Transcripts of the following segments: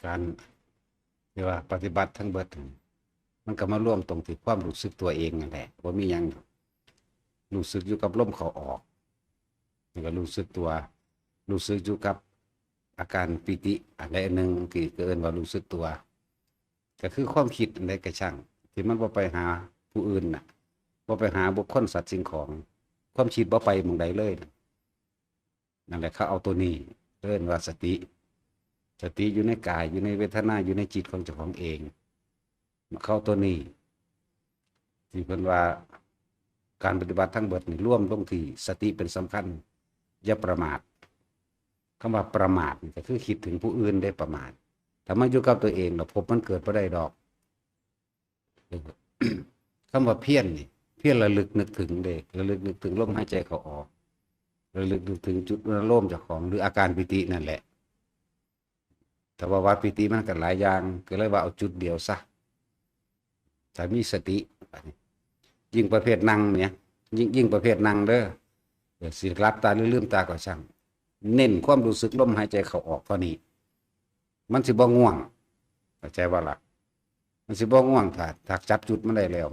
ການທີ່ວ່າປະຕິບັດທັງເບິດ ມັນກໍມາລວມຕົງທີ່ຄວາມຮູ້ສຶກຕົວເອງນັ້ນແຫຼະ ບໍ່ມີຫຍັງດອກ. ຮູ້ສຶກຢູ່ກັບລົມເຂົ້າອອກ ແລ້ວກໍຮູ້ສຶກຕົວ ຮູ້ສຶກຢູ່ກັບອາການປີຕິ ອັນໃດອັນໜຶ່ງທີ່ເອີ້ນວ່າຮູ້ສຶກຕົວ ກໍຄືຄວາມຄິດອັນໃດກໍຊ່າງ ທີ່ມັນບໍ່ໄປຫາຜູ້ອື່ນນະ ບໍ່ໄປຫາບຸກຄົນ ສັດ ສິ່ງຂອງ ຄວາມຄິດບໍ່ໄປໝ່ອງໃດເລີຍນະ. ນັ້ນແຫຼະ ເຂົາເອົາໂຕນີ້ເອີ້ນວ່າສະຕິ ສະຕິຢູ່ໃນກາຍ ຢູ່ໃນເວທະນາ ຢູ່ໃນຈິດຂອງເຈົ້າຂອງເອງ. ເຂົາເອົາໂຕນີ້ ທີ່ເພິ່ນວ່າການປະຕິບັດທັງເບິດນີ້ລວມລົງທີ່ສະຕິເປັນສຳຄັນ ຢ່າປະໝາດ. ຄຳວ່າປະໝາດນີ້ກໍຄືຄິດເຖິງຜູ້ອື່ນເດ້ ປະໝາດ. ຖ້າມາຢູ່ກັບຕົວເອງແລ້ວ ພົບມັນເກີດບໍ່ໄດ້ດອກ. ເອີ ຄຳວ່າພຽນນີ້ ພຽນລະລຶກນຶກເຖິງເດ້ ລະລຶກນຶກເຖິງລົມຫາຍໃຈເຂົ້າອອກ ລະລຶກນຶກເຖິງຈຸດອະນາໂລມເຈົ້າຂອງ ຫຼື ອາການປີຕິນັ້ນແຫຼະ. ຖ້າວ່າ ວ່າປີຕິມັນກໍຫຼາຍຢ່າງ ກໍເລີຍວ່າເອົາຈຸດດຽວຊະ. ຖ້າມີສະຕິ ບາດນີ້ ຍິ່ງປະເພດນັ່ງເນຍ ຍິ່ງ ຍິ່ງປະເພດນັ່ງເດີ ເອີ ຊິຫຼັບຕາຫຼືລືມຕາກໍຊ່າງ ເນັ້ນຄວາມຮູ້ສຶກລົມຫາຍໃຈເຂົ້າອອກເທົ່ານີ້ ມັນຊິບໍ່ງ່ວງ ເຂົ້າໃຈບໍ່ລະ? ມັນຊິບໍ່ງ່ວງ ຖ້າ ຖ້າຈັບຈຸດມັນໄດ້ແລ້ວ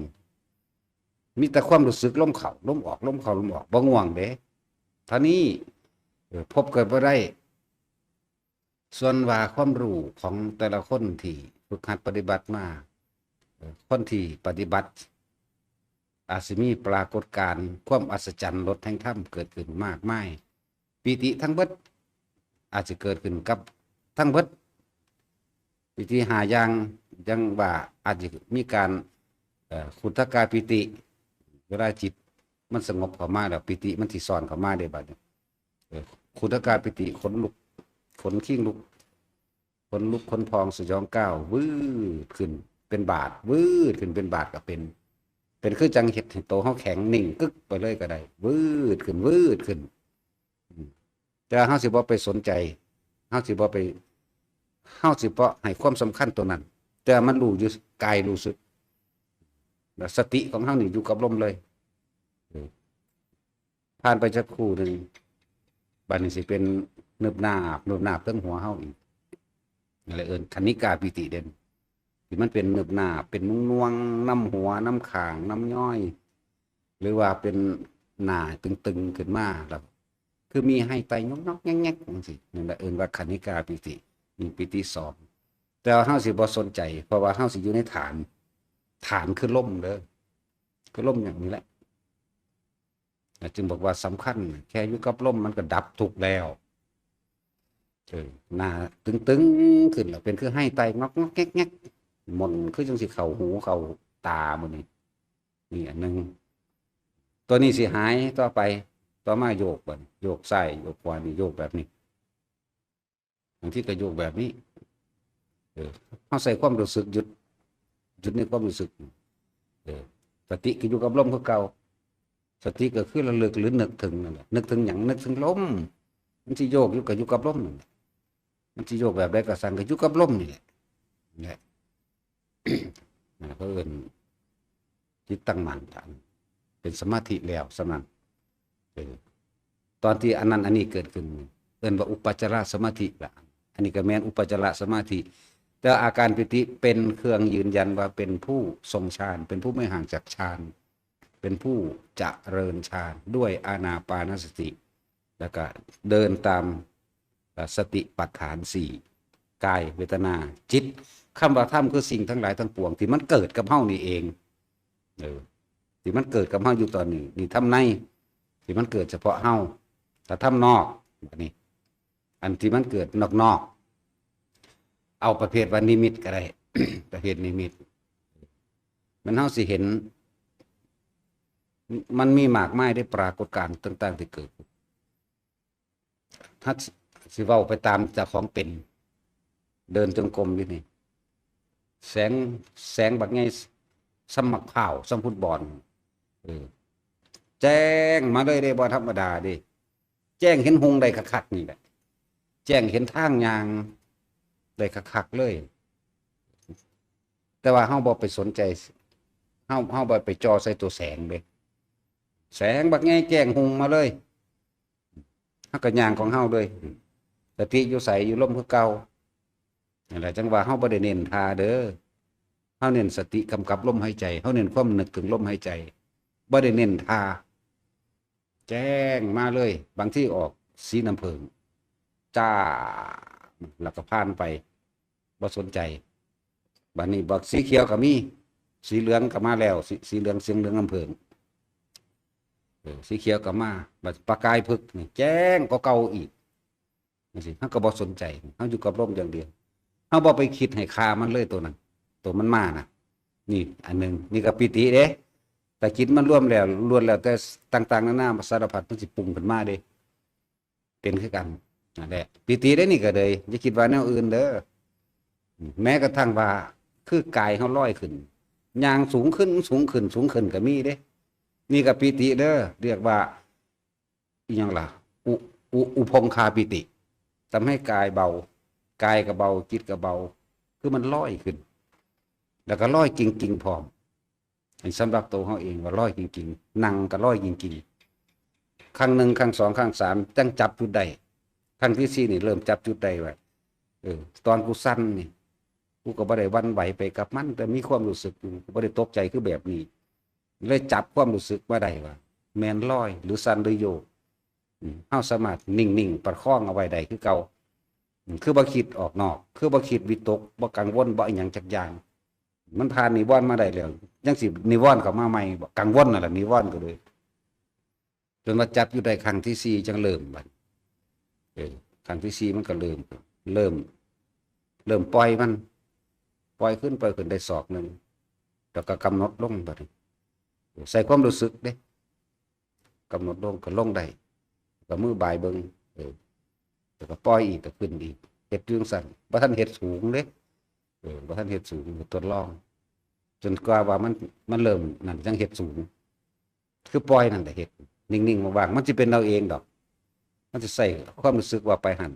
ມີແຕ່ຄວາມຮູ້ສຶກລົມເຂົ້າລົມອອກ ລົມເຂົ້າລົມອອກ ບໍ່ງ່ວງເດ້ ເທົ່ານີ້ ເອີ ພົບເກີດບໍ່ໄດ້. ສ່ວນວ່າຄວາມຮູ້ຂອງແຕ່ລະຄົນທີ່ຝຶກຫັດປະຕິບັດມາ ເອີ ຄົນທີ່ປະຕິບັດອາດຊິມີປາກົດການຄວາມອັດສະຈັນ ລົດແຫ່ງທຳເກີດຂຶ້ນມາກມາຍ. ປີຕິທັງເບິດອາດຊິເກີດຂຶ້ນກັບທັງເບິດ ປີຕິຫ້າຢ່າງ ຈັ່ງວ່າອາດຊິມີການ ເອີ ຂຸດທະກາປີຕິ ເວລາຈິດມັນສະຫງົບເຂົ້າມາແລ້ວ ປີຕິມັນຊິຊ້ອນເຂົ້າມາເດ້ ບາດນີ້ ເອີ ຂຸດທະກາປີຕິ ຂົນລຸກ ຂົນຄີງລຸກ ຂົນລຸກ ຂົນພອງ ສະຫຍອງກ້າວ ວືດຂຶ້ນເປັນບາດ ວືດຂຶ້ນເປັນບາດກໍເປັນ ເປັນຄືຈັ່ງເຮັດໃຫ້ໂຕເຮົາແຂງ ນິ່ງກຶກໄປເລີຍກໍໄດ້ ວືດຂຶ້ນ ວືດຂຶ້ນ. ອືມ ແຕ່ເຮົາຊິບໍ່ໄປສົນໃຈ ເຮົາຊິບໍ່ໄປ ເຮົາຊິບໍ່ໃຫ້ຄວາມສຳຄັນໂຕນັ້ນ ແຕ່ມັນຮູ້ຢູ່ ກາຍຮູ້ສຶກ ແລ້ວສະຕິຂອງເຮົານີ້ຢູ່ກັບລົມເລີຍ. ເອີ ຜ່ານໄປຈັກຄູ່ໜຶ່ງ ບາດນີ້ຊິເປັນເນີບໜາບ ເນີບໜາບເທິງຫົວເຮົາອີກ ນັ້ນແຫຼະເອີ້ນຄະນິກາປີຕິເດັ່ນ ທີ່ມັນເປັນເນີບໜາບ ເປັນໜ່ວງໆ ນຳຫົວ ນຳຂ້າງ ນຳຍ້ອຍ ຫຼືວ່າເປັນໜ້າຕຶງໆຂຶ້ນມາ ແລ້ວຄືມີໄຮໄຕຍອກໆແຍກໆຈັ່ງຊີ້ ນັ້ນແຫຼະເອີ້ນວ່າຄະນິກາປີຕິ ນີ້ປີຕິສອງ. ແຕ່ວ່າເຮົາຊິບໍ່ສົນໃຈ ເພາະວ່າເຮົາຊິຢູ່ໃນຖານ ຖານຄືລົມເດີ ຄືລົມຢ່າງນີ້ແຫຼະ. ແລ້ວຈຶ່ງບອກວ່າສຳຄັນ ແຄ່ຢູ່ກັບລົມມັນກໍດັບທຸກແລ້ວ. ເອີ ໜ້າຕຶງໆຂຶ້ນແລ້ວ ເປັນຄືໄຮໄຕງອກໆແງກໆ ໝົນຄືຈັ່ງຊິເຂົ້າຫູເຂົ້າຕາມື້ນີ້ ນີ້ອັນໜຶ່ງ. ຕົວນີ້ຊິຫາຍຕໍ່ໄປ ຕໍ່ມາໂຍກ ບາດໂຍກຊ້າຍໂຍກຂວາ ນີ້ໂຍກແບບນີ້. ບາງທີກໍໂຍກແບບນີ້ ເອີ ເຮົາໃສ່ຄວາມຮູ້ສຶກ ຢຸດ ຢຸດໃນຄວາມຮູ້ສຶກ ເອີ ສະຕິກໍຢູ່ກັບລົມຄືເກົ່າ. ສະຕິກໍຄືລະລຶກ ຫຼື ນຶກເຖິງນັ້ນແຫຼະ. ນຶກເຖິງຫຍັງ? ນຶກເຖິງລົມ. ມັນຊິໂຍກຢູ່ກໍຢູ່ກັບລົມນັ້ນແຫຼະ. ມັນຊິໂຍກແບບໃດກໍຊ່າງ ກໍຢູ່ກັບລົມນີ້ແຫຼະ ແຫຼະ. ເຂົາເອີ້ນຈິດຕັ້ງໝັ້ນ ເປັນສະມາທິແລ້ວສ່ຳນັ້ນ. ເອີ ຕອນທີ່ອັນນັ້ນອັນນີ້ເກີດຂຶ້ນ ເອີ້ນວ່າອຸປະຈາລະສະມາທິລະ. ອັນນີ້ກໍແມ່ນອຸປະຈາລະສະມາທິ ແຕ່ອາການປີຕິເປັນເຄື່ອງຢືນຢັນວ່າເປັນຜູ້ຊົງฌານ ເປັນຜູ້ບໍ່ຫ່າງຈາກฌານ ເປັນຜູ້ຈະເລີນฌານດ້ວຍອານາປານະສະຕິ ແລ້ວກໍເດີນຕາມ ສະຕິປັດຖານສີ່ ກາຍ ເວທະນາ ຈິດ. ຄຳວ່າທຳຄືສິ່ງທັງຫຼາຍທັງປວງທີ່ມັນເກີດກັບເຮົານີ້ເອງ ເອີ ທີ່ມັນເກີດກັບເຮົາຢູ່ຕອນນີ້ ນີ້ທຳໃນທີ່ມັນເກີດສະເພາະເຮົາ. ຖ້າທຳນອກ ບາດນີ້ ອັນທີ່ມັນເກີດນອກໆ ເອົາປະເພດວ່ານິມິດກໍໄດ້ ປະເພດນິມິດ ແມ່ນເຮົາຊິເຫັນ ມັນມີມາກມາຍເດ້ ປາກົດການຕ່າງໆທີ່ເກີດ. ຖ້າຊິເວົ້າໄປຕາມເຈົ້າຂອງເປັນ ເດີນຈົງກົມຢູ່ນີ້ ແສງ ແສງບັກໃຫຍ່ສ່ຳໝາກພ້າວ ສ່ຳຟຸດບອນ ເອີ ແຈ້ງມາເລີຍເດ້ ບໍ່ທຳມະດາເດ້. ແຈ້ງເຫັນຮຸ່ງໄດ້ຄັກໆນີ້ແຫຼະ ແຈ້ງເຫັນທາງຍ່າງໄດ້ຄັກໆເລີຍ. ແຕ່ວ່າເຮົາບໍ່ໄປສົນໃຈ ເຮົາ ເຮົາບໍ່ໄປຈ່ອໃສ່ຕົວແສງເດ້. ແສງບັກໃຫຍ່ແຈ້ງຮຸ່ງມາເລີຍ ເຮົາກໍຍ່າງຂອງເຮົາເລີຍ. ສະຕິຢູ່ໃສ? ຢູ່ລົມຄືເກົ່າ. ນັ້ນແຫຼະ ຈັ່ງວ່າເຮົາບໍ່ໄດ້ເນັ້ນທ່າເດີ ເຮົາເນັ້ນສະຕິກຳກັບລົມຫາຍໃຈ ເຮົາເນັ້ນຄວາມນຶກເຖິງລົມຫາຍໃຈ ບໍ່ໄດ້ເນັ້ນທ່າ ແຈ້ງມາເລີຍ ບາງທີອອກສີນ້ຳເຜິ້ງ ຈ້າ ແລ້ວກໍຜ່ານໄປ ບໍ່ສົນໃຈ. ບາດນີ້ບອກສີຂຽວກໍມີ ສີເຫຼືອງກໍມາແລ້ວ ສີ ສີເຫຼືອງ ສຽງເຫຼືອງນ້ຳເຜິ້ງ ເອີ ສີຂຽວກໍມາ ບາດປະກາຍເພິກນີ້ແຈ້ງກວ່າເກົ່າອີກ ຈັ່ງຊີ້ ເຮົາກໍບໍ່ສົນໃຈ ເຮົາຢູ່ກັບລົມຢ່າງດຽວ ເຮົາບໍ່ໄປຄິດໃຫ້ຄ່າມັນເລີຍໂຕນັ້ນ ໂຕມັນມານະ. ນີ້ອັນໜຶ່ງ ນີ້ກໍປີຕິເດ້ ແຕ່ຈິດມັນລວມແລ້ວ ລ້ວນແລ້ວແຕ່ຕ່າງໆນານາສາລະພັດ ມັນຊິປຸງຂຶ້ນມາເດ້ ເປັນຄືກັນ ນັ້ນແຫຼະ ປີຕິເດ້ນີ້ກໍເລີຍ ຢ່າຄິດວ່າແນວອື່ນເດີ ແມ້ກະທັ່ງວ່າ ຄືກາຍເຮົາລອຍຂຶ້ນ ຍ່າງສູງຂຶ້ນ ສູງຂຶ້ນ ສູງຂຶ້ນກໍມີເດ້ ນີ້ກໍປີຕິເດີ ຮຽກວ່າ ອີຫຍັງລະ ອຸ ອຸ ອຸພົງຄາປີຕິ ທຳໃຫ້ກາຍເບົາ ກາຍກໍເບົາ ຈິດກໍເບົາ ຄືມັນລອຍຂຶ້ນ ແລ້ວກໍລອຍກິງໆພ້ອມ. ອັນສຳລັບໂຕເຮົາເອງວ່າລອຍກິງໆ ນັ່ງກໍລອຍກິງໆ ຄັ້ງໜຶ່ງ ຄັ້ງສອງ ຄັ້ງສາມ ຈັ່ງຈັບຈຸດໄດ້ ຄັ້ງທີສີ່ນີ້ເລີ່ມຈັບຈຸດໄດ້ວ່າ ເອີ ຕອນກູສັ່ນນີ້ ກູກໍບໍ່ໄດ້ຫວັ່ນໄຫວໄປກັບມັນ ແຕ່ມີຄວາມຮູ້ສຶກຢູ່ ບໍ່ໄດ້ຕົກໃຈຄືແບບນີ້ ເລີຍຈັບຄວາມຮູ້ສຶກມາໄດ້ວ່າ ແມ່ນລອຍ ຫຼືສັ່ນ ຫຼືໂຍກ ອາ ເຮົາສາມາດນິ່ງໆປະຄອງເອົາໄວ້ໄດ້ຄືເກົ່າ ອາ ຄືບໍ່ຄິດອອກນອກ ຄືບໍ່ຄິດວິຕົກ ບໍ່ກັງວົນ ບໍ່ອີ່ຫຍັງຈັກຢ່າງ ມັນຜ່ານນິວອນມາໄດ້ແລ້ວ ຍັງຊິນິວອນເຂົ້າມາໃໝ່ບໍ ກັງວົນນັ້ນລະນິວອນກໍເລີຍ ຈົນວ່າຈັບຢູ່ໄດ້ຄັ້ງທີສີ່ ຈັ່ງເລີ່ມບັດ ເອີ ຄັ້ງທີສີ່ມັນກໍເລີ່ມ ເລີ່ມ ເລີ່ມປ່ອຍມັນ ປ່ອຍຂຶ້ນ ປ່ອຍຂຶ້ນໄດ້ສອກໜຶ່ງ ແລ້ວກໍກຳນົດລົງບັດນີ້ ໃສ່ຄວາມຮູ້ສຶກເດ້ ກຳນົດລົງກໍລົງໄດ້ ກໍມືບາຍເບິ່ງ ເອີ ແລ້ວກໍປ່ອຍອີກ ກໍຂຶ້ນອີກ ເຮັດຢູ່ຈັ່ງຊັ້ນ ບໍ່ທັນເຮັດສູງເດ້ ເອີ ບໍ່ທັນເຮັດສູງ ທົດລອງ ຈົນກວ່າວ່າມັນ ມັນເລີ່ມນັ້ນ ຈັ່ງເຮັດສູງ ຄືປ່ອຍນັ້ນແຫຼະ ເຮັດນິ່ງໆ ວ່າງໆ ມັນຊິເປັນເອົາເອງດອກ ມັນຊິໃສ່ຄວາມຮູ້ສຶກວ່າໄປຫັ້ນ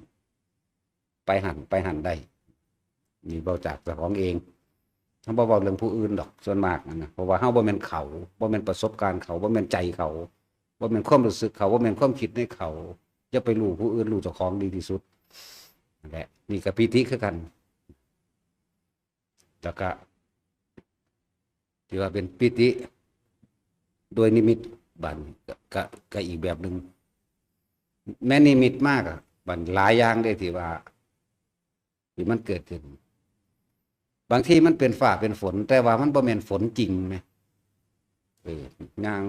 ໄປຫັ້ນ ໄປຫັ້ນໄດ້ ນີ້ເວົ້າຈາກເຈົ້າຂອງເອງ ເຮົາບໍ່ເວົ້າເລື່ອງຜູ້ອື່ນດອກ ສ່ວນມາກນະ ເພາະວ່າເຮົາບໍ່ແມ່ນເຂົາ ບໍ່ແມ່ນປະສົບການເຂົາ ບໍ່ແມ່ນໃຈເຂົາ ບໍ່ແມ່ນຄວາມຮູ້ສຶກເຂົາ ບໍ່ແມ່ນຄວາມຄິດໃນເຂົາ ຢ່າໄປຮູ້ຜູ້ອື່ນ ຮູ້ເຈົ້າຂອງດີທີ່ສຸດ ນັ້ນແຫຼະ ນີ້ກໍປີຕິຄືກັນ ແລ້ວກະ ທີ່ວ່າເປັນປີຕິໂດຍນິມິດ ບາດນີ້ກະ ກະ ກະອີກແບບໜຶ່ງ ແມ່ນນິມິດມາກະ ບາດນີ້ຫຼາຍຢ່າງເດ້ທີ່ວ່າ ທີ່ມັນເກີດຂຶ້ນ ບາງທີມັນເປັນຟ້າເປັນຝົນ ແຕ່ວ່າມັນບໍ່ແມ່ນຝົນຈິງແມ ເອີ ຍ່າງ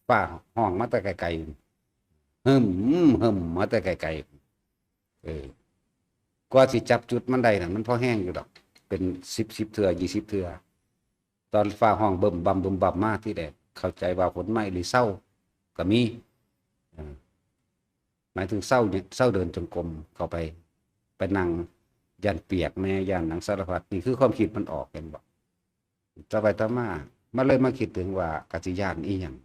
ຟ້າຮ້ອງມາແຕ່ໄກໆ ຮຶ່ມ ຮຶ່ມ ມາແຕ່ໄກໆ ເອີ ກວ່າຊິຈັບຈຸດມັນໄດ້ນັ້ນ ມັນພໍແຮງຢູ່ດອກ ເປັນສິບສິບເທື່ອ ຊາວເທື່ອ ຕອນຟ້າຮ້ອງບຶ້ມບຳບຶ້ມບຳມາທີແລກ ເຂົ້າໃຈວ່າຝົນມາອີ່ຫຼີ ເຊົາກໍມີ ເອີ ໝາຍເຖິງເຊົາ ເຊົາເດີນຈົງກົມເຂົ້າໄປ ໄປນັ່ງ ຢ້ານປຽກແດ່ ຢ້ານຫຍັງສາລະພັດ ນີ້ຄືຄວາມຄິດມັນອອກ ເຫັນບໍ່? ຕໍ່ໄປຕໍ່ມາ ມັນເລີຍມາຄິດເຖິງວ່າ ກະຊິຢ້ານອີ່ຫຍັງ?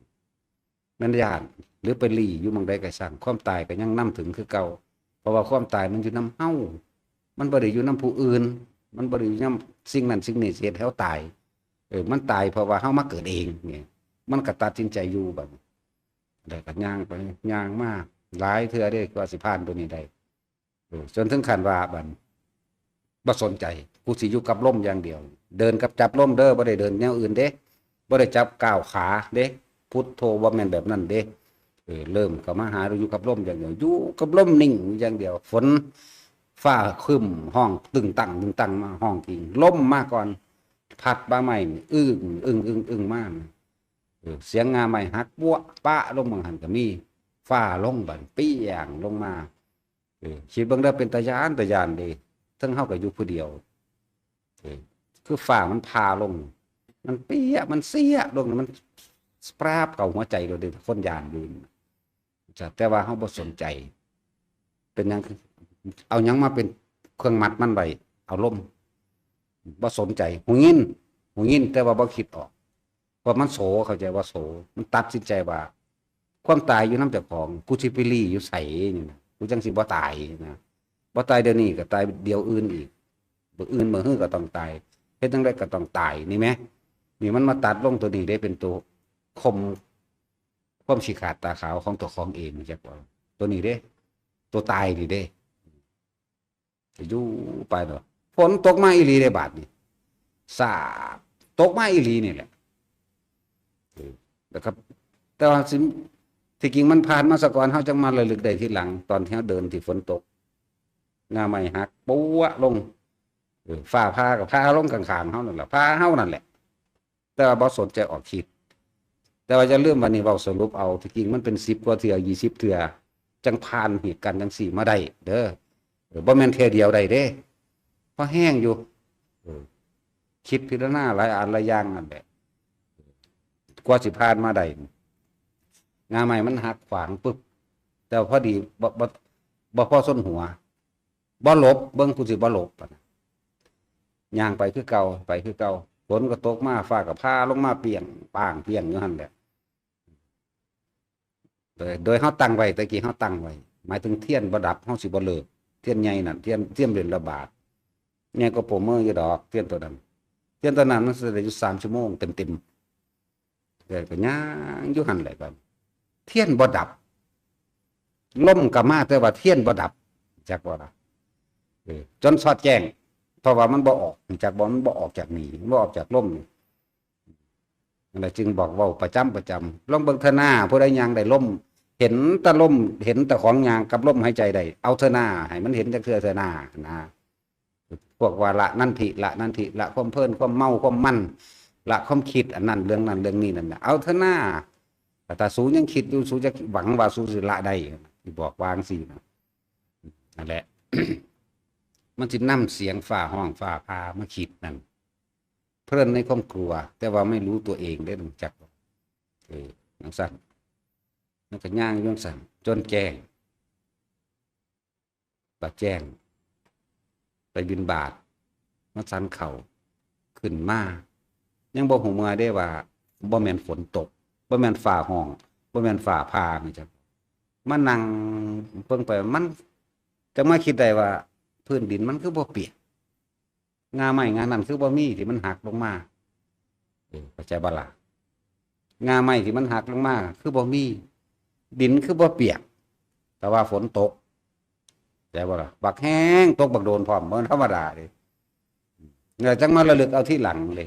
ແມ່ນຢ້ານ ຫຼືໄປລີ້ຢູ່ໝ່ອງໃດກໍຊ່າງ ຄວາມຕາຍກໍຍັງນຳເຖິງຄືເກົ່າ ເພາະວ່າຄວາມຕາຍມັນຢູ່ນຳເຮົາ ມັນບໍ່ໄດ້ຢູ່ນຳຜູ້ອື່ນ ມັນບໍ່ໄດ້ຢູ່ນຳສິ່ງນັ້ນສິ່ງນີ້ຊິເຮັດໃຫ້ເຮົາຕາຍ ເອີ ມັນຕາຍເພາະວ່າເຮົາມາເກີດເອງນີ້ ມັນກໍຕັດສິນໃຈຢູ່ບັດນີ້ ແລ້ວກໍຍ່າງໄປຍ່າງມາຫຼາຍເທື່ອເດ້ ກວ່າຊິຜ່ານຕົວນີ້ໄດ້ ເອີ ຈົນເຖິງຂັ້ນວ່າບັດ ບໍ່ສົນໃຈ ກູຊິຢູ່ກັບລົມຢ່າງດຽວ ເດີນກັບຈັບລົມເດີ ບໍ່ໄດ້ເດີນແນວອື່ນເດ້ ບໍ່ໄດ້ຈັບກ້າວຂາເດ້ ພຸດໂທ ບໍ່ແມ່ນແບບນັ້ນເດ້ ເອີ ເລີ່ມເຂົ້າມາຫາ ຢູ່ກັບລົມຢ່າງດຽວ ຢູ່ກັບລົມ ນິ່ງຢູ່ຢ່າງດຽວ ຝົນຟ້າຄຶ້ມ ຮ້ອງຕຶງຕັງຕຶງຕັງ ມາຮ້ອງກິງ ລົມມາກ່ອນ ພັດໃບໄມ້ອຶ້ງ ອຶ້ງ ອຶ້ງ ອຶ້ງມາ ເອີ ສຽງງາໄມ້ຫັກປົວະປະລົງ ບາງຫັ້ນກໍມີ ຟ້າລົງ ບາດປຽງລົງມາ ເອີ ຄິດເບິ່ງເດີ ເປັນຕາຢ້ານ ຕາຢ້ານເດ້ ເຖິງເຮົາກໍຢູ່ຜູ້ດຽວ ເອີ ຄືຟ້າມັນຜ່າລົງ ມັນປຽກ ມັນເສຍລົງ ມັນສະປາບເຂົ້າຫົວໃຈໂລດເດ້ ຄົນຢ້ານຢູ່ ແຕ່ວ່າເຮົາບໍ່ສົນໃຈ ເປັນຫຍັງ ເອົາຫຍັງມາເປັນເຄື່ອງມັດມັນໄວ້? ອາລົມ ບໍ່ສົນໃຈ ຫູຍິນ ຫູຍິນ ແຕ່ວ່າບໍ່ຄິດອອກ ເພາະມັນໂສ ເຂົ້າໃຈວ່າໂສ ມັນຕັດສິນໃຈວ່າ ຄວາມຕາຍຢູ່ນຳເຈົ້າຂອງ ກູຊິໄປລີ້ຢູ່ໃສນີ້ນະ ກູຈັ່ງຊິບໍ່ຕາຍນະ ບໍ່ຕາຍດຽວນີ້ກໍຕາຍດຽວອື່ນອີກ ມື້ອື່ນມື້ຮືກໍຕ້ອງຕາຍ ເຮັດຈັ່ງໃດກໍຕ້ອງຕາຍ ນີ້ແມ ນີ້ມັນມາຕັດລົງຕົວນີ້ເດ້ ເປັນຕົວຄົມ ຄວາມຂີ້ຂາດຕາຂາວຂອງຕົວຂອງເອງ ຮູ້ຈັກບໍ່? ຕົວນີ້ເດ້ ຕົວຕາຍນີ້ເດ້ ຢູ່ໄປເນາະ ຝົນຕົກມາອີ່ຫຼີເດ້ບາດນີ້ ສາດ ຕົກມາອີ່ຫຼີນີ້ແຫຼະ. ເອີ ແລ້ວກໍ ແຕ່ວ່າຊິ ທີ່ຈິງມັນຜ່ານມາສາກ່ອນ ເຮົາຈັ່ງມາລະລຶກໄດ້ທີຫຼັງ ຕອນທີ່ເຮົາເດີນທີ່ຝົນຕົກ ງ່າໄມ້ຫັກປົວະລົງ ເອີ ຟ້າຜ່າກໍຜ່າລົງຂ້າງໆເຮົານັ້ນລະ ຜ່າເຮົານັ້ນແຫຼະ ແຕ່ວ່າບໍ່ສົນໃຈອອກຄລິບ. ແຕ່ວ່າຢ່າລືມວ່ານີ້ເວົ້າສະຫຼຸບເອົາ ທີ່ຈິງມັນເປັນສິບກວ່າເທື່ອ ຊາວເທື່ອ ຈັ່ງຜ່ານເຫດການຈັ່ງຊີ້ມາໄດ້ເດີ. ເອີ ບໍ່ແມ່ນເທື່ອດຽວໄດ້ເດ້ ພໍແຮງຢູ່. ເອີ ຄິດພິຈາລະນາຫຼາຍອັນຫຼາຍຢ່າງນັ້ນແຫຼະ ກວ່າຊິຜ່ານມາໄດ້. ງ່າໄມ້ມັນຫັກຂວາງປຶບ ແຕ່ພໍດີ ບໍ່ ບໍ່ ບໍ່ພໍຊົນຫົວ ບໍ່ຫຼົບ ເບິ່ງ ກູຊິບໍ່ຫຼົບ ປານນັ້ນ ຍ່າງໄປຄືເກົ່າ ໄປຄືເກົ່າ. ຝົນກໍຕົກມາ ຟ້າກໍຜ່າລົງມາປ່ຽງປາງປ່ຽງຢູ່ຫັ້ນແຫຼະ. ໂດຍ ໂດຍເຮົາຕັ້ງໄວ້ ແຕ່ກີ້ເຮົາຕັ້ງໄວ້ ໝາຍເຖິງທຽນບໍ່ດັບ ເຮົາຊິບໍ່ເລີກ. ທຽນໃຫຍ່ນັ້ນ ທຽນ ທຽນເປັນລະບາດ ໃຫຍ່ກວ່າໂປເມີຢູ່ດອກ ທຽນໂຕນັ້ນ. ທຽນໂຕນັ້ນມັນຊິໄດ້ຢູ່ສາມຊົ່ວໂມງເຕັມໆ. ແລ້ວກໍຍ່າງຢູ່ຫັ້ນແຫຼະ ກໍທຽນບໍ່ດັບ. ລົມກໍມາ ແຕ່ວ່າທຽນບໍ່ດັບ ຮູ້ຈັກບໍ່ລະ? ເອີ ຈົນຊອດແຈ້ງ ເພາະວ່າມັນບໍ່ອອກ ຮູ້ຈັກບໍ່? ມັນບໍ່ອອກຈາກນີ້ ມັນບໍ່ອອກຈາກລົມນີ້. ນັ້ນແຫຼະ ຈຶ່ງບອກເວົ້າປະຈຳ ປະຈຳ. ລອງເບິ່ງເທື່ອໜ້າ ຜູ້ໃດຍ່າງໄດ້ລົມ ເຫັນແຕ່ລົມ ເຫັນແຕ່ຂອງຍ່າງກັບລົມຫາຍໃຈໄດ້ ເອົາເທື່ອໜ້າ ໃຫ້ມັນເຫັນຈັກເທື່ອເທື່ອໜ້ານະ. ພວກວ່າລະນັນທິ ລະນັນທິ ລະຄວາມເພີນ ຄວາມເມົາ ຄວາມມັນ ລະຄວາມຄິດ ອັນນັ້ນເລື່ອງນັ້ນເລື່ອງນີ້ນັ້ນນະ ເອົາເທື່ອໜ້າ. ແຕ່ຖ້າສູຍັງຄິດຢູ່ ສູຈະຫວັງວ່າສູຊິລະໄດ້ ຊິບອກວ່າຈັ່ງຊີ້ນະ. ນັ້ນແຫຼະ ມັນຊິນຳສຽງຟ້າຮ້ອງຟ້າຜ່າມາຄິດນັ້ນ ເພີນໃນຄວາມກົວ ແຕ່ວ່າໄມ່ຮູ້ຕົວເອງເດ້ ຮູ້ຈັກບໍ່? ເອີ ຈັ່ງຊັ້ນ ມັນກໍຍ່າງຢູ່ຈັ່ງຊັ້ນ ຈົນແຈ້ງ ບາດແຈ້ງ ໄປບິນບາດ ມາສັນເຂົ້າ ຂຶ້ນມາ ຍັງບໍ່ຮູ້ເມື່ອເດ້ວ່າ ບໍ່ແມ່ນຝົນຕົກ ບໍ່ແມ່ນຟ້າຮ້ອງ ບໍ່ແມ່ນຟ້າຜ່າ ແມ່ນຫຍັງ. ມານັ່ງເບິ່ງໄປ ມັນ ຈັ່ງມາຄິດໄດ້ວ່າ ພື້ນດິນມັນຄືບໍ່ປຽກ ງ່າໄມ້ງ່ານັ້ນຄືບໍ່ມີທີ່ມັນຫັກລົງມາ. ເອີ ເຂົ້າໃຈບໍ່ລະ? ງ່າໄມ້ທີ່ມັນຫັກລົງມາຄືບໍ່ມີ ດິນຄືບໍ່ປຽກ ແຕ່ວ່າຝົນຕົກ ເຂົ້າໃຈບໍ່ລະ? ບັກແຮງ ຕົກບັກໂດນພ້ອມ ບໍ່ທຳມະດາເດ້. ແລ້ວຈັ່ງມາລະລຶກເອົາທີຫຼັງເດ້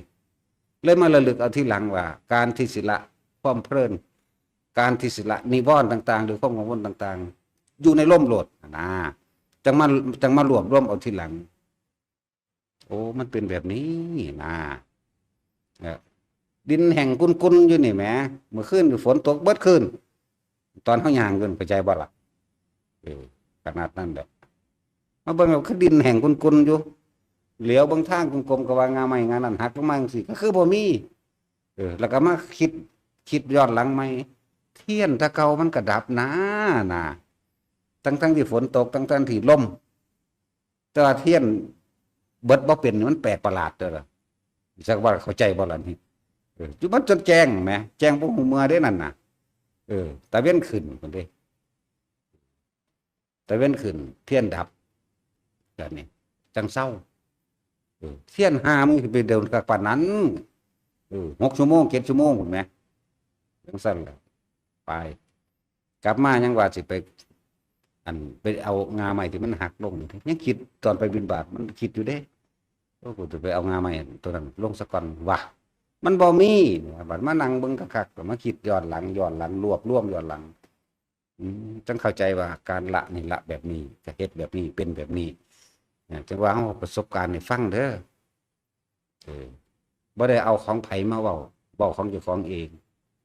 ເລີຍມາລະລຶກເອົາທີຫຼັງວ່າ ການທີ່ຊິລະຄວາມເພີນ ການທີ່ຊິລະນິວອນຕ່າງໆ ຫຼື ຄວາມກັງວົນຕ່າງໆ ຢູ່ໃນລົມໂລດນະ ຈັ່ງມາ ຈັ່ງມາລວບລວມເອົາທີຫຼັງ. ໂອ້ ມັນເປັນແບບນີ້ນະ ເອີ ດິນແຫ້ງກຸນໆຢູ່ນີ້ແໝ ມື້ຄືນຝົນຕົກເບິດຄືນ ຕອນເຮົາຍ່າງຢູ່ ເຂົ້າໃຈບໍ່ລະ? ເອີ ຂະໜາດນັ້ນແຫຼະ ມາເບິ່ງແລ້ວຄືດິນແຫ້ງກຸນໆຢູ່ ຫຼຽວເບິ່ງທາງກົມໆ ກໍວ່າງ່າໄມ້ງ່ານັ້ນຫັກລົງມາຈັ່ງຊີ້ ກໍຄືບໍ່ມີ. ເອີ ແລ້ວກໍມາຄິດ ຄິດຍ້ອນຫຼັງໃໝ່ ທຽນແຕ່ເກົ່າມັນກໍດັບນາ ນະ ທັງໆທີ່ຝົນຕົກ ທັງໆທີ່ລົມ ແຕ່ວ່າທຽນເບິດບໍ່ເປັນນີ້ ມັນແປກປະຫຼາດເດີ້ລະ ຈັກວ່າເຂົ້າໃຈບໍ່ລະນີ້? ເອີ ຢູ່ມັນຈົນແຈ້ງແໝ ແຈ້ງບໍ່ຮູ້ເມື່ອເດ້ນັ້ນນະ. ເອີ ຕາເວັນຂຶ້ນພຸ້ນເດ້ ຕາເວັນຂຶ້ນ ທຽນດັບ ແບບນີ້ ຈັ່ງເຊົາ. ເອີ ທຽນຫາ ມຶງຊິໄປດົນຄັກປານນັ້ນ? ເອີ ຫົກຊົ່ວໂມງ ເຈັດຊົ່ວໂມງພຸ້ນແໝ ຈັ່ງຊັ້ນລະ ໄປ ກັບມາຍັງວ່າຊິໄປ ອັນ ໄປເອົາງ່າໄມ້ທີ່ມັນຫັກລົງ ຍັງຄິດຕອນໄປບິນບາດ ມັນຄິດຢູ່ເດ້ ໂອ້ ກູຈະໄປເອົາງ່າໄມ້ໂຕນັ້ນລົງສາກ່ອນວະ ມັນບໍ່ມີ. ບັດມານັ່ງເບິ່ງຄັກໆ ກໍມາຄິດຍ້ອນຫຼັງ ຍ້ອນຫຼັງ ລວບລວມຍ້ອນຫຼັງ ອືມ ຈັ່ງເຂົ້າໃຈວ່າການລະນີ້ລະແບບນີ້ ກະເຮັດແບບນີ້ ເປັນແບບນີ້ ຈັ່ງວ່າເຮົາປະສົບການໃຫ້ຟັງເດີ້. ເອີ ບໍ່ໄດ້ເອົາຂອງໃຜມາເວົ້າ ເວົ້າຂອງເຈົ້າຂອງເອງ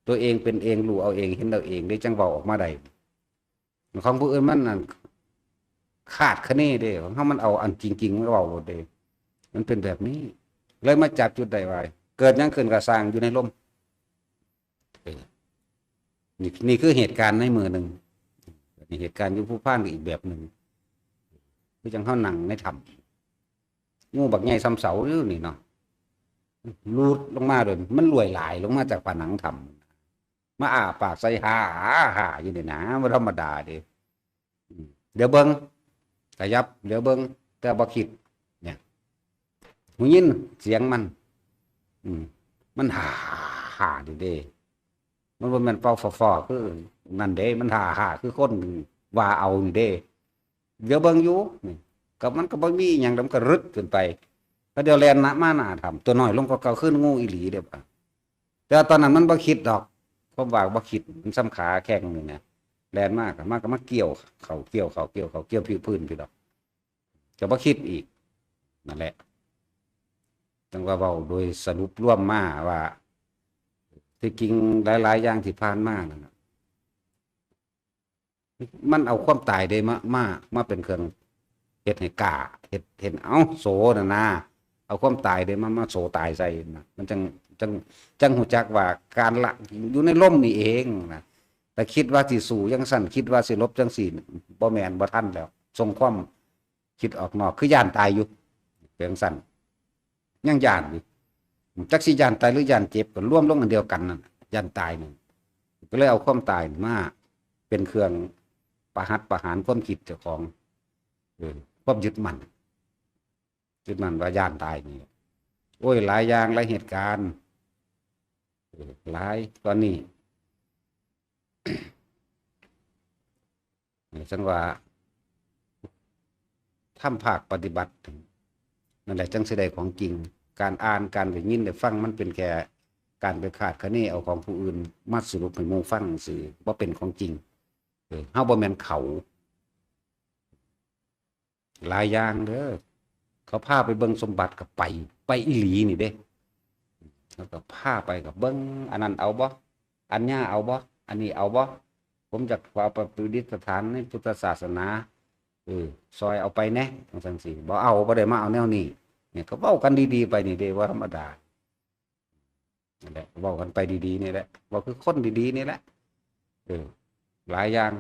ຕົວເອງເປັນເອງ ຮູ້ເອົາເອງ ເຫັນເອົາເອງເດ້ ຈັ່ງເວົ້າອອກມາໄດ້. ຂອງຜູ້ອື່ນມັນນັ້ນຄາດຄະເນເດ້ ຂອງເຮົາມັນເອົາອັນຈິງໆມາເວົ້າໂລດເດ້. ມັນເປັນແບບນີ້ ເລີຍມາຈັບຈຸດໄດ້ວ່າ ເກີດຫຍັງຂຶ້ນກໍຊ່າງ ຢູ່ໃນລົມ. ເອີ ນີ້ ນີ້ຄືເຫດການໃນມື້ໜຶ່ງ ນີ້ເຫດການຢູ່ພູພານກໍອີກແບບໜຶ່ງ ຄືຈັ່ງເຮົານັ່ງໃນຖ້ຳ ງູບັກໃຫຍ່ສ່ຳເສົາຢູ່ນີ້ເນາະ ຫຼຸດລົງມາໂດຍ ມັນລວຍຫຼາຍລົງມາຈາກຜະໜັງຖ້ຳ ມາອ້າປາກໃສ່ ຫາ ຫາ ຫາຢູ່ນີ້ນະ ບໍ່ທຳມະດາເດ້. ອືມ ດຽວເບິ່ງ ຂະຫຍັບ ດຽວເບິ່ງ ແຕ່ບໍ່ຄິດ ເນຍ ຫູຍິນສຽງມັນ ອືມ ມັນ ຫາ ຫາ ນີ້ເດ້ ມັນບໍ່ແມ່ນເປົ່າຝໍ້ໆຄືນັ້ນເດ້ ມັນ ຫາ ຫາ ຄືຄົນວ່າເອົານີ້ເດ້. ດຽວເບິ່ງຢູ່ນີ້ ກໍມັນກໍບໍ່ມີອີ່ຫຍັງ ແລ້ວມັນກໍຣຶດຂຶ້ນໄປ ແລ້ວດຽວແລ່ນໜ້າມາໜ້າຖ້ຳ ຕົວນ້ອຍລົງກວ່າເກົ່າ ຄືງູອີ່ຫຼີເດ້. ແຕ່ວ່າຕອນນັ້ນມັນບໍ່ຄິດດອກ ຄວາມວ່າບໍ່ຄິດ ມັນສ່ຳຂາແຂ້ງໜຶ່ງນະ ແລ່ນມາກໍມາ ກໍມາກ່ຽວເຂົ້າ ກ່ຽວເຂົ້າ ກ່ຽວເຂົ້າ ກ່ຽວພື້ນພີ້ດອກ ກໍບໍ່ຄິດອີກ ນັ້ນແຫຼະ. ຈັ່ງວ່າເວົ້າໂດຍສະຫຼຸບລວມມາວ່າ ທີ່ຈິງຫຼາຍໆຢ່າງທີ່ຜ່ານມານັ້ນນະ ມັນເອົາຄວາມຕາຍເດ້ມາ ມາ ມາເປັນເຄື່ອງເຮັດໃຫ້ກ້າ ເຮັດ ເຮັດ ເອົ້າ ໂສນັ້ນນາ ເອົາຄວາມຕາຍເດ້ມາ ມາໂສຕາຍໃສ່ນະ ມັນຈັ່ງ ຈັ່ງ ຈັ່ງຮູ້ຈັກວ່າການລະ ຢູ່ໃນລົມນີ້ເອງນະ. ແຕ່ຄິດວ່າຊິສູ້ຈັ່ງຊັ້ນ ຄິດວ່າຊິຫຼົບຈັ່ງຊີ້ ບໍ່ແມ່ນ ບໍ່ທັນແລ້ວ ສົ່ງຄວາມ ຄິດອອກນອກ ຄືຢ້ານຕາຍຢູ່ ເປັນຈັ່ງຊັ້ນ ຍັງຢ້ານຢູ່ ຈັກຊິຢ້ານຕາຍ ຫຼື ຢ້ານເຈັບ ກໍລວມລົງອັນດຽວກັນນັ້ນ ຢ້ານຕາຍນັ້ນ ກໍເລີຍເອົາຄວາມຕາຍມາເປັນເຄື່ອງປະຫັດປະຫານຄວາມຄິດເຈົ້າຂອງ ເອີ ຄວາມຍຶດໝັ້ນ ຍຶດໝັ້ນວ່າຢ້ານຕາຍນີ້. ໂອ້ຍ ຫຼາຍຢ່າງ ຫຼາຍເຫດການ ເອີ ຫຼາຍ ຕອນນີ້ ຈັ່ງວ່າທຳພາກປະຕິບັດ ນັ້ນແຫຼະ ຈັ່ງຊິໄດ້ຂອງຈິງ. ການອ່ານ ການໄດ້ຍິນໄດ້ຟັງ ມັນເປັນແຄ່ການໄປຄາດຄະເນເອົາຂອງຜູ້ອື່ນມາສະຫຼຸບໃຫ້ໝູ່ຟັງຊື່ ບໍ່ເປັນຂອງຈິງ. ເອີ ເຮົາບໍ່ແມ່ນເຂົາ. ຫຼາຍຢ່າງເດີ ເຂົາພາໄປເບິ່ງສົມບັດກໍໄປ ໄປອີ່ຫຼີນີ້ເດ້ ແລ້ວກໍພາໄປກໍເບິ່ງ ອັນນັ້ນເອົາບໍ່ ອັນຍາເອົາບໍ່ ອັນນີ້ເອົາບໍ່ ຜົມຢາກເອົາໄປປະດິດສະຖານໃນພຸດທະສາສະໜາ ເອີ ຊ່ອຍເອົາໄປແດ່ ຈັ່ງຊັ້ນຊີ້ ບໍ່ເອົາ ບໍ່ໄດ້ມາເອົາແນວນີ້ ນີ້ກໍເວົ້າກັນດີໆໄປນີ້ເດ້ ບໍ່ທຳມະດາ ນັ້ນແຫຼະ ເວົ້າກັນໄປດີໆນີ້ແຫຼະ ເວົ້າຄືຄົນດີໆນີ້ແຫຼະ ເອີ ຫຼາຍຢ່າງ.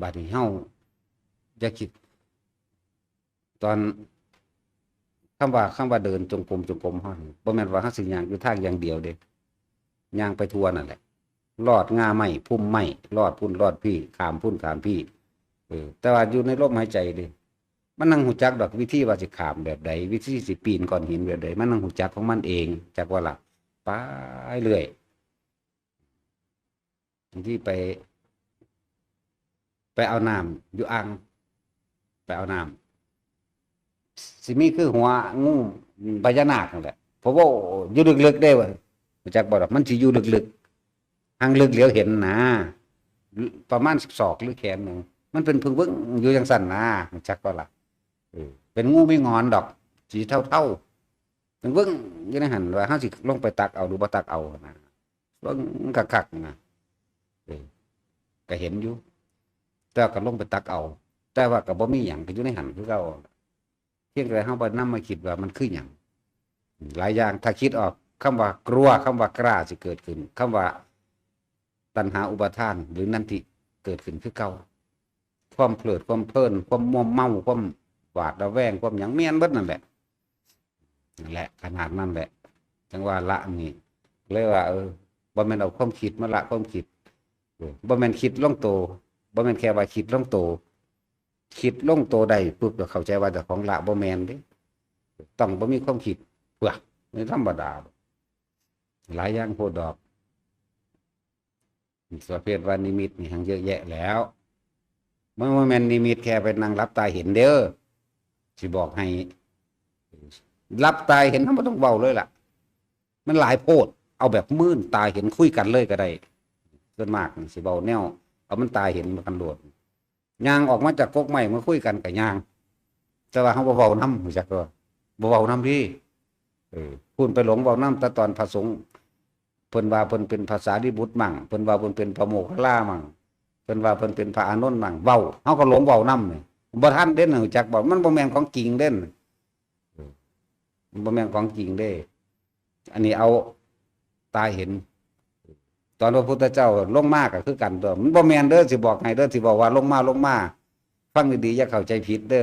ບາດນີ້ເຮົາຢ່າຄິດ ຕອນ ຄຳວ່າ ຄຳວ່າເດີນຈົງກົມ ຈົງກົມເຮົານີ້ ບໍ່ແມ່ນວ່າເຮົາຊິຍ່າງຢູ່ທາງຢ່າງດຽວເດ້ ຍ່າງໄປທົ່ວນັ້ນແຫຼະ ລອດງ່າໄມ້ ພຸ່ມໄມ້ ລອດພຸ້ນລອດພີ້ ຂ້າມພຸ້ນຂ້າມພີ້ ເອີ ແຕ່ວ່າຢູ່ໃນລົມຫາຍໃຈເດ້ ມັນຍັງຮູ້ຈັກດອກ ວິທີວ່າຊິຂ້າມແບບໃດ ວິທີຊິປີນກ້ອນຫີນແບບໃດ ມັນຍັງຮູ້ຈັກຂອງມັນເອງ ຈັກວ່າລະ ໄປເລື້ອຍ. ບາງທີໄປ ໄປເອົານ້ຳຢູ່ອ່າງ ໄປເອົານ້ຳ ຊິມີຄືຫົວງູພະຍານາກນັ້ນແຫຼະ ເພາະວ່າຢູ່ເລິກໆເດ້ ຮູ້ຈັກບໍ່ດອກ ມັນຊິຢູ່ເລິກໆ ຫາງເລິກຫຼຽວເຫັນນະ ປະມານສອກຫຼືແຂນໜຶ່ງ ມັນເປັນເພິ່ງເວີ້ງຢູ່ຈັ່ງຊັ້ນນະ ຮູ້ຈັກບໍ່ລະ ເອີ ເປັນງູມີງອນດອກ ສີເທົາໆ ເບິ່ງຢູ່ໃນຫັ້ນວ່າເຮົາຊິລົງໄປຕັກເອົາຫຼືບໍ່ຕັກເອົານະ ເບິ່ງຄັກໆນະ ເອີ ກໍເຫັນຢູ່ ແຕ່ວ່າກໍລົງໄປຕັກເອົາ ແຕ່ວ່າກໍບໍ່ມີຫຍັງ ກໍຢູ່ໃນຫັ້ນຄືເກົ່າ ພຽງແຕ່ເຮົາບໍ່ນຳມາຄິດວ່າມັນຄືຫຍັງ ຫຼາຍຢ່າງ ຖ້າຄິດອອກ ຄຳວ່າກົວ ຄຳວ່າກລ້າຊິເກີດຂຶ້ນ ຄຳວ່າຕັນຫາອຸປາທານ ຫຼື ນັນທິເກີດຂຶ້ນຄືເກົ່າ ຄວາມເພີດຄວາມເພີນ ຄວາມມົວເມົາ ຄວາມຫວາດລະແວງ ຄວາມຫຍັງ ແມ່ນເບິດນັ້ນແຫຼະ ນັ້ນແຫຼະ ຂະໜາດນັ້ນແຫຼະ ຈັ່ງວ່າລະນີ້ ເລີຍວ່າ ເອີ ບໍ່ແມ່ນເອົາຄວາມຄິດມາລະຄວາມຄິດ ເອີ ບໍ່ແມ່ນຄິດລົງໂຕ ບໍ່ແມ່ນແຄ່ວ່າຄິດລົງໂຕ ຄິດລົງໂຕໄດ້ປຶບ ແລ້ວເຂົ້າໃຈວ່າເຈົ້າຂອງລະ ບໍ່ແມ່ນເດ້ ຕ້ອງບໍ່ມີຄວາມຄິດ ເພື່ອ ບໍ່ທຳມະດາ ຫຼາຍຢ່າງໂພດດອກ. ປະເພດວ່ານິມິດນີ້ຫັ້ນເຍອະແຍະແລ້ວ ມັນບໍ່ແມ່ນນິມິດແຄ່ໄປນັ່ງຫຼັບຕາເຫັນເດີ ຊິບອກໃຫ້ ຫຼັບຕາເຫັນ ເຮົາບໍ່ຕ້ອງເວົ້າເລີຍລະ ມັນຫຼາຍໂພດ ເອົາແບບມືນຕາເຫັນຄຸຍກັນເລີຍກໍໄດ້ ສ່ວນມາກນີ້ຊິເວົ້າແນວເອົາມັນຕາເຫັນກັນໂລດ. ຍ່າງອອກມາຈາກກົກໄມ້ມາຄຸຍກັນກໍຍ່າງ ແຕ່ວ່າເຮົາບໍ່ເວົ້ານຳ ຮູ້ຈັກບໍ່ ບໍ່ເວົ້ານຳເດ້ ເອີ ພຸ້ນໄປຫຼົງເວົ້ານຳ ແຕ່ຕອນພະສົງ ເພິ່ນວ່າເພິ່ນເປັນພະສາລີບຸດມັ້ງ ເພິ່ນວ່າເພິ່ນເປັນພະໂມກຄະລາມັ້ງ ເພິ່ນວ່າເພິ່ນເປັນພະອານົນມັ້ງ ເວົ້າ ເຮົາກໍຫຼົງເວົ້ານຳນີ້ ບໍ່ທັນເດ້ ຮູ້ຈັກບໍ່ ມັນບໍ່ແມ່ນຂອງຈິງເດ້ ເອີ ມັນບໍ່ແມ່ນຂອງຈິງເດ້ ອັນນີ້ເອົາຕາເຫັນ ຕອນພະພຸດທະເຈົ້າລົງມາກໍຄືກັນຕົວະ ມັນບໍ່ແມ່ນເດີ ຊິບອກໃຫ້ເດີ ຊິເວົ້າວ່າລົງມາ ລົງມາ ຟັງດີໆ ຢ່າເຂົ້າໃຈຜິດເດີ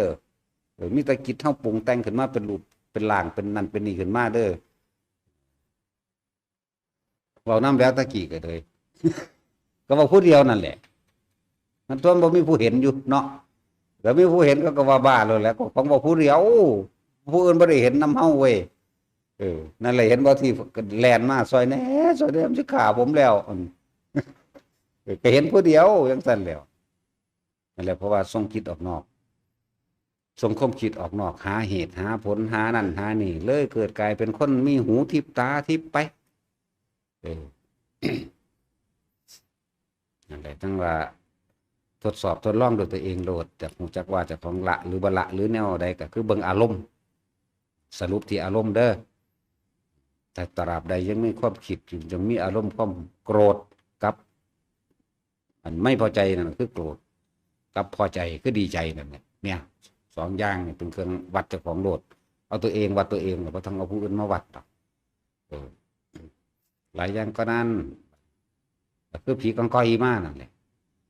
ເອີ ມີແຕ່ຈິດເຮົາປຸງແຕ່ງຂຶ້ນມາເປັນຮູບເປັນຮ່າງ ເປັນນັ້ນເປັນນີ້ຂຶ້ນມາເດີ. ເວົ້ານຳແລ້ວຕະກີ້ກໍເລີຍ ກໍເວົ້າຜູ້ດຽວນັ້ນແຫຼະ ມັນຕົວະບໍ່ມີຜູ້ເຫັນຢູ່ເນາະ ກໍມີຜູ້ເຫັນເຂົາກໍວ່າບ້າໂລດແຫຼະ ຂອງເວົ້າຜູ້ດຽວ ຜູ້ອື່ນບໍ່ໄດ້ເຫັນນຳເຮົາເວີຍ ເອີ ນັ້ນແຫຼະ ເຫັນບໍ່ ທີ່ແລ່ນມາຊ່ອຍແດ່ ຊ່ອຍແດ່ ມັນຊິຂ້າຜົມແລ້ວ ເອີ ກໍເຫັນຜູ້ດຽວຈັ່ງຊັ້ນແຫຼ້ວ. ນັ້ນແຫຼະ ເພາະວ່າສົ່ງຈິດອອກນອກ ສົ່ງຄວາມຄິດອອກນອກ ຫາເຫດຫາຜົນ ຫານັ້ນຫານີ້ ເລີຍເກີດກາຍເປັນຄົນມີຫູທິບຕາທິບໄປ. ເອີ ນັ້ນແຫຼະ ຈັ່ງວ່າທົດສອບທົດລອງດ້ວຍຕົວເອງໂລດ ຢາກຮູ້ຈັກວ່າເຈົ້າຂອງລະຫຼືບໍ່ລະ ຫຼືແນວໃດ ກໍຄືເບິ່ງອາລົມ ສະຫຼຸບທີ່ອາລົມເດີ. ແຕ່ຕະລາບໃດຍັງມີຄວາມຄິດຢູ່ ຍັງມີອາລົມຄວາມໂກຣດກັບ ອັນໄມ່ພໍໃຈນັ້ນຄືໂກຣດ ກັບພໍໃຈຄືດີໃຈນັ້ນແຫຼະ ເນຍ ສອງຢ່າງນີ້ເປັນເຄື່ອງວັດເຈົ້າຂອງໂລດ. ເອົາຕົວເອງວັດຕົວເອງ ແລ້ວບໍ່ຕ້ອງເອົາຜູ້ອື່ນມາວັດດອກ. ເອີ ຫຼາຍຢ່າງກໍນັ້ນ ກໍຄືຜີກອງກອຍມານັ້ນແຫຼະ.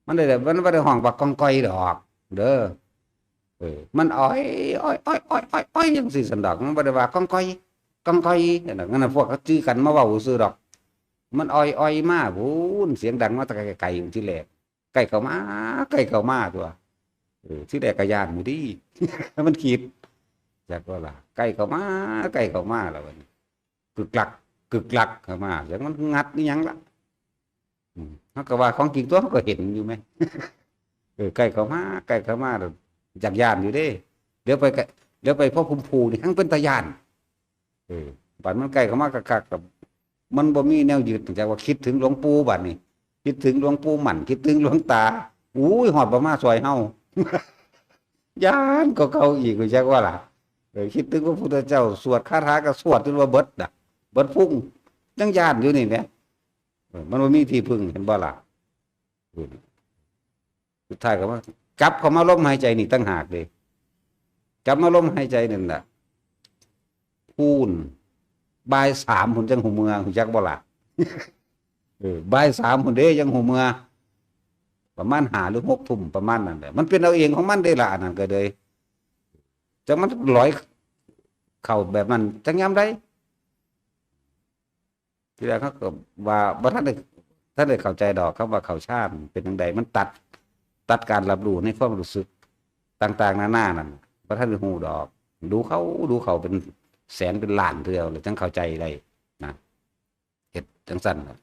ມັນໄດ້ ມັນບໍ່ໄດ້ຮ້ອງວ່າກອງກອຍດອກເດີ. ເອີ ມັນອ້ອຍໆໆໆໆ ຈັ່ງຊີ້ຊັ້ນດອກ. ມັນບໍ່ໄດ້ວ່າກອງກອຍ ກອງກອຍ ອັນນັ້ນ ອັນນັ້ນພວກເຂົາຈື່ກັນມາເວົ້າຊື່ດອກ. ມັນອ້ອຍໆມາພຸ້ນ ສຽງດັງມາແຕ່ໄກໆ ທີແລກ ໃກ້ເຂົ້າມາ ໃກ້ເຂົ້າມາຕົວະ. ເອີ ທີແລກກໍຢ້ານຢູ່ຕິ ມັນຄິດ ຈັກວ່າລະ ໃກ້ເຂົ້າມາ ໃກ້ເຂົ້າມາລະບັດນີ້ ກຶກລັກ ກຶກລັກເຂົ້າມາ ຈັກມັນງັດອີ່ຫຍັງລະ. ອືມ ເຮົາກໍວ່າຂອງຈິງຕົວະ ເຮົາກໍເຫັນຢູ່ແມ. ເອີ ໃກ້ເຂົ້າມາ ໃກ້ເຂົ້າມາ ຢາກຢ້ານຢູ່ເດ້. ຫຼຽວໄປກະ ຫຼຽວໄປພໍຄຸມພູນີ້ ຫັ້ງເປັນຕາຢ້ານ. ເອີ ບັດມັນໃກ້ເຂົ້າມາຄັກໆ ກໍມັນບໍ່ມີແນວຍຶດ ຈັກວ່າຄິດເຖິງຫຼວງปู่ບັດນີ້ ຄິດເຖິງຫຼວງປູ່ໝັ້ນ ຄິດເຖິງຫຼວງຕາ ໂອ້ຍ ຮອດບໍ່ມາຊ່ອຍເຮົາ ຢ້ານກວ່າເກົ່າອີກ ຮູ້ຈັກບໍ່ລະ. ເອີ ຄິດເຖິງພະພຸດທະເຈົ້າ ສວດຄາຖາກໍສວດຈົນວ່າເບິດນະ ເບິດພຸ້ງ ຍັງຢ້ານຢູ່ນີ້ແໝ. ເອີ ມັນບໍ່ມີທີ່ເພິ່ງ ເຫັນບໍ່ລະ. ອືມ ສຸດທ້າຍກໍມາ ກັບເຂົ້າມາລົມຫາຍໃຈນີ້ຕ່າງຫາກເດ້. ກັບມາລົມຫາຍໃຈນັ້ນນະ ພຸ້ນ ບ່າຍສາມພຸ້ນຈັ່ງຮູ້ເມືອ ຮູ້ຈັກບໍ່ລະ? ເອີ ບ່າຍສາມພຸ້ນເດ້ຈັ່ງຮູ້ເມືອ ປະມານຫ້າຫຼືຫົກທຸ່ມ ປະມານນັ້ນແຫຼະ. ມັນເປັນເອົາເອງຂອງມັນເດ້ລະ ອັນນັ້ນກໍເລີຍ ຈັກມັນລອຍເຂົ້າແບບນັ້ນຈັກຍາມໃດ. ທີແລກເຮົາກໍວ່າບໍ່ທັນໄດ້ ທັນໄດ້ເຂົ້າໃຈດອກ ຄຳວ່າເຂົ້າຊານເປັນຈັ່ງໃດ ມັນຕັດ ຕັດການຮັບຮູ້ໃນຄວາມຮູ້ສຶກຕ່າງໆນານານັ້ນ ບໍ່ທັນໄດ້ຮູ້ດອກ. ດູເຂົາ ດູເຂົາເປັນແສນເປັນລ້ານເທື່ອ ແລ້ວຈັ່ງເຂົ້າໃຈໄດ້ນະ. ເຮັດຈັ່ງຊັ້ນລະ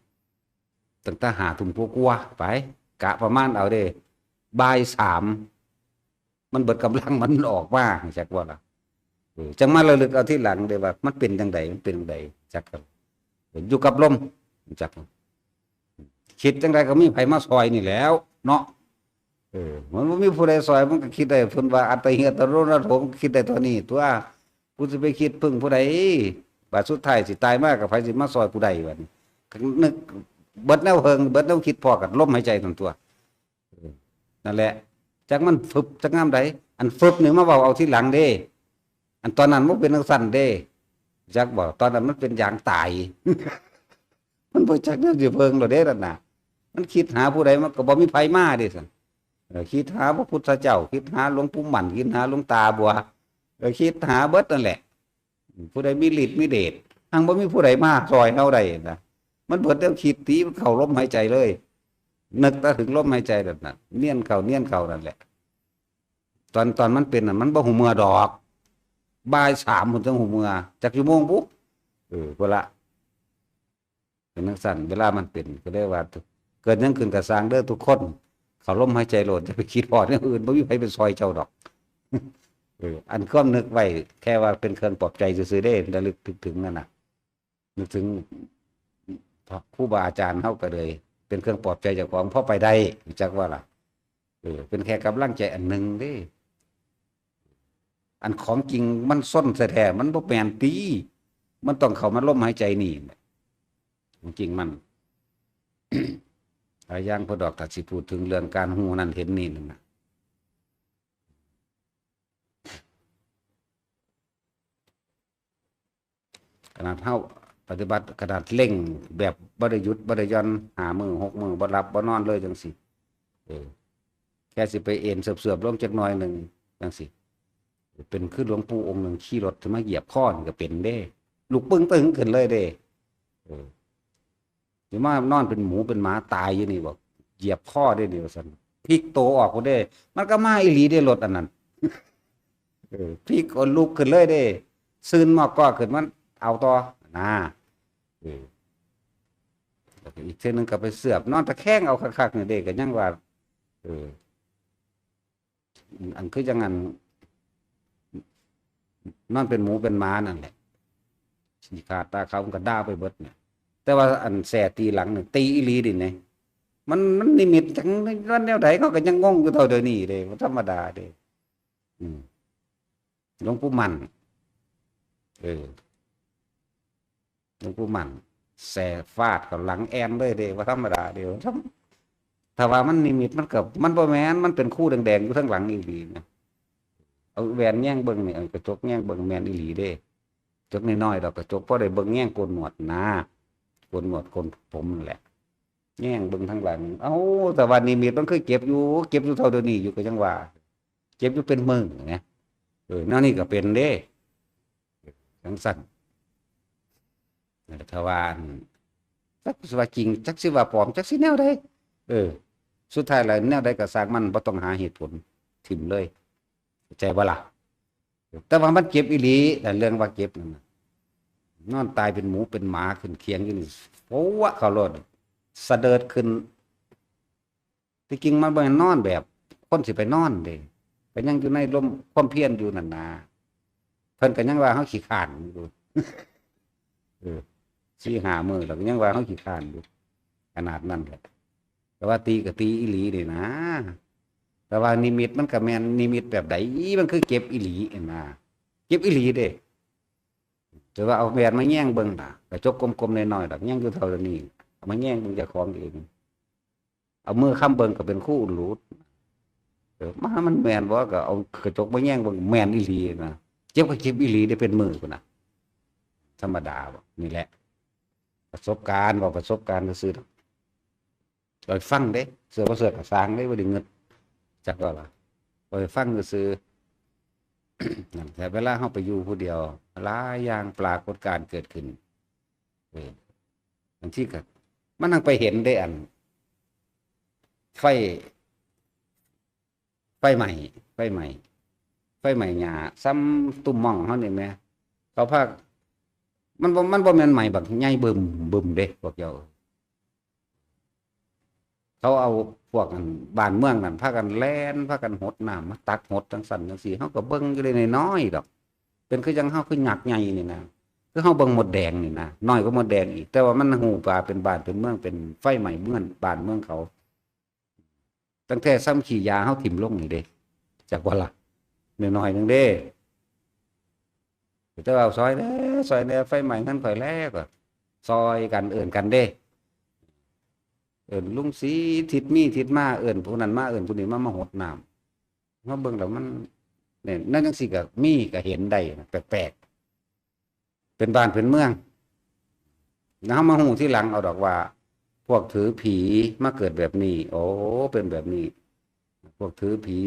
ຕັ້ງແຕ່ຫ້າທຸ່ມກວ່າໆໄປ ກະປະມານເອົາເດ້ ບ່າຍສາມ ມັນເບິດກຳລັງ ມັນອອກມາ ຮູ້ຈັກບໍ່ລະ? ເອີ ຈັ່ງມາລະລຶກເອົາທີຫຼັງເດ້ວ່າ ມັນເປັນຈັ່ງໃດ ມັນເປັນຈັ່ງໃດ ຈັກ ຢູ່ກັບລົມ ຈັກ ຄິດຈັ່ງໃດກໍມີໃຜມາຊ່ອຍນີ້ແຫຼ້ວເນາະ. ເອີ ມັນບໍ່ມີຜູ້ໃດຊ່ອຍ ມັນກໍຄິດໄດ້ ເພິ່ນວ່າອັດຕະຫິອັດຕະໂນນະໂຖ ມັນກໍຄິດໄດ້ເທົ່ານີ້ຕົວະ. ກູຊິໄປຄິດເພິ່ງຜູ້ໃດ ບາດສຸດທ້າຍຊິຕາຍມາ ກໍໃຜຊິມາຊ່ອຍກູໄດ້ ບາດນີ້ ກໍນຶກເບິດແນວເພິ່ງ ເບິດແນວຄິດພໍ້ກັນ ລົມຫາຍໃຈນັ້ນຕົວະ. ເອີ ນັ້ນແຫຼະ ຈັກມັນຟຶບຈັກຍາມໃດ ອັນຟຶບນີ້ມາເວົ້າເອົາທີຫຼັງເດ້ ອັນຕອນນັ້ນບໍ່ເປັນຈັ່ງຊັ້ນເດ້ ຈັກບໍ່? ຕອນນັ້ນມັນເປັນຢາງຕາຍ ມັນບໍ່ຈັກແນວຊິເພິ່ງແລ້ວເດ້ນັ້ນນະ. ມັນຄິດຫາຜູ້ໃດ ມັນກໍບໍ່ມີໃຜມາເດ້ຊັ້ນ. ເອີ ຄິດຫາພະພຸດທະເຈົ້າ ຄິດຫາຫຼວງປູ່ໝັ້ນ ຄິດຫາຫຼວງຕາບົວ ເອີ ຄິດຫາເບິດນັ້ນແຫຼະ. ຜູ້ໃດມີລິດມີເດດ ຫາກບໍ່ມີຜູ້ໃດມາຊ່ອຍເຮົາໄດ້ນະ. ມັນເບິດແນວຄິດຕິ ມັນເຂົ້າລົມຫາຍໃຈເລີຍ ນຶກແຕ່ເຖິງລົມຫາຍໃຈນັ້ນນະ ນຽນເຂົ້າ ນຽນເຂົ້ານັ້ນແຫຼະ. ຕອນ ຕອນມັນເປັນນັ້ນ ມັນບໍ່ຮູ້ເມື່ອດອກ ບ່າຍສາມພຸ້ນຈັ່ງຮູ້ເມື່ອ ຈັກຊົ່ວໂມງບຸ. ເອີ ພຸ້ນລະ ເປັນຈັ່ງຊັ້ນ ເວລາມັນເປັນ ກໍເລີຍວ່າ ເກີດຫຍັງຂຶ້ນກໍຊ່າງເດີທຸກຄົນ ເຂົ້າລົມຫາຍໃຈໂລດ ຢ່າໄປຄິດຮອດແນວອື່ນ ບໍ່ມີໃຜໄປຊ່ອຍເຈົ້າດອກ. ເອີ ອັນຄວາມນຶກໄວ້ ແຄ່ວ່າເປັນເຄື່ອງປອບໃຈຊື່ໆເດ້ ລະລຶກນຶກເຖິງນັ້ນນະ ນຶກເຖິງຄູບາອາຈານເຮົາກໍເລີຍເປັນເຄື່ອງປອບໃຈເຈົ້າຂອງ ພໍໄປໄດ້ ຮູ້ຈັກບໍ່ລະ? ເອີ ເປັນແຄ່ກຳລັງໃຈອັນໜຶ່ງເດ້. ອັນຂອງຈິງມັນຊົນແທ້ໆ ມັນບໍ່ແມ່ນຕິ ມັນຕ້ອງເຂົ້າມາລົມຫາຍໃຈນີ້ ຂອງຈິງມັນ. ຫຼາຍຢ່າງໂພດດອກ ຖ້າຊິພູດເຖິງເລື່ອງການຮູ້ນັ້ນເຫັນນີ້ນັ້ນນະ ຂະໜາດເຮົາປະຕິບັດ ຂະໜາດເລັ່ງແບບບໍ່ໄດ້ຢຸດບໍ່ໄດ້ຢ່ອນ ຫ້າມື້ຫົກມື້ບໍ່ຫຼັບບໍ່ນອນເລີຍຈັ່ງຊີ້ ເອີ ແຄ່ຊິໄປເອນເສີບໆລົງຈັກໜ້ອຍໜຶ່ງຈັ່ງຊີ້ ເປັນຄືຫຼວງປູ່ອົງໜຶ່ງຂີ່ລົດມາຢຽບຄໍນີ້ກໍເປັນເດ້ ລຸກປຶ້ງຕຶ້ງຂຶ້ນເລີຍເດ້. ເອີ ຊິມານອນເປັນໝູເປັນໝາຕາຍຢູ່ນີ້ບໍ ຢຽບຄໍເດ້ນີ້ ວ່າຊັ້ນ ພິກໂຕອອກພຸ້ນເດ້ ມັນກໍມາອີ່ຫຼີເດ້ລົດອັນນັ້ນ ເອີ ພິກ ລຸກຂຶ້ນເລີຍເດ້ ຊືນມອກກໍຂຶ້ນ ມັນເອົາຕໍ່ນະ. ເອີ ແລ້ວກໍອີກເທື່ອໜຶ່ງກໍໄປເສືອບ ນອນຕະແຄງເອົາຄັກໆນີ້ເດ້ ກໍຍັງວ່າ ເອີ ອັນ ຄືຈັ່ງອັນ ນອນເປັນໝູເປັນໝານັ້ນແຫຼະ ຂີ້ຂາດຕາຂາວ ມັນກໍດ່າໄປເບິດນະ. ແຕ່ວ່າອັນແສ່ຕີຫຼັງນີ້ ຕີອີ່ຫຼີເດນີ້ ມັນ ມັນນິມິດຈັ່ງ ມັນແນວໃດ ເຂົາກໍຍັງງົງຢູ່ເທົ່າດຽວນີ້ເດ້ ບໍ່ທຳມະດາເດ້. ອືມ ຫຼວງປູ່ໝັ້ນ ເອີ ຫຼວງປູ່ໝັ້ນ ແສ່ຟາດເຂົ້າຫຼັງແອ່ນເລີຍເດ້ ບໍ່ທຳມະດາເດ້. ຖ້າວ່າມັນນິມິດ ມັນກໍ ມັນບໍ່ແມ່ນ ມັນເປັນຄູແດງໆຢູ່ທາງຫຼັງອີ່ຫຼີນະ. ເອົາແວ່ນແຍງເບິ່ງນີ້ ເອົາກະຈົກແຍງເບິ່ງ ແມ່ນອີ່ຫຼີເດ້. ກະຈົກນ້ອຍໆດອກ ກະຈົກພໍໄດ້ເບິ່ງແຍງໂກນໜວດນະ ໂກນໜວດໂກນຜົມນັ້ນແຫຼະ ແຍງເບິ່ງທາງຫຼັງ. ເອົ້າ ແຕ່ວ່ານິມິດມັນຄືເຈັບຢູ່ ເຈັບຢູ່ເທົ່າດຽວນີ້ຢູ່ ກໍຍັງວ່າເຈັບຢູ່ເປັນມື້ນະ. ເອີ ແນວນີ້ກໍເປັນເດ້ ຈັ່ງຊັ້ນ. ແຕ່ວ່າ ອັນ ຈັກຊິວ່າຈິງ ຈັກຊິວ່າປອມ ຈັກຊິແນວໃດ ເອີ ສຸດທ້າຍແລ້ວແນວໃດກໍຊ່າງມັນ ບໍ່ຕ້ອງຫາເຫດຜົນ ຖິ້ມເລີຍ ເຂົ້າໃຈບໍ່ລະ? ແຕ່ວ່າມັນເຈັບອີ່ຫຼີ ແຕ່ເລື່ອງວ່າເຈັບນັ້ນນະ ນອນຕາຍເປັນໝູເປັນໝາຂຶ້ນຄຽງຢູ່ນີ້ ໂພວະເຂົ້າໂລດ ສະເດີດຂຶ້ນ. ທີ່ຈິງມັນບໍ່ແມ່ນນອນແບບຄົນຊິໄປນອນເດ້ ກໍຍັງຢູ່ໃນລົມຄວາມພຽນຢູ່ນັ້ນນະ. ເພິ່ນກໍຍັງວ່າເຮົາຂີ້ຄ້ານຢູ່ ເອີ ສີ່ຫ້າມື້ແລ້ວກໍຍັງວ່າເຮົາຂີ້ຄ້ານຢູ່ ຂະໜາດນັ້ນແຫຼະ. ແຕ່ວ່າຕີກໍຕີອີ່ຫຼີເດ້ນະ ແຕ່ວ່ານິມິດມັນກໍແມ່ນນິມິດແບບໃດ ມັນຄືເຈັບອີ່ຫຼີຫັ້ນນະ ເຈັບອີ່ຫຼີເດ້. ແຕ່ວ່າເອົາແວ່ນມາແຍງເບິ່ງນະ ກະຈົກກົມໆນ້ອຍໆດອກ ຍັງຢູ່ເທົ່ານີ້ ເອົາມາແຍງເບິ່ງເຈົ້າຂອງເອງ ເອົາມືຄ້ຳເບິ່ງກໍເປັນຄູອຸນລູດ. ເອີ ມາ ມັນແມ່ນບໍ່? ກໍເອົາກະຈົກມາແຍງເບິ່ງ ແມ່ນອີ່ຫຼີນະ ເຈັບກໍເຈັບອີ່ຫຼີເດ້ ເປັນມື້ພຸ້ນນະ. ທຳມະດາບໍ່? ນີ້ແຫຼະ ປະສົບການ ເວົ້າປະສົບການຊື່ໆດອກ ເວົ້າໃຫ້ຟັງເດ້ ເຊື່ອບໍ່ເຊື່ອກໍຊ່າງເດ້ ບໍ່ໄດ້ງຶດ ຈັກວ່າລະ ເວົ້າໃຫ້ຟັງຊື່ໆ. ນັ້ນແຫຼະ ເວລາເຮົາໄປຢູ່ຜູ້ດຽວ ຫຼາຍຢ່າງປາກົດການເກີດຂຶ້ນ ເອີ ບາງທີກໍ ມັນທັງໄປເຫັນເດ້ ອັນ ໄຟ ໄຟໄໝ້ ໄຟໄໝ້ ໄຟໄໝ້ຫຍ້າ ສ່ຳຕຸ້ມມ່ອງເຮົານີ້ແໝ ເຂົາພາ ມັນບໍ່ ມັນບໍ່ແມ່ນໄໝ້ບັກໃຫຍ່ບຶມໆເດ້ພວກເຈົ້າ. ເຂົາເອົາພວກ ອັນ ບ້ານເມືອງນັ້ນ ພາກັນແລ່ນ ພາກັນຫົດນ້ຳ ມາຕັກຫົດຈັ່ງຊັ້ນຈັ່ງຊີ້ ເຮົາກໍເບິ່ງຢູ່ເດ້ ນ້ອຍໆດອກ ເປັນຄືຈັ່ງເຮົາຄືຍັກໃຫຍ່ນີ້ນະ ຄືເຮົາເບິ່ງມົດແດງນີ້ນະ ນ້ອຍກວ່າມົດແດງອີກ ແຕ່ວ່າມັນຮູ້ວ່າເປັນບ້ານເປັນເມືອງ ເປັນໄຟໄໝ້ເມືອງ ບ້ານເມືອງເຂົາ. ຕັ້ງແຕ່ສ່ຳຂີ້ຢາເຮົາຖິ້ມລົງນີ້ເດ້ ຈັກວ່າລະ ນ້ອຍໆໜຶ່ງເດ້. ແຕ່ວ່າຊ່ອຍແດ່ ຊ່ອຍແດ່ ໄຟໄໝ້ເຮືອນຂ້ອຍແລ້ວ ກໍຊ່ອຍກັນ ເອີ້ນກັນເດ້ ເອີ້ນລຸງສີ ທິດມີ ທິດມາ ເອີ້ນຜູ້ນັ້ນມາ ເອີ້ນຜູ້ນີ້ມາ ມາຫົດນ້ຳ. ມາເບິ່ງແລ້ວມັນ ນີ້ ແນວຈັ່ງຊີ້ກໍມີ ກໍເຫັນໄດ້ ແປກໆ ເປັນບ້ານເປັນເມືອງ. ແລ້ວເຮົາມາຮູ້ທີຫຼັງເອົາດອກວ່າ ພວກຖືຜີມາເກີດແບບນີ້ ໂອ້ ເປັນແບບນີ້ ພວກຖືຜີ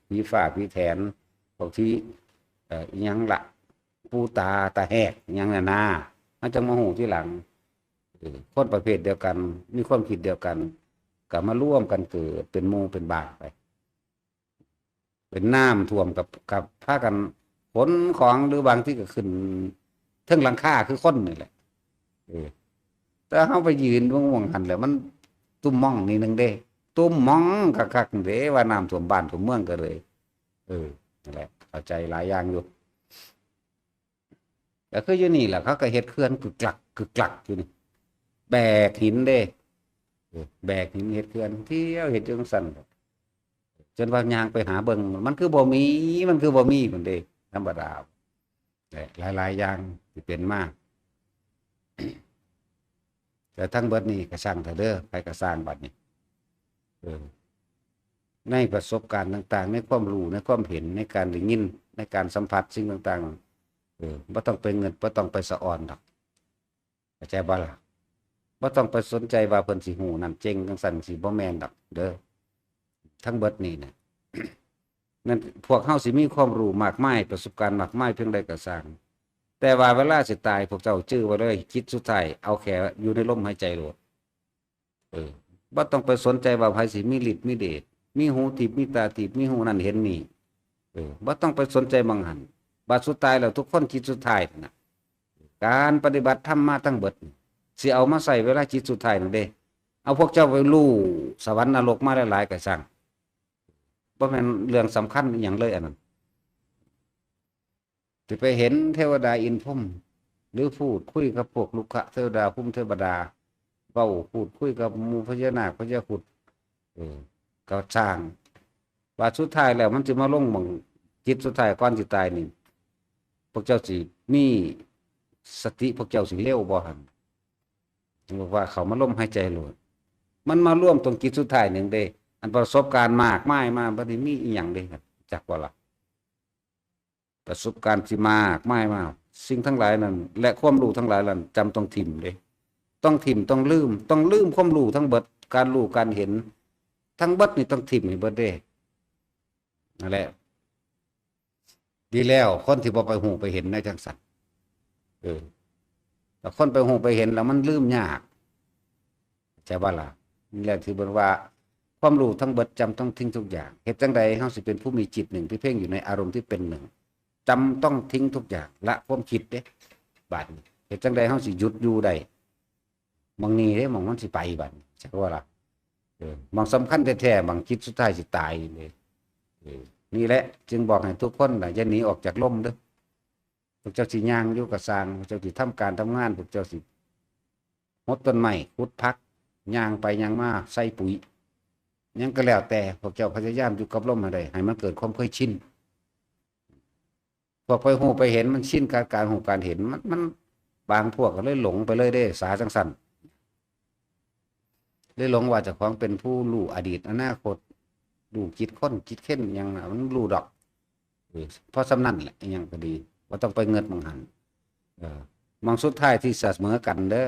ຜີຟ້າຜີແຖນ ພວກທີ່ ເອີ ອີ່ຫຍັງລະ ປູຕາຕາແຫກ ອີ່ຫຍັງນັ້ນນາ ເຮົາຈັ່ງມາຮູ້ທີຫຼັງ. ເອີ ຄົນປະເພດດຽວກັນ ມີຄວາມຄິດດຽວກັນ ກໍມາລວມກັນເກີດເປັນໝູ່ເປັນບ້ານໄປ ເປັນນ້ຳຖ້ວມ ກໍ ກໍພາກັນຂົນຂອງ ຫຼືບາງທີກໍຂຶ້ນເທິງຫຼັງຄາຄືຄົນນີ້ແຫຼະ. ເອີ ແຕ່ເຮົາໄປຢືນເບິ່ງໝ່ອງຫັ້ນແຫຼະ ມັນຕຸ້ມມ່ອງນິດໜຶ່ງເດ້ ຕຸ້ມມ່ອງຄັກໆເດ້ ວ່ານ້ຳຖ້ວມບ້ານຖ້ວມເມືອງກໍເລີຍ. ເອີ ນັ້ນແຫຼະ ເຂົ້າໃຈຫຼາຍຢ່າງຢູ່. ກໍຄືຢູ່ນີ້ແຫຼະ ເຂົາກໍເຮັດເຂື່ອນກຶກກະກຶກກະກຢູ່ນີ້ ແບກຫີນເດ້ ເອີ ແບກຫີນເຮັດເຂື່ອນ ທ່ຽວເຮັດຢູ່ຈັ່ງຊັ້ນ ຈົນວ່າຍ່າງໄປຫາເບິ່ງ ມັນຄືບໍ່ມີ ມັນຄືບໍ່ມີພຸ້ນເດ້. ທຳມະດາ ແຫຼະ ຫຼາຍໆຢ່າງທີ່ເປັນມາ. ແຕ່ທັງເບິດນີ້ກໍຊ່າງເຖາະເດີ ໃຜກໍຊ່າງບັດນີ້ ເອີ ໃນປະສົບການຕ່າງໆ ໃນຄວາມຮູ້ ໃນຄວາມເຫັນ ໃນການໄດ້ຍິນ ໃນການສຳຜັດສິ່ງຕ່າງໆ ເອີ ບໍ່ຕ້ອງໄປງຶດ ບໍ່ຕ້ອງໄປສະອອນດອກ ເຂົ້າໃຈບໍ່ລະ? ບໍ່ຕ້ອງໄປສົນໃຈວ່າເພິ່ນຊິຮູ້ນັ້ນເກັ່ງຈັ່ງຊັ້ນ ຊິບໍ່ແມ່ນດອກເດີ. ທັງເບິດນີ້ນະ ແມ່ນພວກເຮົາຊິມີຄວາມຮູ້ມາກມາຍ ປະສົບການມາກມາຍພຽງໃດກໍຊ່າງ ແຕ່ວ່າເວລາຊິຕາຍ ພວກເຈົ້າຈື່ໄວ້ເລີຍ ຈິດສຸດທ້າຍເອົາແຄ່ຢູ່ໃນລົມຫາຍໃຈໂລດ. ເອີ ບໍ່ຕ້ອງໄປສົນໃຈວ່າໃຜຊິມີລິດມີເດດ ມີຫູທິບ ມີຕາທິບ ມີຫູນັ້ນເຫັນນີ້ ເອີ ບໍ່ຕ້ອງໄປສົນໃຈໝ່ອງຫັ້ນ. ບາດສຸດທ້າຍແລ້ວ ທຸກຄົນຈິດສຸດທ້າຍນັ້ນນະ ການປະຕິບັດທຳມາທັງເບິດ ຊິເອົາມາໃຊ້ເວລາຈິດສຸດທ້າຍນັ້ນເດ້. ເອົາພວກເຈົ້າໄປຮູ້ສະຫວັນນະລົກມາຫຼາຍໆກໍຊ່າງ ບໍ່ແມ່ນເລື່ອງສຳຄັນອີ່ຫຍັງເລີຍອັນນັ້ນ. ຊິໄປເຫັນເທວະດາອິນພົມ ຫຼື ພູດຄຸຍກັບພວກລຸກຂະເທວະດາ ພູມເທວະດາ ເວົ້າພູດຄຸຍກັບໝູ່ພະຍານາກພະຍາຄຸດ ເອີ ກໍຊ່າງ ວ່າສຸດທ້າຍແລ້ວມັນຊິມາລົງໝ່ອງ ຈິດສຸດທ້າຍກ່ອນຊິຕາຍນີ້ ພວກເຈົ້າຊິມີສະຕິ ພວກເຈົ້າຊິເລັວບໍ່ຫັ້ນ? ບອກວ່າເຂົ້າມາລົມຫາຍໃຈໂລດ ມັນມາລວມຕົງຈິດສຸດທ້າຍໜຶ່ງເດ້ ອັນປະສົບການມາກມາຍມາ ບັດນີ້ມີອີ່ຫຍັງເດ້ ຈັກບໍ່ລະ? ປະສົບການທີ່ມາກມາຍມາ ສິ່ງທັງຫຼາຍນັ້ນ ແລະ ຄວາມຮູ້ທັງຫຼາຍນັ້ນ ຈຳຕ້ອງຖິ້ມເດ້ ຕ້ອງຖິ້ມ ຕ້ອງລືມ ຕ້ອງລືມຄວາມຮູ້ທັງເບິດ ການຮູ້ການເຫັນທັງເບິດນີ້ຕ້ອງຖິ້ມໃຫ້ເບິດເດ້. ນັ້ນແຫຼະ ດີແລ້ວ ຄົນທີ່ບໍ່ໄປຮູ້ໄປເຫັນແນວຈັ່ງຊັ້ນ ເອີ ແລ້ວຄົນໄປຮູ້ໄປເຫັນແລ້ວມັນລືມຍາກ ເຂົ້າໃຈບໍ່ລະ? ນີ້ແຫຼະທີ່ເພິ່ນວ່າ ຄວາມຮູ້ທັງເບິດຈຳຕ້ອງຖິ້ມທຸກຢ່າງ. ເຮັດຈັ່ງໃດເຮົາຊິເປັນຜູ້ມີຈິດໜຶ່ງທີ່ເພງຢູ່ໃນອາລົມທີ່ເປັນໜຶ່ງ? ຈຳຕ້ອງຖິ້ມທຸກຢ່າງ ລະຄວາມຄິດເດ້. ບາດນີ້ເຮັດຈັ່ງໃດເຮົາຊິຢຸດຢູ່ໄດ້? ໝ່ອງນີ້ເດ້ ໝ່ອງມັນຊິໄປບາດນີ້ ເຈົ້າວ່າລະ? ເອີ ໝ່ອງສຳຄັນແທ້ໆ ໝ່ອງຈິດສຸດທ້າຍຊິຕາຍເດ້. ເອີ ນີ້ແຫຼະຈຶ່ງບອກໃຫ້ທຸກຄົນນະ ຢ່າໜີອອກຈາກລົມເດີ້. ພວກເຈົ້າຊິຍ່າງຢູ່ກໍຊ່າງ, ພວກເຈົ້າຊິທຳການທຳງານ, ພວກເຈົ້າຊິຫົດຕົ້ນໄມ້, ຂຸດຜັກ, ຍ່າງໄປຍ່າງມາ, ໃສ່ປຸ໋ຍ, ຫຍັງກໍແລ້ວແຕ່, ພວກເຈົ້າພະຍາຍາມຢູ່ກັບລົມໃຫ້ໄດ້, ໃຫ້ມັນເກີດຄວາມເຄີຍຊິນ. ພວກໄປຮູ້ໄປເຫັນ ມັນຊິນກັບການຮູ້ການເຫັນ ມັນ ມັນ ບາງພວກກໍເລີຍຫຼົງໄປເລີຍເດ້ ສາຈັ່ງຊັ້ນ ເລີຍຫຼົງວ່າເຈົ້າຂອງເປັນຜູ້ຮູ້ອະດີດອະນາຄົດ ຮູ້ຈິດຄົນຈິດເຄັນຫຍັງ ມັນຮູ້ດອກ ເອີ ພໍສ່ຳນັ້ນແຫຼະ ອີ່ຫຍັງກໍດີ ບໍ່ຕ້ອງໄປເງິດໝ່ອງຫັ້ນ ເອີ ໝ່ອງສຸດທ້າຍທີ່ສະເໝີກັນເດີ້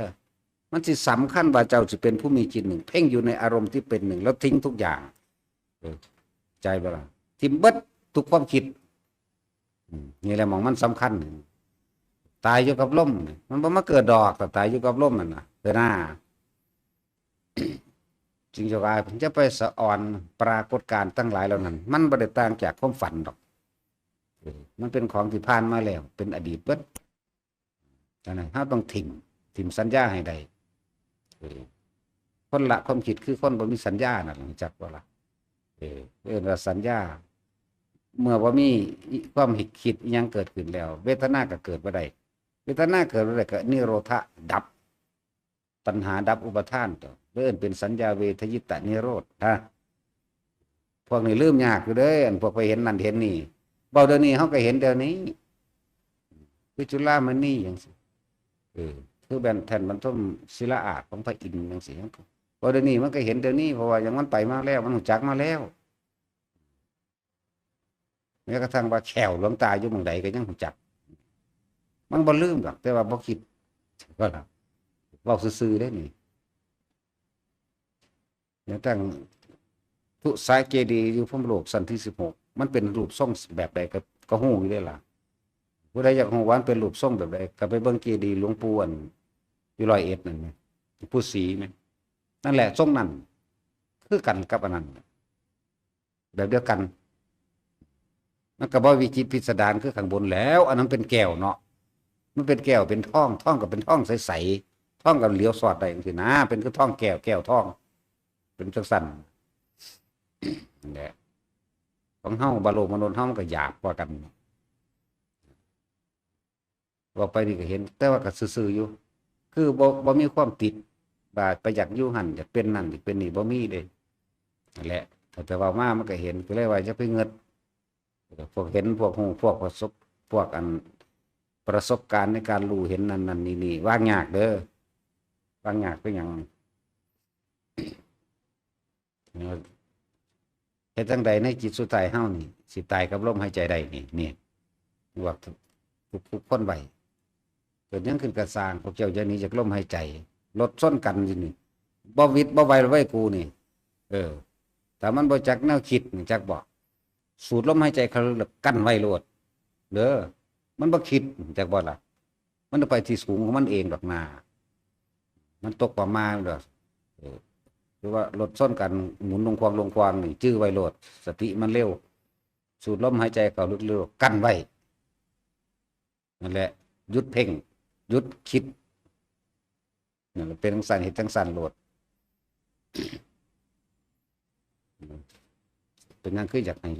ມັນຊິສຳຄັນວ່າເຈົ້າຊິເປັນຜູ້ມີຈິດໜຶ່ງ ເພງຢູ່ໃນອາລົມທີ່ເປັນໜຶ່ງ ແລ້ວຖິ້ມທຸກຢ່າງ ເອີ ເຂົ້າໃຈບໍ່ລະ? ຖິ້ມເບິດທຸກຄວາມຄິດ. ອືມ ນີ້ແຫຼະໝ່ອງມັນສຳຄັນ ຕາຍຢູ່ກັບລົມ ມັນບໍ່ມາເກີດດອກ ຖ້າຕາຍຢູ່ກັບລົມນັ້ນນະ ເດີນາ ຈຶ່ງຈະວ່າ ເພິ່ນຈະໄປສະອອນປາກົດການທັງຫຼາຍເຫຼົ່ານັ້ນ ມັນບໍ່ໄດ້ຕ່າງຈາກຄວາມຝັນດອກ ເອີ ມັນເປັນຂອງທີ່ຜ່ານມາແລ້ວ ເປັນອະດີດເບິດ. ອັນນັ້ນເຮົາຕ້ອງຖິ້ມ ຖິ້ມສັນຍາໃຫ້ໄດ້ ເອີ ຄົນລະຄວາມຄິດຄືຄົນບໍ່ມີສັນຍານັ້ນ ຮູ້ຈັກບໍ່ລະ? ເອີ ເອີ້ນວ່າສັນຍາ ເມື່ອບໍ່ມີຄວາມຄິດອີ່ຫຍັງເກີດຂຶ້ນແລ້ວ ເວທະນາກໍເກີດບໍ່ໄດ້ ເວທະນາເກີດບໍ່ໄດ້ກໍນິໂຣທະດັບ ຕັນຫາດັບ ອຸປາທານ ເອີ້ນເປັນສັນຍາເວທະຍິດຕະນິໂຣທະ. ພວກນີ້ລືມຍາກຢູ່ເດ້ ອັນພວກໄປເຫັນນັ້ນເຫັນນີ້ ເວົ້າດຽວນີ້ເຮົາກໍເຫັນດຽວນີ້ ຄືຈຸລາມະນີຈັ່ງຊີ້ ເອີ ຄືແບນແທ່ນບັນທົມສິລາອາດຂອງພະອິນຈັ່ງຊີ້ ເວົ້າດຽວນີ້ມັນກໍເຫັນດຽວນີ້ ເພາະວ່າຫຍັງ ມັນໄປມາແລ້ວ ມັນຮູ້ຈັກມາແລ້ວ ແມ້ກະທັ່ງວ່າແຂ້ວຫຼວງຕາຢູ່ໝ່ອງໃດກໍຍັງຮູ້ຈັກ ມັນບໍ່ລືມດອກ ແຕ່ວ່າບໍ່ຄິດ ເວົ້າຊື່ໆເດ້ນີ້. ແນວຕັ້ງທຸສາເຈດີຢູ່ພົມໂລກຊັ້ນທີສິບຫົກ ມັນເປັນຮູບຊົງແບບໃດ ກໍ ກໍຮູ້ຢູ່ເດ້ລະ. ຜູ້ໃດຢາກຮູ້ວ່າມັນເປັນຮູບຊົງແບບໃດ ກໍໄປເບິ່ງເຈດີຫຼວງປູ່ອັນຢູ່ຮ້ອຍເອັດນັ້ນແມະ ປູ່ສີແມະ ນັ້ນແຫຼະ ຊົງນັ້ນຄືກັນກັບອັນນັ້ນ ແບບດຽວກັນ ມັນກໍບໍ່ວິຈິດພິດສະດານຄືຂ້າງບົນແລ້ວ ອັນນັ້ນເປັນແກ້ວເນາະ ມັນເປັນແກ້ວເປັນທອງ ທອງກໍເປັນທອງໃສໆ ທອງກໍຫຼຽວສອດໄດ້ຈັ່ງຊີ້ນະ ເປັນຄືທອງແກ້ວ ແກ້ວທອງ ເປັນຈັ່ງຊັ້ນ ນັ້ນແຫຼະ ຂອງເຮົາ ບາໂລກມະນຸດເຮົາມັນກໍຫຍາບກວ່າກັນ. ເວົ້າໄປນີ້ກໍເຫັນ ແຕ່ວ່າກໍຊື່ໆຢູ່ ຄືບໍ່ ບໍ່ມີຄວາມຕິດວ່າໄປຢາກຢູ່ຫັ້ນ ຢາກເປັນນັ້ນ ຢາກເປັນນີ້ ບໍ່ມີເດ້ ນັ້ນແຫຼະ ຖ້າແຕ່ເວົ້າມາມັນກໍເຫັນ ກໍເລີຍວ່າຢ່າໄປເງິດ ພວກເຫັນ ພວກຮູ້ ພວກປະສົບ ພວກອັນປະສົບການໃນການຮູ້ເຫັນນັ້ນໆນີ້ໆ ວາງຍາກເດີ້ ວາງຍາກຄືຫຍັງ? ເນາະ ເຮັດຈັ່ງໃດໃນຈິດສຸດທ້າຍເຮົານີ້ ຊິຕາຍກັບລົມຫາຍໃຈໄດ້ນີ້ ນີ້ ບອກທຸກໆຄົນໄວ້ ເກີດຫຍັງຂຶ້ນກະຊ່າງ ພວກເຈົ້າຢ່າໜີຈາກລົມຫາຍໃຈ ລົດຊົນກັນຢູ່ນີ້ ບໍ່ຫວິດບໍ່ໄຫວເວີຍກູນີ້ ເອີ ຖ້າມັນບໍ່ຈັກແນວຄິດ ຈັກບໍ່ ສູດລົມຫາຍໃຈເຂົ້າເລິກໆ ກັ້ນໄວ້ໂລດເດີ້ ມັນບໍ່ຄິດ ຈັກບໍ່ລະ? ມັນໄປທີ່ສູງຂອງມັນເອງດອກນາ ມັນຕົກປະມານດອກ ເອີ ຫຼືວ່າລົດຊົນກັນໝູນລົງຄວາງລົງຄວາງນີ້ ຈື່ໄວ້ໂລດ ສະຕິມັນເລັວ ສູດລົມຫາຍໃຈເຂົ້າເລິກໆ ກັ້ນໄວ້ ນັ້ນແຫຼະ ຢຸດເພັ່ງ ຢຸດຄິດ ນັ້ນແຫຼະ ເປັນຈັ່ງຊັ້ນ ເຮັດຈັ່ງຊັ້ນໂລດ. ເປັນຫຍັງຄືຢາກໃຫ້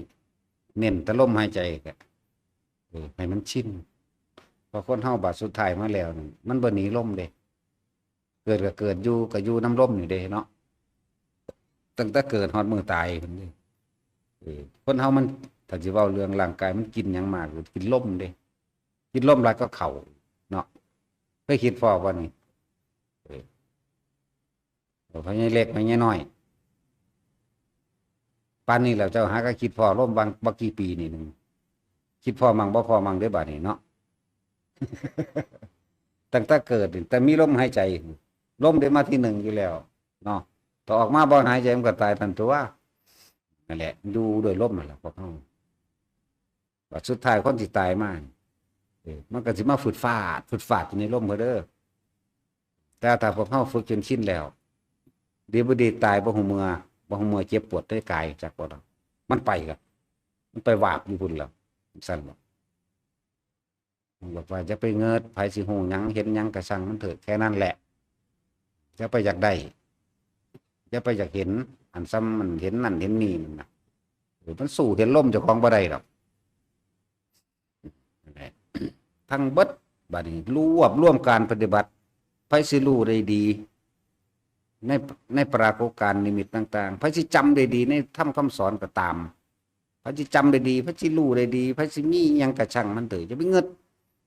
ເນັ້ນແຕ່ລົມຫາຍໃຈ ເອີ ໃຫ້ມັນຊິນ. ເພາະຄົນເຮົາບາດສຸດທ້າຍມາແລ້ວນີ້ ມັນບໍ່ໜີລົມເດ້. ເກີດກໍເກີດຢູ່ ກໍຢູ່ນຳລົມນີ້ເດ້ເນາະ. ຕັ້ງແຕ່ເກີດຮອດມື້ຕາຍພຸ້ນເດ້. ເອີ ຄົນເຮົາມັນ ຖ້າຊິເວົ້າເລື່ອງຮ່າງກາຍ ມັນກິນຫຍັງມາ ກໍກິນລົມເດ້. ກິນລົມຫຼາຍກວ່າເຂົ້າເນາະ. ເຄີຍຄິດພໍ້ບໍ່ນີ້? ເອີ ພໍ່ໃຫຍ່ເລັກ ພໍ່ໃຫຍ່ນ້ອຍ ປານນີ້ແລ້ວ ເຈົ້າຫາກໍຄິດພໍ້ລົມບາງ ບໍ່ກີ່ປີນີ້ໜຶ່ງ ຄິດພໍ້ໝັ່ງບໍ່ພໍ້ໝັ່ງເດ້ບາດນີ້ເນາະ. ຕັ້ງແຕ່ເກີດນີ້ ແຕ່ມີລົມຫາຍໃຈ ລົມໄດ້ມາທີໜຶ່ງຢູ່ແລ້ວເນາະ. ຖ້າອອກມາບໍ່ຫາຍໃຈ ມັນກໍຕາຍທັນຕົວ. ນັ້ນແຫຼະ ຢູ່ດ້ວຍລົມນັ້ນແຫຼະພວກເຮົາ. ບາດສຸດທ້າຍຄົນທີ່ຕາຍມາ ເອີ ມັນກໍຊິມາຟືດຟາດ ຟືດຟາດຢູ່ໃນລົມເດີ້. ແຕ່ຖ້າພວກເຮົາຝຶກຈົນຊິນແລ້ວ ດີບໍ່ດີຕາຍບໍ່ຮູ້ເມື່ອ ບໍ່ຮູ້ເມື່ອເຈັບປວດໃນກາຍ ຈັກບໍ່ດອກ ມັນໄປລະ ມັນໄປວາບຢູ່ພຸ້ນລະ ຊັ້ນບໍ່. ບອກວ່າຢ່າໄປເງິດ ໃຜຊິຮູ້ຫຍັງເຫັນຫຍັງກໍຊ່າງມັນເຖາະ ແຄ່ນັ້ນແຫຼະ. ຢ່າໄປຢາກໄດ້ ຢ່າໄປຢາກເຫັນ ອັນຊ່ຳມັນເຫັນນັ້ນເຫັນນີ້ນັ້ນນະ. ເອີ ມັນສູ້ເຫັນລົມເຈົ້າຂອງບໍ່ໄດ້ດອກ. ທັງເບິດບາດນີ້ລວບລວມການປະຕິບັດ ໃຜຊິຮູ້ໄດ້ດີໃນ ໃນປາກົດການນິມິດຕ່າງໆ ໃຜຊິຈຳໄດ້ດີໃນທຳຄຳສອນກໍຕາມ ໃຜຊິຈຳໄດ້ດີ ໃຜຊິຮູ້ໄດ້ດີ ໃຜຊິມີອີ່ຫຍັງກະຊ່າງມັນເຖາະ ຢ່າໄປເງິດ.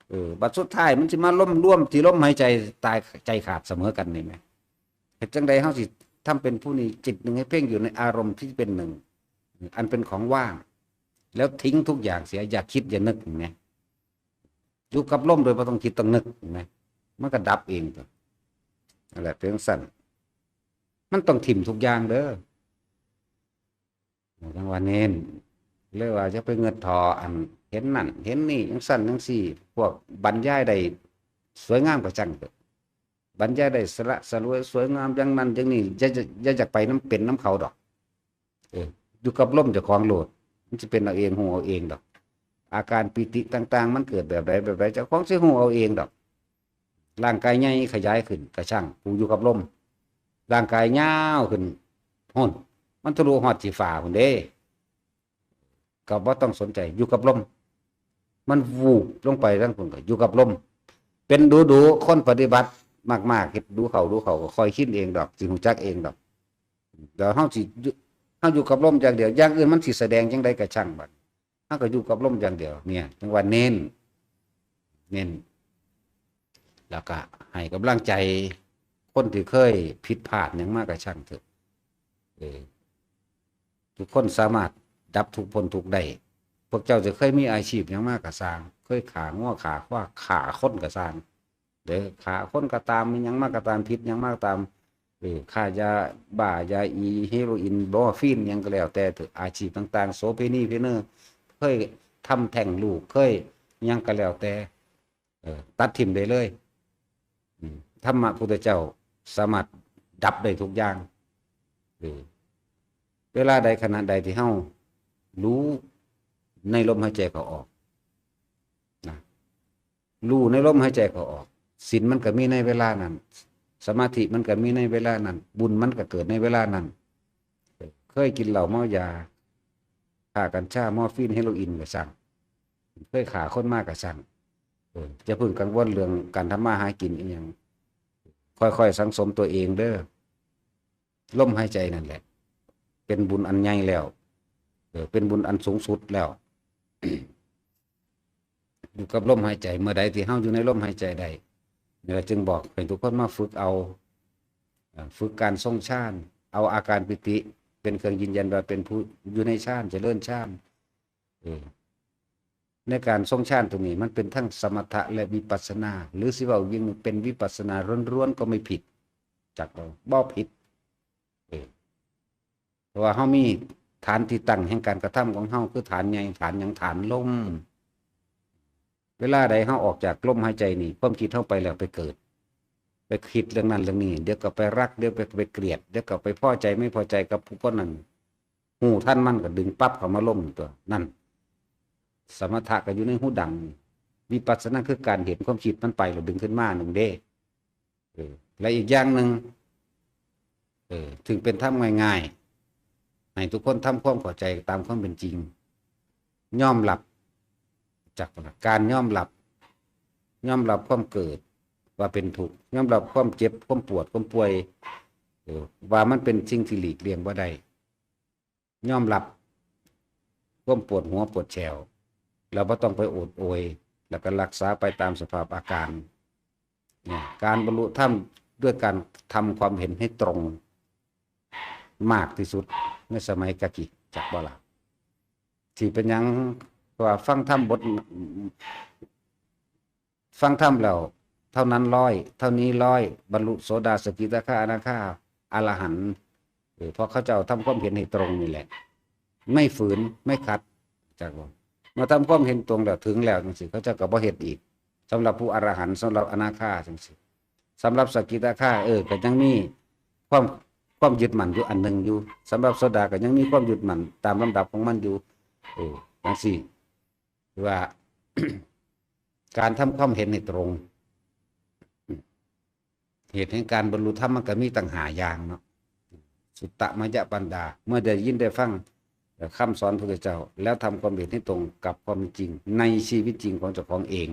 ເອີ ບັດສຸດທ້າຍມັນຊິມາລົມລວມທີ່ລົມຫາຍໃຈ ຕາຍໃຈຂາດສະເໝີກັນນີ້ແໝ. ເຮັດຈັ່ງໃດເຮົາຊິທຳເປັນຜູ້ໜຶ່ງ ຈິດໜຶ່ງໃຫ້ເພງຢູ່ໃນອາລົມທີ່ເປັນໜຶ່ງ ອັນເປັນຂອງວ່າງ ແລ້ວຖິ້ງທຸກຢ່າງເສຍ ຢ່າຄິດຢ່ານຶກແໝ. ຢູ່ກັບລົມໂດຍບໍ່ຕ້ອງຄິດຕ້ອງນຶກແໝ ມັນກໍດັບເອງຕົວະ. ນັ້ນແຫຼະ ເປັນຈັ່ງຊັ້ນ ມັນຕ້ອງຖິ້ມທຸກຢ່າງເດີ້. ຈັ່ງວ່າເນັ້ນເລີຍວ່າຢ່າໄປເງິດເຖາະ ອັນເຫັນນັ້ນເຫັນນີ້ ຈັ່ງຊັ້ນຈັ່ງຊີ້ ພວກບັນຍາຍໄດ້ສວຍງາມກໍຊ່າງເຖາະ ບັນຍາຍໄດ້ສະຫຼະສະຫຼວຍສວຍງາມຢ່າງນັ້ນຢ່າງນີ້ ຢ່າ ຢ່າ ຢ່າຢາກໄປນຳ ເປັນນຳເຂົາດອກ. ເອີ ຢູ່ກັບລົມເຈົ້າຂອງໂລດ ມັນຊິເປັນເອົາເອງ ຮູ້ເອົາເອງດອກ. ອາການປີຕິຕ່າງໆ ມັນເກີດແບບໃດແບບໃດ ເຈົ້າຂອງຊິຮູ້ເອົາເອງດອກ. ຮ່າງກາຍໃຫຍ່ຂະຫຍາຍຂຶ້ນກະຊ່າງ ຜູ້ຢູ່ກັບລົມ. ຮ່າງກາຍຍາວຂຶ້ນ ໂອ້ນ ມັນທະລຸຮອດຂີ້ຟ້າພຸ້ນເດ້ ກໍບໍ່ຕ້ອງສົນໃຈ ຢູ່ກັບລົມ. ມັນວູບລົງໄປທາງພຸ້ນກໍຢູ່ກັບລົມ. ເປັນດູໆ ຄົນປະຕິບັດມາກໆ ເຮັດດູເຂົ້າດູເຂົ້າ ກໍຄ່ອຍຊິນເອງດອກ ຊິຮູ້ຈັກເອງດອກ. ແລ້ວເຮົາຊິຢູ່ ເຮົາຢູ່ກັບລົມຢ່າງດຽວ ຢ່າງອື່ນມັນຊິສະແດງຈັ່ງໃດກໍຊ່າງບັດ ເຮົາກໍຢູ່ກັບລົມຢ່າງດຽວ. ເນີ້ຍ ຈັ່ງວ່າເນັ້ນ ເນັ້ນ ແລ້ວກໍໃຫ້ກຳລັງໃຈຄົນທີ່ເຄີຍຜິດພາດຫຍັງມາກໍຊ່າງເຖາະ. ເອີ ທຸກຄົນສາມາດດັບທຸກພົ້ນທຸກໄດ້. ພວກເຈົ້າຈະເຄີຍມີອາຊີບຫຍັງມາກໍຊ່າງ ເຄີຍຂ້າງົວຂ້າຄວາ ຂ້າຄົນກໍຊ່າງເດີ້ ຂ້າຄົນກໍຕາມ ມີຫຍັງມາກໍຕາມ ຜິດຫຍັງມາກໍຕາມ ເອີ ຄ້າຢາບ້າ ຢາອີ ເຮໂຣອິນ ມໍຟີນ ຫຍັງກໍແລ້ວແຕ່ເຖາະ ອາຊີບຕ່າງໆ ໂສເພນີ ເພເນີ ເຄີຍທຳແທ້ງລູກ ເຄີຍຫຍັງກໍແລ້ວແຕ່ ເອີ ຕັດຖິ້ມໄດ້ເລີຍ. ອືມ ທຳມະພຸດທະເຈົ້າສາມາດດັບໄດ້ທຸກຢ່າງ. ເອີ ເວລາໃດຂະນະໃດທີ່ເຮົາຮູ້ໃນລົມຫາຍໃຈເຂົ້າອອກນະ ຮູ້ໃນລົມຫາຍໃຈເຂົ້າອອກ ສິນມັນກໍມີໃນເວລານັ້ນ ສະມາທິມັນກໍມີໃນເວລານັ້ນ ບຸນມັນກໍເກີດໃນເວລານັ້ນ. ເຄີຍກິນເຫຼົ້າເມົາຢາ ຂ້າກັນຊາ ມໍຟີນ ເຮໂຣອິນກໍຊ່າງ ເຄີຍຂ້າຄົນມາກໍຊ່າງ ເອີ ຢ່າເພິ່ງກັງວົນເລື່ອງການທຳມາຫາກິນອີ່ຫຍັງ ຄ່ອຍໆສັງສົມຕົວເອງເດີ້. ລົມຫາຍໃຈນັ້ນແຫຼະ ເປັນບຸນອັນໃຫຍ່ແລ້ວ ເອີ ເປັນບຸນອັນສູງສຸດແລ້ວ. ຢູ່ກັບລົມຫາຍໃຈ ເມື່ອໃດທີ່ເຮົາຢູ່ໃນລົມຫາຍໃຈໄດ້ ນີ້ລະຈຶ່ງບອກໃຫ້ທຸກຄົນມາຝຶກເອົາ ເອີ ຝຶກການຊົງຊານ ເອົາອາການປີຕິເປັນເຄື່ອງຢືນຢັນວ່າເປັນຜູ້ຢູ່ໃນຊານ ຈະເລີນຊານ. ເອີ ໃນການຊົງຊານຕົງນີ້ ມັນເປັນທັງສະມະຖະ ແລະ ວິປັດສະນາ ຫຼື ຊິເວົ້າອີກຢ່າງໜຶ່ງ ເປັນວິປັດສະນາລ້ວນໆກໍໄມ່ຜິດ ຈັກບໍ່? ບໍ່ຜິດ. ເອີ ເພາະວ່າເຮົາມີຖານທີ່ຕັ້ງແຫ່ງການກະທຳຂອງເຮົາ ຄືຖານໃຫຍ່ ຖານຫຍັງ? ຖານລົມ. ເວລາໃດເຮົາອອກຈາກລົມຫາຍໃຈນີ້ ຄວາມຄິດເຮົາໄປແລ້ວ ໄປເກີດ ໄປຄິດເລື່ອງນັ້ນເລື່ອງນີ້ ດຽວກໍໄປຮັກ ດຽວກໍໄປກຽດ ດຽວກໍໄປພໍໃຈໄມ່ພໍໃຈກັບຜູ້ຄົນນັ້ນ ຮູ້ທັນມັນກໍດຶງປັບເຂົ້າມາລົມຕົວະ. ນັ້ນ ສະມະຖະກໍຢູ່ໃນຫູດັງ ວິປັດສະນາຄືການເຫັນຄວາມຄິດມັນໄປແລ້ວດຶງຂຶ້ນມາໜຶ່ງເດ້. ເອີ ແລະ ອີກຢ່າງໜຶ່ງ ເອີ ເຖິງເປັນທຳງ່າຍ ໃຫ້ທຸກຄົນທຳຄວາມເຂົ້າໃຈຕາມຄວາມເປັນຈິງ, ຍອມຮັບ ຈັກ ການຍອມຮັບ, ຍອມຮັບຄວາມເກີດວ່າເປັນທຸກ, ຍອມຮັບຄວາມເຈັບ, ຄວາມປວດ, ຄວາມປ່ວຍ, ເອີ ວ່າມັນເປັນສິ່ງທີ່ຫຼີກລ່ຽງບໍ່ໄດ້. ຍອມຮັບຄວາມປວດຫົວປວດແຂ້ວ ແລ້ວບໍ່ຕ້ອງໄປໂອດໂອຍ ແລ້ວກໍຮັກສາໄປຕາມສະພາບອາການ. ນີ້ ການບັນລຸທຳດ້ວຍການທຳຄວາມເຫັນໃຫ້ຕົງມາກທີ່ສຸດໃນສະໄໝກາກິ ຈັກບໍ່ລະ? ທີ່ເປັນຫຍັງ? ເພາະວ່າຟັງທຳບົດ ຟັງທຳແລ້ວເທົ່ານັ້ນຮ້ອຍ ເທົ່ານີ້ຮ້ອຍ ບັນລຸໂສດາ ສະກິດາຄາ ອະນາຄາ ອະລະຫັນ. ເອີ ເພາະເຂົາເຈົ້າທຳຄວາມເຫັນໃຫ້ຕົງນີ້ແຫຼະ ໄມ່ຝືນໄມ່ຂັດ ຈັກບໍ່? ເມື່ອທຳຄວາມເຫັນຕົງແລ້ວ ເຖິງແລ້ວຈັ່ງຊີ້ ເຂົາເຈົ້າກໍບໍ່ເຮັດອີກ. ສຳລັບຜູ້ອະລະຫັນ ສຳລັບອະນາຄາຈັ່ງຊີ້ ສຳລັບສະກິດາຄາ ເອີ ກໍຍັງມີຄວາມ ຄວາມຍຶດໝັ້ນຢູ່ອັນໜຶ່ງຢູ່. ສຳລັບໂສດາກໍຍັງມີຄວາມຍຶດໝັ້ນຕາມລຳດັບຂອງມັນຢູ່. ເອີ ຈັ່ງຊີ້ ຄືວ່າ ການທຳຄວາມເຫັນໃຫ້ຕົງ ເຫດແຫ່ງການບັນລຸທຳມັນກໍມີຕັ້ງຫ້າຢ່າງເນາະ. ສຸຕະມະຍະປັນດາ ເມື່ອໄດ້ຍິນໄດ້ຟັງຄຳສອນພະພຸດທະເຈົ້າ ແລ້ວທຳຄວາມເຫັນໃຫ້ຕົງກັບຄວາມເປັນຈິງໃນຊີວິດຈິງຂອງເຈົ້າຂອງເອງ.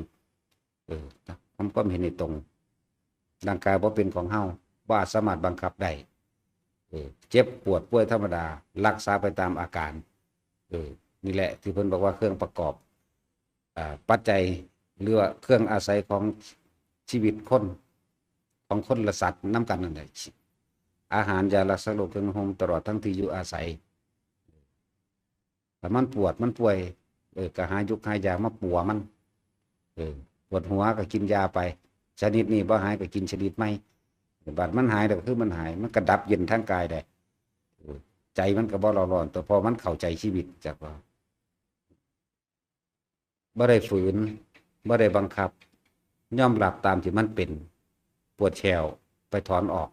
ເອີ ທຳຄວາມເຫັນໃຫ້ຕົງ ຮ່າງກາຍບໍ່ເປັນຂອງເຮົາ ບໍ່ອາດສາມາດບັງຄັບໄດ້. ເອີ ເຈັບປວດປ່ວຍທຳມະດາ ຮັກສາໄປຕາມອາການ. ເອີ ນີ້ແຫຼະທີ່ເພິ່ນບອກວ່າເຄື່ອງປະກອບ ອາ ປັດໄຈ ຫຼືວ່າເຄື່ອງອາໄສຂອງຊີວິດຄົນ ຂອງຄົນ ແລະ ສັດນຳກັນນັ້ນແຫຼະ. ອາຫານ ຢາ ລາ ສັກ ໂລກ ເຄື່ອງນຸ່ງຫົ່ມ ຕະຫຼອດທັງທີ່ຢູ່ອາໄສ. ຖ້າມັນປວດມັນປ່ວຍ ເອີ ກໍຫາຢຸກຫາຢາມາປົວມັນ. ເອີ ປວດຫົວກໍກິນຢາໄປ ຊະນິດນີ້ບໍ່ຫາຍກໍກິນຊະນິດໃໝ່. ບາດມັນຫາຍແລ້ວກໍຄືມັນຫາຍ ມັນກໍດັບເຢັນທາງກາຍໄດ້. ເອີ ໃຈມັນກໍບໍ່ເລົ່າຮ້ອນ ແຕ່ເພາະມັນເຂົ້າໃຈຊີວິດ ຈັກວ່າ ບໍ່ໄດ້ຝືນ ບໍ່ໄດ້ບັງຄັບ ຍອມຮັບຕາມທີ່ມັນເປັນ. ປວດແຂ້ວ ໄປຖອນອອກ.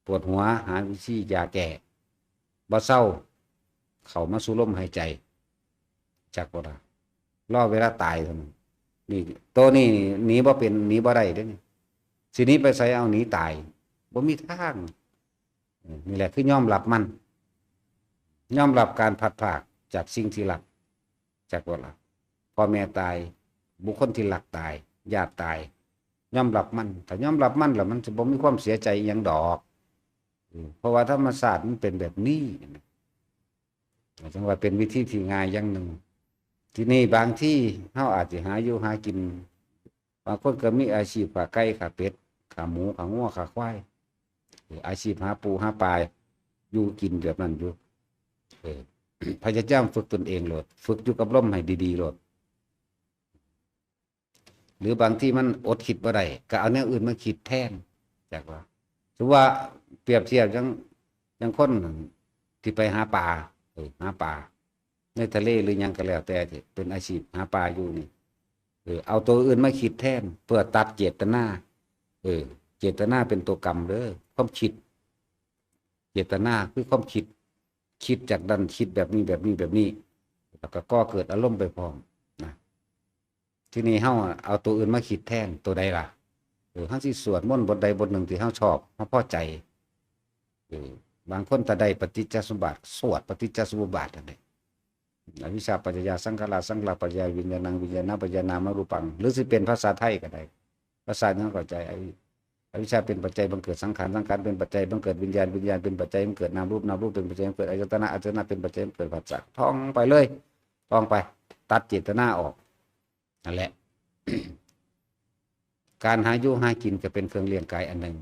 ປວດຫົວ ຫາວິທີຢາແກ້. ບໍ່ເຊົາ ເຂົ້າມາສູ່ລົມຫາຍໃຈ. ຈັກບໍ່ລະ? ລໍເວລາຕາຍເທົ່ານັ້ນ. ນີ້ ໂຕນີ້ໜີບໍ່ເປັນ ໜີບໍ່ໄດ້ເດ້ນີ້. ຊິໜີໄປໃສ? ເອົາ ໜີຕາຍ ບໍ່ມີທາງ. ເອີ ນີ້ແຫຼະຄືຍອມຮັບມັນ ຍອມຮັບການພັດພາກຈາກສິ່ງທີ່ຮັກ. ຈັກບໍ່ລະ? ພໍ່ແມ່ຕາຍ ບຸກຄົນທີ່ຮັກຕາຍ ຍາດຕາຍ ຍອມຮັບມັນ. ຖ້າຍອມຮັບມັນແລ້ວ ມັນຈະບໍ່ມີຄວາມເສຍໃຈອີ່ຫຍັງດອກ. ເອີ ເພາະວ່າທຳມະຊາດມັນເປັນແບບນີ້. ຈັ່ງວ່າເປັນວິທີທີ່ງ່າຍຢ່າງໜຶ່ງ. ທີນີ້ບາງທີເຮົາອາດຊິຫາຢູ່ຫາກິນ ບາງຄົນກໍມີອາຊີບຂ້າໄກ່ ຂ້າເປັດ ຂ້າໝູ ຂ້າງົວ ຂ້າຄວາຍ ເອີ ອາຊີບຫາປູຫາປາ ຢູ່ກິນແບບນັ້ນຢູ່. ເອີ ພະຍາຍາມຝຶກຕົນເອງໂລດ ຝຶກຢູ່ກັບລົມໃຫ້ດີໆໂລດ. ຫຼືບາງທີມັນອົດຄິດບໍ່ໄດ້ ກໍເອົາແນວອື່ນມາຄິດແທນ ຈັກວ່າ. ສົມມຸດວ່າປຽບທຽບຈັ່ງ ຢ່າງຄົນທີ່ໄປຫາປາ ເອີ ຫາປາໃນທະເລ ຫຼືຫຍັງກໍແລ້ວແຕ່ ທີ່ເປັນອາຊີບຫາປາຢູ່ນີ້ ເອີ ເອົາຕົວອື່ນມາຄິດແທນ ເພື່ອຕັດເຈດຕະນາ. ເອີ ເຈດຕະນາເປັນຕົວກຳເດີ ຄວາມຄິດ. ເຈດຕະນາຄືຄວາມຄິດ ຄິດຈາກນັ້ນ ຄິດແບບນີ້ ແບບນີ້ ແບບນີ້ ແລ້ວກໍກໍ່ເກີດອາລົມໄປພ້ອມນະ. ທີນີ້ເຮົາເອົາຕົວອື່ນມາຄິດແທນ ຕົວໃດລະ? ເອີ ເຮົາຊິສວດມົນບົດໃດບົດໜຶ່ງທີ່ເຮົາຊອບ ເຮົາພໍໃຈ. ເອີ ບາງຄົນຖ້າໄດ້ປະຕິດຈະສະໝຸບາດ ສວດປະຕິດຈະສະໝຸບາດນັ້ນແຫຼະ. ອະວິຊຊາປັດຈະຍາສັງຂາລາ ສັງຂາລາປັດຈະຍາວິນຍານັງ ວິນຍານະປັດຈະຍານາມະຮູປັງ ຫຼືຊິເປັນພາສາໄທກໍໄດ້ ພາສາຫຍັງເຂົ້າໃຈ. ອະວິ ອະວິຊຊາເປັນປັດໄຈບັງເກີດສັງຂານ ສັງຂານເປັນປັດໄຈບັງເກີດວິນຍານ ວິນຍານເປັນປັດໄຈບັງເກີດນາມຮູບ ນາມຮູບເປັນປັດໄຈບັງເກີດອາຍະຕະນະ ອາຍະຕະນະເປັນປັດໄຈບັງເກີດຜັດສະ. ທ່ອງໄປເລີຍ ທ່ອງໄປ ຕັດເຈດຕະນາອອກ. ນັ້ນແຫຼະ ການຫາຢູ່ຫາກິນກໍເປັນເຄື່ອງລ້ຽງກາຍອັນໜຶ່ງ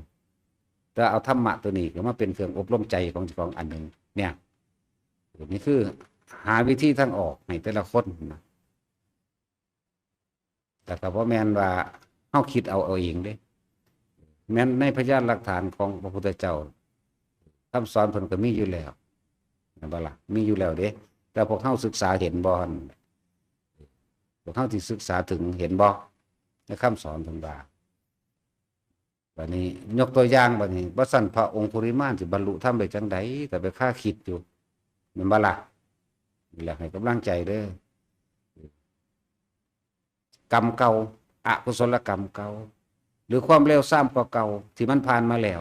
ແຕ່ເອົາທຳມະຕົວນີ້ກໍມາເປັນເຄື່ອງອົບລົມໃຈຂອງເຈົ້າຂອງອັນໜຶ່ງ. ນີ້ ນີ້ຄືຫາວິທີທາງອອກໃຫ້ແຕ່ລະຄົນນະ. ແຕ່ກໍບໍ່ແມ່ນວ່າເຮົາຄິດເອົາ ເອົາເອງເດ້ ແມ່ນໃນພະຍານຫຼັກຖານຂອງພະພຸດທະເຈົ້າ ຄຳສອນເພິ່ນກໍມີຢູ່ແລ້ວ ແມ່ນບໍ່ລະ? ມີຢູ່ແລ້ວເດ້ ແຕ່ພວກເຮົາສຶກສາເຫັນບໍ່ຫັ້ນ? ພວກເຮົາທີ່ສຶກສາເຖິງເຫັນບໍ່ໃນຄຳສອນເພິ່ນວ່າ? ບາດນີ້ຍົກຕົວຢ່າງ ບາດນີ້ ບໍ່ຊັ້ນພະອົງຄຸລິມານຊິບັນລຸທຳໄດ້ຈັ່ງໃດ? ກໍໄປຄາຄິດຢູ່ ແມ່ນບໍ່ລະ? ນີ້ແຫຼະ ໃຫ້ກຳລັງໃຈເດີ້. ກຳເກົ່າ ອະກຸສົລະກຳເກົ່າ ຫຼືຄວາມເລວຊາມກວ່າເກົ່າທີ່ມັນຜ່ານມາແລ້ວ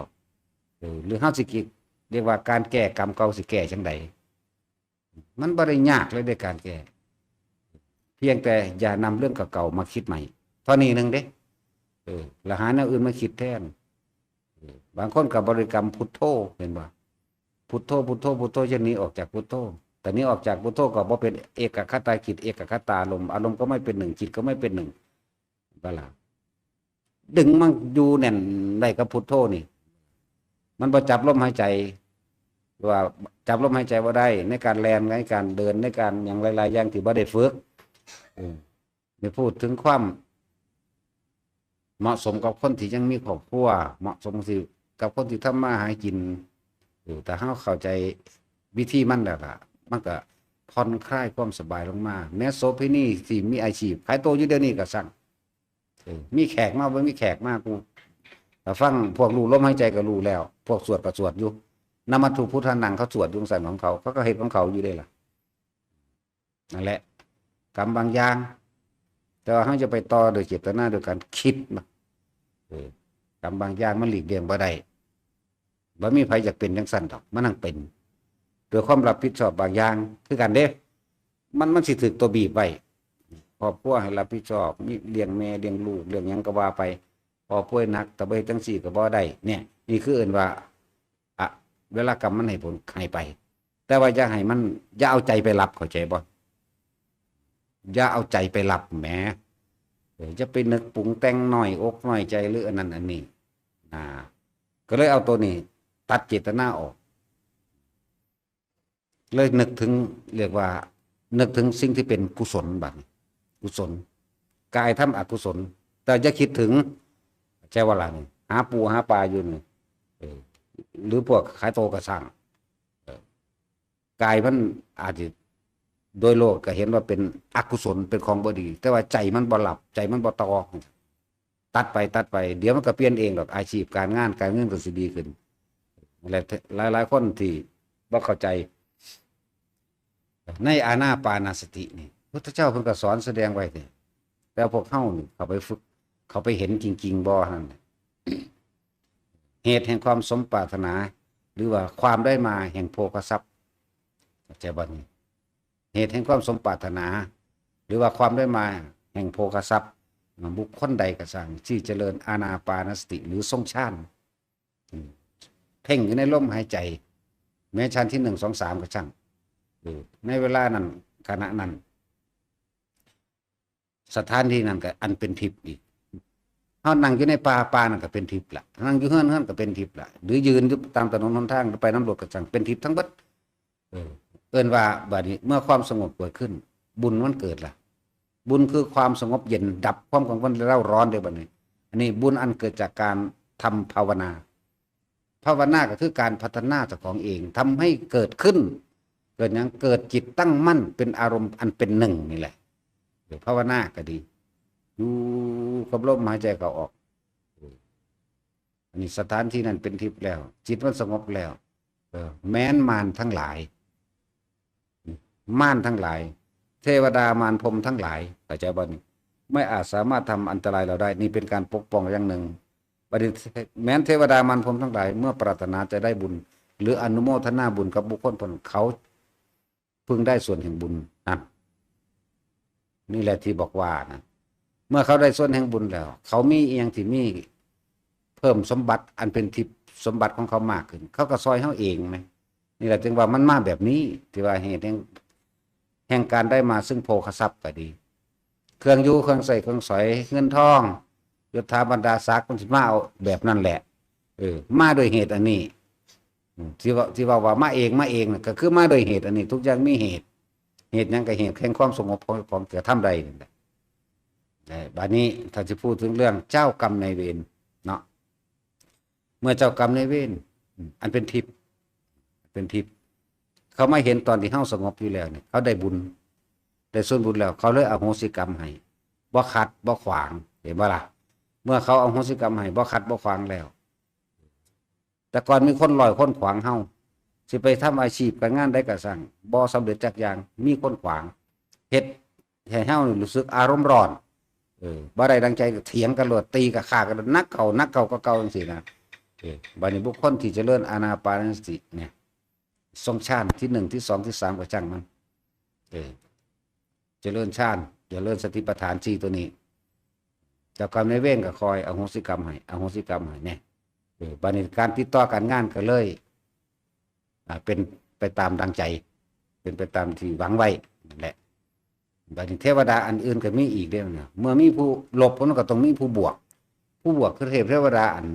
ເອີ ຫຼືເຮົາຊິກິດ ຮຽກວ່າການແກ້ກຳເກົ່າ ຊິແກ້ຈັ່ງໃດ? ມັນບໍ່ໄດ້ຍາກເລີຍໃນການແກ້ ພຽງແຕ່ຢ່ານຳເລື່ອງເກົ່າໆມາຄິດໃໝ່ ເທົ່ານີ້ໜຶ່ງເດ້. ເອີ ແລ້ວຫາແນວອື່ນມາຄິດແທນ. ເອີ ບາງຄົນກໍບໍລິກຳພຸດໂທ ເຫັນບໍ່? ພຸດໂທ ພຸດໂທ ພຸດໂທ ຈະໜີອອກຈາກພຸດໂທ ແຕ່ໜີອອກຈາກພຸດໂທກໍບໍ່ເປັນເອກະຄະຕາຈິດ ເອກະຄະຕາອາລົມ ອາລົມກໍໄມ່ເປັນໜຶ່ງ ຈິດກໍໄມ່ເປັນໜຶ່ງ ເຫັນບໍ່ລະ? ດຶງມາຢູ່ແໜ້ນໄວ້ກັບພຸດໂທນີ້ ມັນບໍ່ຈັບລົມຫາຍໃຈ ວ່າຈັບລົມຫາຍໃຈບໍ່ໄດ້ ໃນການແລ່ນ ໃນການເດີນ ໃນການຫຍັງຫຼາຍໆຢ່າງທີ່ບໍ່ໄດ້ຝຶກ. ເອີ ໄດ້ພູດເຖິງຄວາມເໝາະສົມກັບຄົນທີ່ຍັງມີຄອບຄົວ ເໝາະສົມທີ່ ກັບຄົນທີ່ທຳມາຫາກິນ. ເອີ ຖ້າເຮົາເຂົ້າໃຈວິທີມັນແລ້ວລະ ມັນກະຜ່ອນຄລາຍຄວາມສະບາຍລົງມາ. ແມ້ໂສເພນີທີ່ມີອາຊີບຂາຍໂຕຢູ່ດຽວນີ້ກະຊ່າງ ເອີ ມີແຂກມາບໍ່ມີແຂກມາ ກູ ຖ້າຟັງພວກຮູ້ລົມຫາຍໃຈກໍຮູ້ແລ້ວ ພວກສວດກໍສວດຢູ່ ນະມັດຖຸພຸດທານັງ ເຂົາສວດຢູ່ຈັ່ງຊັ້ນຂອງເຂົາ ເຂົາກໍເຮັດຂອງເຂົາຢູ່ເດ້ລະ. ນັ້ນແຫຼະ ກຳບາງຢ່າງ ແຕ່ວ່າເຮົາຈະໄປຕໍ່ໂດຍເຈດຕະນາໂດຍການຄິດນະ ເອີ ກຳບາງຢ່າງມັນຫຼີກລ່ຽງບໍ່ໄດ້. ບໍ່ມີໃຜຢາກເປັນຈັ່ງຊັ້ນດອກ ມັນທັງເປັນ ໂດຍຄວາມຮັບຜິດຊອບບາງຢ່າງຄືກັນເດ້. ມັນ ມັນຊິຖືກຕົວບີບໄວ້ ຄອບຄົວໃຫ້ຮັບຜິດຊອບ ມີລ້ຽງແມ່ລ້ຽງລູກລ້ຽງຫຍັງກໍວ່າໄປ ພໍ່ປ່ວຍໜັກ ຖ້າບໍ່ເຮັດຈັ່ງຊີ້ກໍບໍ່ໄດ້. ເນີ້ຍ ນີ້ຄືເອີ້ນວ່າ ອະ ເວລາກຳມັນໃຫ້ຜົນ ໃຫ້ໄປ ແຕ່ວ່າຢ່າໃຫ້ມັນ ຢ່າເອົາໃຈໄປຮັບ ເຂົ້າໃຈບໍ່? ຢ່າເອົາໃຈໄປຮັບແໝ ເອີ ຢ່າໄປນຶກປຸງແຕ່ງນ້ອຍອົກນ້ອຍໃຈ ຫຼື ອັນນັ້ນອັນນີ້ ນາ ກໍເລີຍເອົາໂຕນີ້ຕັດເຈດຕະນາອອກ ເລີຍນຶກເຖິງ ຮຽກວ່າ ນຶກເຖິງສິ່ງທີ່ເປັນກຸສົນ ບາດນີ້ ກຸສົນ ກາຍທຳອະກຸສົນ ແຕ່ຢ່າຄິດເຖິງ ໃຊ່ບໍ່ລະນີ້ ຫາປູຫາປາຢູ່ນີ້ ເອີ ຫຼື ພວກຂາຍໂຕກະຊ່າງ ເອີ ກາຍມັນອາດຈະ ໂດຍໂລກກໍເຫັນວ່າເປັນອະກຸສົນ ເປັນຂອງບໍ່ດີ ແຕ່ວ່າໃຈມັນບໍ່ຮັບ ໃຈມັນບໍ່ຕໍ່ ຕັດໄປ ຕັດໄປ ດຽວມັນກໍປ່ຽນເອງດອກ ອາຊີບການງານ ການເງິນກໍຊິດີຂຶ້ນ. ແລະ ຫຼາຍໆຄົນທີ່ບໍ່ເຂົ້າໃຈ ໃນອານາປານະສະຕິນີ້ ພຸດທະເຈົ້າເພິ່ນກໍສອນສະແດງໄວ້ເດ້ ແຕ່ພວກເຮົານີ້ເຂົ້າໄປຝຶກ ເຂົ້າໄປເຫັນຈິງໆບໍ່ນັ້ນ ເຫດແຫ່ງຄວາມສົມປາດຖະໜາ ຫຼືວ່າຄວາມໄດ້ມາແຫ່ງໂພຄະຊັບ ເຂົ້າໃຈບໍ່ນີ້? ເຫດແຫ່ງຄວາມສົມປາດຖະໜາ ຫຼືວ່າຄວາມໄດ້ມາແຫ່ງໂພຄະຊັບ ບຸກຄົນໃດກໍຊ່າງທີ່ຈະເລີນອານາປານະສະຕິ ຫຼືຊົງຊານ ເພງຢູ່ໃນລົມຫາຍໃຈ ແມ່ນຊານທີໜຶ່ງ ສອງ ສາມ ກໍຊ່າງ ໃນເວລານັ້ນ ຂະນະນັ້ນ ສະຖານທີ່ນັ້ນກໍອັນເປັນທິບອີກ ເຮົານັ່ງຢູ່ໃນປ່າ ປ່ານັ້ນກໍເປັນທິບລະ ນັ່ງຢູ່ເຮືອນ ເຮືອນກໍເປັນທິບລະ ຫຼືຢືນຢູ່ຕາມຖະໜົນຫົນທາງ ຫຼືໄປນຳລົດກໍຊ່າງ ເປັນທິບທັງເບິດ. ເອີ ເອີ້ນວ່າບາດນີ້ເມື່ອຄວາມສະຫງົບເກີດຂຶ້ນ ບຸນມັນເກີດລະ ບຸນຄືຄວາມສະຫງົບເຢັນ ດັບຄວາມກັງວົນເຣົາຮ້ອນເດ້ບາດນີ້. ອັນນີ້ບຸນອັນເກີດຈາກການທຳພາວະນາ ພາວະນາກໍຄືການພັດທະນາເຈົ້າຂອງເອງ ທຳໃຫ້ເກີດຂຶ້ນ ເກີດຫຍັງ? ເກີດຈິດຕັ້ງໝັ້ນເປັນອາລົມອັນເປັນໜຶ່ງນີ້ແຫຼະ. ເອີ ພາວະນາກໍດີ ຢູ່ກັບລົມຫາຍໃຈເຂົ້າອອກ ເອີ ອັນນີ້ສະຖານທີ່ນັ້ນເປັນທິບແລ້ວ ຈິດມັນສະຫງົບແລ້ວ ເອີ ແມ່ນມານທັງຫຼາຍ ມານທັງຫຼາຍ ເທວະດາມານພົມທັງຫຼາຍ ເຂົ້າໃຈບໍ່ນີ້? ໄມ່ອາດສາມາດທຳອັນຕະລາຍເຮົາໄດ້ ນີ້ເປັນການປົກປ້ອງຢ່າງໜຶ່ງ. ບັດນີ້ແມ່ນເທວະດາມານພົມທັງຫຼາຍ ເມື່ອປາດຖະໜາຈະໄດ້ບຸນ ຫຼືອະນຸໂມທະນາບຸນກັບບຸກຄົນຜູ້ນັ້ນ ເຂົາ ເພິ່ງໄດ້ສ່ວນແຫ່ງບຸນນັ້ນ. ນີ້ແຫຼະທີ່ບອກວ່ານະ ເມື່ອເຂົາໄດ້ສ່ວນແຫ່ງບຸນແລ້ວ ເຂົາມີອີ່ຫຍັງທີ່ມີເພີ່ມສົມບັດອັນເປັນທິບສົມບັດຂອງເຂົາມາກຂຶ້ນ ເຂົາກໍຊ່ອຍເຮົາເອງແມ. ນີ້ແຫຼະຈຶ່ງວ່າມັນມາແບບນີ້ ທີ່ວ່າເຫດແຫ່ງ ແຫ່ງການໄດ້ມາຊຶ່ງໂພຄະຊັບກໍດີ ເຄື່ອງຢູ່ເຄື່ອງໃຊ້ເຄື່ອງສອຍ ເງິນທອງ ຍົດຖາບັນດາສັກ ມັນຊິມາເອົາແບບນັ້ນແຫຼະ ເອີ ມາດ້ວຍເຫດອັນນີ້. ອືມ ທີ່ເວົ້າ ທີ່ເວົ້າວ່າມາເອງ ມາເອງນະ ກໍຄືມາດ້ວຍເຫດອັນນີ້ ທຸກຢ່າງມີເຫດ ເຫດຫຍັງກໍເຫດແຫ່ງຄວາມສະຫງົບຂອງ ຂອງຈະທຳໄດ້ນັ້ນແຫຼະ. ເອີ ບາດນີ້ຖ້າຊິພູດເຖິງເລື່ອງເຈົ້າກຳນາຍເວນເນາະ ເມື່ອເຈົ້າກຳນາຍເວນ ອືມ ອັນເປັນທິບ ເປັນທິບ ເຂົາມາເຫັນຕອນທີ່ເຮົາສະຫງົບຢູ່ແລ້ວນີ້ ເຂົາໄດ້ບຸນ ໄດ້ສ່ວນບຸນແລ້ວ ເຂົາເລີຍອະໂຫສິກຳໃຫ້ ບໍ່ຂັດບໍ່ຂວາງ ເຫັນບໍ່ລະ? ເມື່ອເຂົາອະໂຫສິກຳໃຫ້ ບໍ່ຂັດບໍ່ຂວາງແລ້ວ ແຕ່ກ່ອນມີຄົນຮ້ອຍຄົນຂວາງເຮົາ ຊິໄປທຳອາຊີບການງານໃດກໍຊ່າງ ບໍ່ສຳເລັດຈັກຢ່າງ ມີຄົນຂວາງ ເຮັດໃຫ້ເຮົານີ້ຮູ້ສຶກອາລົມຮ້ອນ ເອີ ບໍ່ໄດ້ດັ່ງໃຈກໍຖຽງກັນໂລດ ຕີກັນ ຂ້າກັນໂລດ ໜັກເຂົ້າ ໜັກເຂົ້າກວ່າເກົ່າ ຈັ່ງຊີ້ນະ. ເອີ ບາດນີ້ບຸກຄົນທີ່ຈະເລີນອານາປານະສະຕິນີ້ ຊົງຊານທີໜຶ່ງ ທີສອງ ທີສາມ ກໍຊ່າງມັນ ເອີ ຈະເລີນຊານ ຈະເລີນສະຕິປະທານສີ່ຕົວນີ້ ເຈົ້າກຳນາຍເວນກໍຄອຍອະໂຫສິກຳໃຫ້ ອະໂຫສິກຳໃຫ້ແນ່ ເອີ ບາດນີ້ການຕິດຕໍ່ການງານກໍເລີຍ ອ່າ ເປັນໄປຕາມດັ່ງໃຈ ເປັນໄປຕາມທີ່ຫວັງໄວ້ນັ້ນແຫຼະ. ບາດນີ້ເທວະດາອັນອື່ນກໍມີອີກເດ້ ເມື່ອມີຜູ້ລົບ ມັນກໍຕ້ອງມີຜູ້ບວກ ຜູ້ບວກຄືເທບເທວະດາອັນ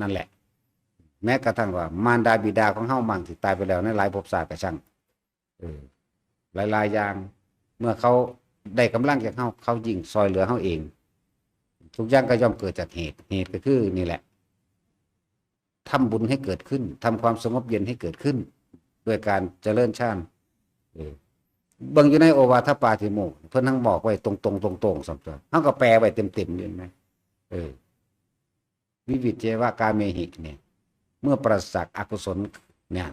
ນັ້ນແຫຼະ. ແມ້ກະທັ່ງວ່າມານດາບິດາຂອງເຮົາມັ້ງທີ່ຕາຍໄປແລ້ວໃນຫຼາຍພົບຊາດກໍຊ່າງ ເອີ ຫຼາຍໆຢ່າງ ເມື່ອເຂົາໄດ້ກຳລັງຈາກເຮົາ ເຂົາຍິ່ງຊ່ອຍເຫຼືອເຮົາເອງ. ທຸກຢ່າງກໍຍ່ອມເກີດຈາກເຫດ ເຫດກໍຄືນີ້ແຫຼະ ທຳບຸນໃຫ້ເກີດຂຶ້ນ ທຳຄວາມສະຫງົບເຢັນໃຫ້ເກີດຂຶ້ນ ດ້ວຍການຈະເລີນຊານ ເອີ ເບິ່ງຢູ່ໃນໂອວາທະປາຕິໂມກ ເພິ່ນທັງບອກໄວ້ຕົງໆ ໂຕ່ງໆ ສ່ຳຕົວ ເຮົາກໍແປໄວ້ເຕັມໆຢູ່ແມ່ນ ເອີ ວິວິດເຈວະກາເມຫິ ນີ້ ເມື່ອປາສະຈາກອະກຸສົນ ນີ້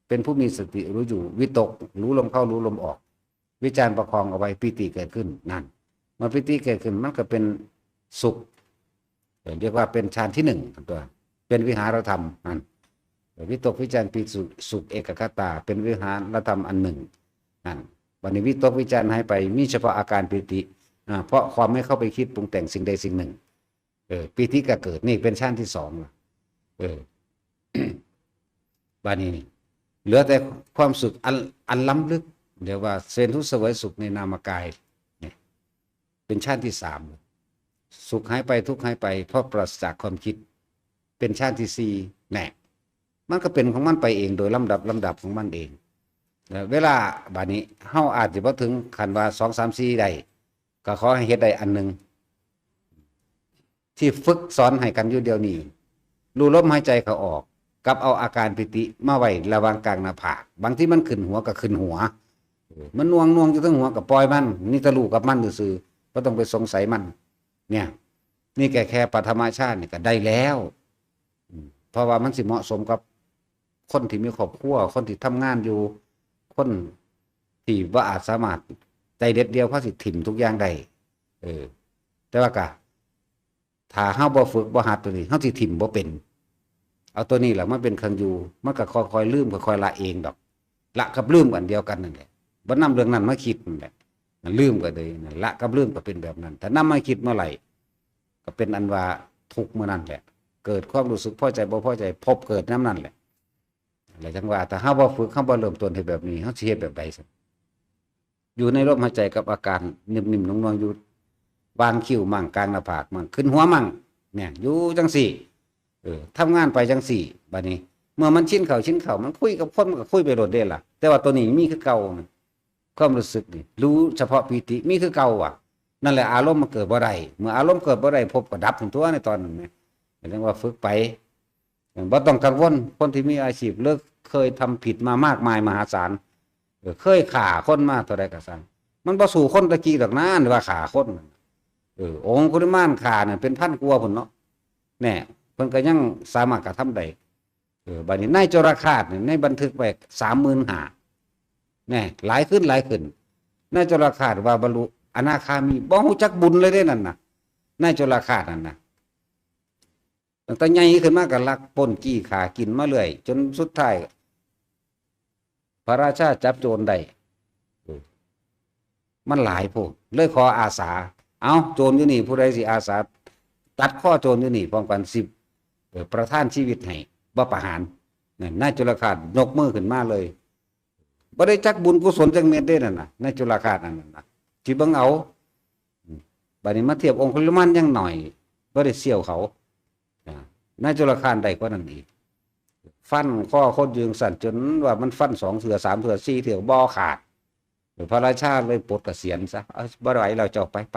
ເປັນຜູ້ມີສະຕິຮູ້ຢູ່ ວິຕົກ ຮູ້ລົມເຂົ້າ ຮູ້ລົມອອກ ວິຈານປະຄອງເອົາໄວ້ ປີຕິເກີດຂຶ້ນ ນັ້ນ ເມື່ອປີຕິເກີດຂຶ້ນ ມັນກໍເປັນສຸກ ເອີ້ນ ຮຽກວ່າເປັນຊານທີໜຶ່ງ ຕົວະ ເປັນວິຫາລະທຳ ນັ້ນ ເອີ ວິຕົກ ວິຈານ ປີຕິ ສຸກ ເອກະຄະຕາ ເປັນວິຫາລະທຳອັນໜຶ່ງ ນັ້ນ ບັດນີ້ວິຕົກ ວິຈານ ຫາຍໄປ ມີສະເພາະອາການປີຕິ ອາ ເພາະຄວາມໃຫ້ເຂົ້າໄປຄິດປຸງແຕ່ງສິ່ງໃດສິ່ງໜຶ່ງ ເອີ ປີຕິກໍເກີດ ນີ້ເປັນຊານທີສອງ ເອີ ບາດນີ້ນີ້ ເຫຼືອແຕ່ຄວາມສຸກອັນ ອັນລ້ຳເລິກ ຮຽກວ່າເສນທຸດສະເຫວີຍສຸກໃນນາມະກາຍ ນີ້ເປັນຊານທີສາມ ສຸກຫາຍໄປ ທຸກຫາຍໄປ ເພາະປາສະຈາກຄວາມຄິດ ເປັນຊານທີສີ່ ແນ່ ມັນກໍເປັນຂອງມັນໄປເອງ ໂດຍລຳດັບ ລຳດັບຂອງມັນເອງ ແລະ ເວລາ ບາດນີ້ເຮົາອາດຈະບໍ່ເຖິງຂັ້ນວ່າ ສອງ ສາມ ສີ່ ໄດ້ ກໍຂໍໃຫ້ເຮັດໄດ້ອັນໜຶ່ງ ທີ່ຝຶກສອນໃຫ້ກັນຢູ່ດຽວນີ້ ຮູ້ລົມຫາຍໃຈເຂົ້າອອກ ກັບເອົາອາການປີຕິມາໄວ້ລະຫວ່າງກາງໜ້າຜາກ ບາງທີມັນຂຶ້ນຫົວກໍຂຶ້ນຫົວ ເອີ ມັນໜ່ວງໆຢູ່ເທິງຫົວກໍປ່ອຍມັນ ມີແຕ່ຮູ້ກັບມັນຊື່ໆ ບໍ່ຕ້ອງໄປສົງໄສມັນ ເນີ້ຍ ນີ້ແຄ່ ແຄ່ປະຖະມະຊານນີ້ກໍໄດ້ແລ້ວ ອືມ ເພາະວ່າມັນຊິເໝາະສົມກັບຄົນທີ່ມີຄອບຄົວ ຄົນທີ່ທຳງານຢູ່ ຄົນທີ່ບໍ່ອາດສາມາດໃຈເດັດດຽວພໍຊິຖິ້ມທຸກຢ່າງໄດ້ ເອີ ແຕ່ວ່າກະ ຖ້າເຮົາບໍ່ຝຶກບໍ່ຫັດຕົວນີ້ ເຮົາຊິຖິ້ມບໍ່ເປັນ ເອົາຕົວນີ້ແຫຼະມາເປັນເຄື່ອງຢູ່ ມັນກໍຄ່ອຍໆລືມ ຄ່ອຍໆລະເອງດອກ ລະກັບລືມອັນດຽວກັນນັ້ນແຫຼະ ບໍ່ນຳເລື່ອງນັ້ນມາຄິດນັ້ນແຫຼະ ລະກັບລືມກໍເປັນແບບນັ້ນ ຖ້ານຳມາຄິດເມື່ອໃດ ກໍເປັນອັນວ່າທຸກມື້ນັ້ນແຫຼະ ເກີດຄວາມຮູ້ສຶກພໍໃຈບໍ່ພໍໃຈ ພົບເກີດຍາມນັ້ນແຫຼະ ແລ້ວຈັ່ງວ່າ ຖ້າເຮົາບໍ່ຝຶກ ເຮົາບໍ່ເລີ່ມຕົ້ນເຮັດແບບນີ້ ເຮົາຊິເຮັດແບບໃດຊັ້ນ? ຢູ່ໃນລົມຫາຍໃຈກັບອາການໜຶ່ມໆ ໜ່ວງໆ ຢູ່ຫວ່າງຄິ້ວມັ້ງ ກາງໜ້າຜາກມັ້ງ ຂຶ້ນຫົວມັ້ງ ແມ່ນ ຢູ່ຈັ່ງຊີ້ ເອີ ທຳງານໄປຈັ່ງຊີ້ ບາດນີ້ ເມື່ອມັນຊິນເຂົ້າ ຊິນເຂົ້າ ມັນຄຸຍກັບຄົນ ມັນກໍຄຸຍໄປໂລດເດ້ລະ ແຕ່ວ່າໂຕນີ້ມີຄືເກົ່າ ຄວາມຮູ້ສຶກນີ້ ຮູ້ສະເພາະປີຕິ ມີຄືເກົ່າວ່າ ນັ້ນແຫຼະ ອາລົມມັນເກີດບໍ່ໄດ້ ເມື່ອອາລົມເກີດບໍ່ໄດ້ ພົບກໍດັບຫັ້ນຕົວະ ໃນຕອນນັ້ນແໝ່ ກໍຈັ່ງວ່າຝຶກໄປ ບໍ່ຕ້ອງກັງວົນ ຄົນທີ່ມີອາຊີບ ຫຼື ເຄີຍທຳຜິດມາມາກມາຍມະຫາສານ ເອີ ເຄີຍຂ້າຄົນມາເທົ່າໃດກໍຊ່າງ ມັນບໍ່ສູ້ຄົນແຕ່ກີ້ດອກນາ ທີ່ວ່າຂ້າຄົນ ເອີ ອົງຄຸລິມານຂ້ານັ້ນເປັນພັນກວ່າພຸ້ນເນາະ ແນ່ ເພິ່ນກໍຍັງສາມາດກະທຳໄດ້ ເອີ ບາດນີ້ນາຍໂຈລະຄາດນີ້ ໃນບັນທຶກໄວ້ສາມໝື່ນຫ້າ ແນ່ ຫຼາຍຂຶ້ນ ຫຼາຍຂຶ້ນ ນາຍໂຈລະຄາດວ່າບັນລຸອະນາຄາມີ ບໍ່ຮູ້ຈັກບຸນເລີຍເດ້ນັ້ນນະ ນາຍໂຈລະຄາດນັ້ນນະ ຕັ້ງແຕ່ໃຫຍ່ຂຶ້ນມາກໍລັກປຸ້ນຈີ້ຂ້າກິນມາເລື້ອຍ ຈົນສຸດທ້າຍ ພະລາຊາຈັບໂຈນໄດ້ ມັນຫຼາຍໂພດ ເລີຍຂໍອາສາ ເອົາ ໂຈນຢູ່ນີ້ ຜູ້ໃດຊິອາສາຕັດຄໍໂຈນຢູ່ນີ້ ພ້ອມກັນ ຊິ ເອີ ປະທານຊີວິດໃຫ້ ບໍ່ປະຫານ ນັ້ນ ນາຍໂຈລະຄາດຍົກມືຂຶ້ນມາເລີຍ ບໍ່ໄດ້ຈັກບຸນກຸສົນຈັກເມັດເດ້ນັ້ນນະ ນາຍໂຈລະຄາດນັ້ນນະ ຊິເບິ່ງເອົາ ອືມ ບາດນີ້ມາທຽບອົງຄຸລິມານຍັງໜ້ອຍ ບໍ່ໄດ້ສ່ຽວເຂົາ ນາຍໂຈລະຄາດໄດ້ກວ່ານັ້ນອີກ ຟັນຄໍຄົນຢູ່ຈັ່ງຊັ້ນ ຈົນວ່າມັນຟັນສອງເທື່ອ ສາມເທື່ອ ສີ່ເທື່ອ ບໍ່ຂາດ ພະລາຊາເລີຍປົດກະສຽນຊະ ເອົາ ບໍ່ໄຫວແລ້ວເຈົ້າ ໄປ ໄປ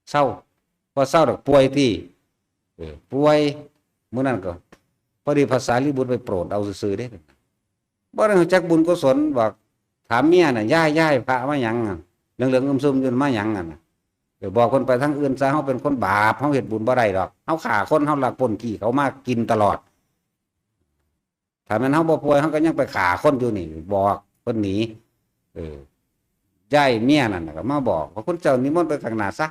ເຊົາ ພໍເຊົາແລ້ວປ່ວຍຕິ ເອີ ປ່ວຍ ມື້ນັ້ນກໍພໍດີພະສາລີບຸດໄປໂປດເອົາຊື່ໆເດ້ ບໍ່ໄດ້ຮູ້ຈັກບຸນກຸສົນ ບອກ ຖາມເມຍນະ ຍາຍ ຍາຍ ພະມາຫຍັງ ເຫຼືອງໆອຶມຊຶມຢູ່ມາຫຍັງຫັ້ນນະ ເອີ ບອກເພິ່ນໄປທາງອື່ນຊະ ເຮົາເປັນຄົນບາບ ເຮົາເຮັດບຸນບໍ່ໄດ້ດອກ ເຮົາຂ້າຄົນ ເຮົາລັກປຸ້ນຈີ້ເຂົາມາກິນຕະຫຼອດ ຖ້າແມ່ນເຮົາບໍ່ປ່ວຍ ເຮົາກໍຍັງໄປຂ້າຄົນຢູ່ນີ້ ບອກເພິ່ນໜີ ເອີ ຍາຍເມຍນັ້ນນະກໍມາບອກວ່າ ຄຸນເຈົ້ານິມົນໄປຂ້າງໜ້າຊະ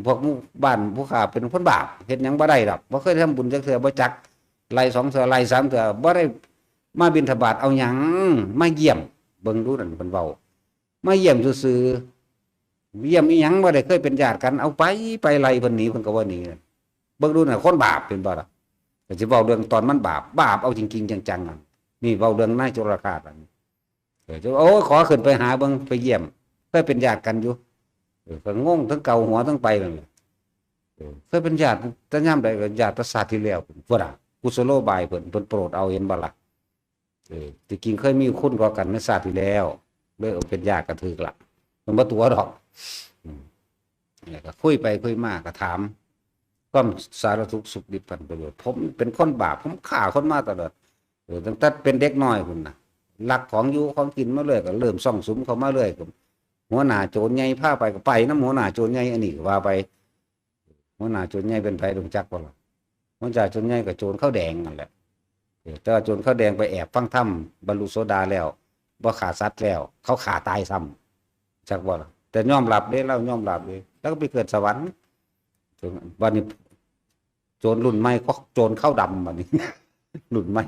ພວກໝູ່ບ້ານຜູ້ຂ້າເປັນຄົນບາບ ເຮັດຫຍັງບໍ່ໄດ້ດອກ ບໍ່ເຄີຍທຳບຸນຈັກເທື່ອ ບໍ່ຈັກ ໄລ່ສອງເທື່ອ ໄລ່ສາມເທື່ອ ບໍ່ໄດ້ ມາບິນທະບາດເອົາຫຍັງ? ມາຢ້ຽມ. ເບິ່ງດູນັ້ນ ເພິ່ນເວົ້າ ມາຢ້ຽມຊື່ໆ. ຢ້ຽມອີ່ຫຍັງ? ບໍ່ໄດ້ເຄີຍເປັນຍາດກັນ. ເອົາໄປ ໄປໄລ່ເພິ່ນໜີ ເພິ່ນກໍບໍ່ໜີ. ເບິ່ງດູນັ້ນ ຄົນບາບເປັນບໍ່ລະ? ກໍຊິເວົ້າເລື່ອງຕອນມັນບາບ ບາບເອົາຈິງໆຈັງໆ. ອັນນີ້ເວົ້າເລື່ອງນາຍຈຸລະຄາດ. ເອີ ໂອ້ຍ ຂໍຂຶ້ນໄປຫາເບິ່ງ ໄປຢ້ຽມ ເຄີຍເປັນຍາດກັນຢູ່. ເອີ ກໍງົງ ທັງເກົາຫົວ ທັງໄປນັ້ນແຫຼະ. ເອີ ເຄີຍເປັນຍາດແຕ່ຍາມໃດ? ກໍຍາດແຕ່ຊາດທີ່ແລ້ວພຸ້ນນະ. ກຸສະໂລບາຍເພິ່ນ ເພິ່ນໂປດເອົາ ເຫັນບໍ່ລະ? ເອີ ທີ່ຈິງເຄີຍມີຄຸນຕໍ່ກັນໃນຊາດທີ່ແລ້ວ ເລີຍເອົາເປັນຍາດກັນຖືກລະ. ມັນບໍ່ຕົວະດອກ. ອືມ ແລ້ວກໍຄຸຍໄປຄຸຍມາ ກໍຖາມຄວາມສາລະທຸກສຸກດິບກັນໄປເລີຍ. ຜົມເປັນຄົນບາບ ຜົມຂ້າຄົນມາຕະຫຼອດ. ເອີ ຕັ້ງແຕ່ເປັນເດັກນ້ອຍພຸ້ນນະ ລັກຂອງຢູ່ຂອງກິນມາເລື້ອຍ ກໍເລີ່ມຊອງສຸມເຂົ້າມາເລື້ອຍ. ກໍຫົວໜ້າໂຈນໃຫຍ່ພາໄປ ກໍໄປນຳຫົວໜ້າໂຈນໃຫຍ່. ອັນນີ້ກໍວ່າໄປ ຫົວໜ້າໂຈນໃຫຍ່ເປັນໃຜ ຮູ້ຈັກບໍ່ລະ? ຫົວໜ້າໂຈນໃຫຍ່ກໍໂຈນຂາວແດງນັ້ນແຫຼະ. ເອີ ແຕ່ວ່າໂຈນຂາວແດງໄປແອບຟັງທຳ ບັນລຸໂສດາແລ້ວ ບໍ່ຂ້າສັດແລ້ວ ເຂົາຂ້າຕາຍຊ້ຳ ຈັກບໍ່ລະ? ແຕ່ຍອມຮັບເດ້ ລາວຍອມຮັບເດ້ ລາວກໍໄປເກີດສະຫວັນ. ບັດນີ້ ໂຈນລຸ້ນໃໝ່ ໂຈນຂາວດຳບັດນີ້ ລຸ້ນໃໝ່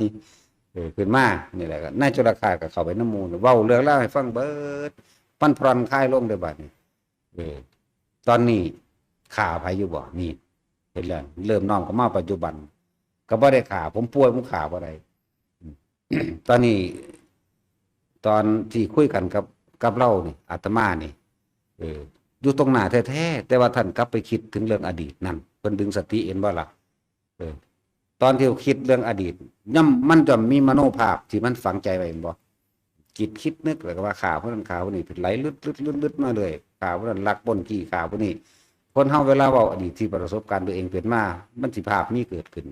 ເອີ ຂຶ້ນມາ. ນີ້ແຫຼະ ນາຍຈຸລະຄາດກໍເຂົ້າໄປນຳໝູ່ ເວົ້າເລື່ອງລາວໃຫ້ຟັງເບິດ ມັນຜ່ອນຄາຍລົງເດ້ບັດນີ້. ເອີ ຕອນນີ້ຂ້າໃຜຢູ່ບໍ່? ນີ້ ເຫັນແລ້ວ ເລີ່ມນ້ອມເຂົ້າມາປັດຈຸບັນ ກໍບໍ່ໄດ້ຂ້າ. ຜົມປ່ວຍ ຜົມຂ້າບໍ່ໄດ້. ຕອນນີ້ ຕອນທີ່ຄຸຍກັນກັບ ກັບລາວນີ້ ອາດຕະມານີ້ ເອີ ຢູ່ຕົງໜ້າແທ້ໆ ແຕ່ວ່າທ່ານກັບໄປຄິດເຖິງເລື່ອງອະດີດນັ້ນ ເພິ່ນດຶງສະຕິ ເຫັນບໍ່ລະ? ເອີ ຕອນທີ່ຄິດເລື່ອງອະດີດ ຍ່ອມ ມັນຈະມີມະໂນພາບທີ່ມັນຝັງໃຈໄວ້ ເຫັນບໍ່? ຄິດ ຄິດນຶກ ແລ້ວກໍວ່າຂ້າຜູ້ນັ້ນຂ້າຜູ້ນີ້ ໄຫຼລຶດໆໆມາເລື້ອຍ ຂ້າຜູ້ນັ້ນລັກປຸ້ນຂີ້ຂ້າຜູ້ນີ້. ຄົນເຮົາເວລາເວົ້າອະດີດທີ່ປະສົບການຕົວເອງເປັນມາ ມັນຊິພາບມີເກີດຂຶ້ນ.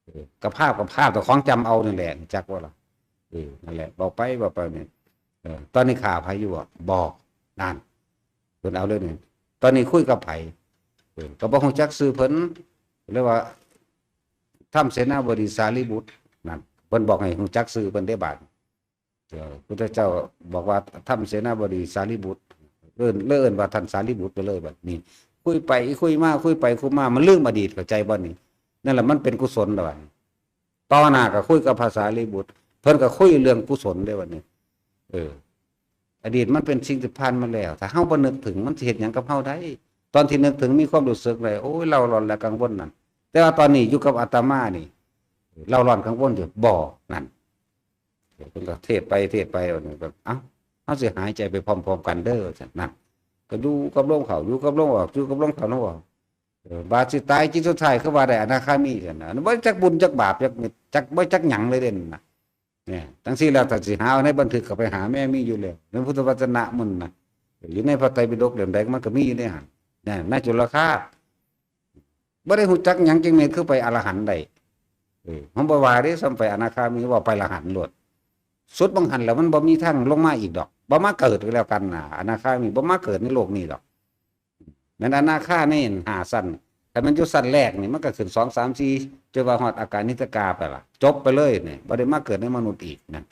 ເອີ ກໍພາບ ກໍພາບແຕ່ຂອງຈຳເອົານັ້ນແຫຼະ ຮູ້ຈັກບໍ່ລະ? ເອີ ນັ້ນແຫຼະ ເວົ້າໄປເວົ້າໄປນີ້ ເອີ ຕອນນີ້ຂ້າໃຜຢູ່ບໍ່? ບໍ່. ນັ້ນ ເພິ່ນເອົາເລື່ອງນີ້ ຕອນນີ້ຄຸຍກັບໃຜ? ເອີ ກໍບໍ່ຮູ້ຈັກຊື່ເພິ່ນ ເລີຍວ່າ ທຳເສນາບໍດີ ສາລີບຸດ. ນັ້ນ ເພິ່ນບອກໃຫ້ຮູ້ຈັກຊື່ເພິ່ນເດ້ບາດ. ເອີ ພຸດທະເຈົ້າບອກວ່າ ທຳເສນາບໍດີ ສາລີບຸດ ເອີ້ນ ເລີຍເອີ້ນວ່າທ່ານສາລີບຸດໄປເລີຍ. ບັດນີ້ຄຸຍໄປຄຸຍມາ ຄຸຍໄປຄຸຍມາ ມັນລືມອະດີດ ເຂົ້າໃຈບໍ່ນີ້? ນັ້ນແຫຼະ ມັນເປັນກຸສົນແລ້ວບັດນີ້. ຕໍ່ໜ້າກໍຄຸຍກັບພະສາລີບຸດ ເພິ່ນກໍຄຸຍເລື່ອງກຸສົນເດ້ບັດນີ້. ເອີ ອະດີດມັນເປັນສິ່ງທີ່ຜ່ານມາແລ້ວ ຖ້າເຮົາບໍ່ນຶກເຖິງ ມັນຊິເຮັດຫຍັງກັບເຮົາໄດ້? ຕອນທີ່ນຶກເຖິງ ມີຄວາມຮູ້ສຶກໄດ້ ໂອ້ຍ ເລົ່າຮ້ອນ ແລະ ກັງວົນນັ້ນ. ແຕ່ວ່າຕອນນີ້ຢູ່ກັບອາດຕະມານີ້ ເລົ່າຮ້ອນກັງວົນຢູ່ບໍ່? ນັ້ນ ເພິ່ນກໍເທດໄປເທດໄປ ເອົາ ເຮົາຊິຫາຍໃຈໄປພ້ອມໆກັນເດີ ວ່າຊັ້ນ. ນັ້ນ ກໍຢູ່ກັບລົມເຂົ້າ ຢູ່ກັບລົມອອກ ຢູ່ກັບລົມເຂົ້າລົມອອກ. ເອີ ບາດຊິຕາຍຈິດສຸດທ້າຍ ຄືວ່າໄດ້ອະນາຄາມີຊັ້ນນະ. ບໍ່ຈັກບຸນຈັກບາບ ຈັກ ຈັກ ບໍ່ຈັກຫຍັງເລີຍເດ້ນະ. ນີ້ ຈັ່ງຊີ້ແລ້ວ ຖ້າຊິຫາເອົາໃນບັນທຶກ ກໍໄປຫາແມ່ມີຢູ່ແລ້ວ ໃນພຸດທະວັດຈະນະມັນນະ ຢູ່ໃນພະໄຕປິດົກເຫຼັ້ມໃດ ມັນກໍມີຢູ່ໃນຫັ້ນ. ນີ້ ນາຍຈຸລະຄາດ ບໍ່ໄດ້ຮູ້ຈັກຫຍັງ ຈຶ່ງແມ່ນຄືໄປອະລະຫັນໄດ້. ເອີ ເຮົາບໍ່ວ່າເດ້ ສ່ຳໄປອະນາຄາມີ ເວົ້າໄປອະລະຫັນໂລດ. ສຸດໝ່ອງຫັ້ນແລ້ວ ມັນບໍ່ມີທາງລົງມາອີກດອກ ບໍ່ມາເກີດກໍແລ້ວກັນນະ. ອະນາຄາມີບໍ່ມາເກີດໃນໂລກນີ້ດອກ. ແມ່ນອະນາຄາໃນຫ້າຊັ້ນ ຖ້າແມ່ນຢູ່ຊັ້ນແລກນີ້ ມັນກໍຂຶ້ນສອງ ສາມ ສີ່ ຈົນວ່າຮອດອາການິດຕະກາໄປລະ ຈົບໄປເລີຍນີ້ ບໍ່ໄດ້ມາເກີດໃນມະນຸດອີກນະ.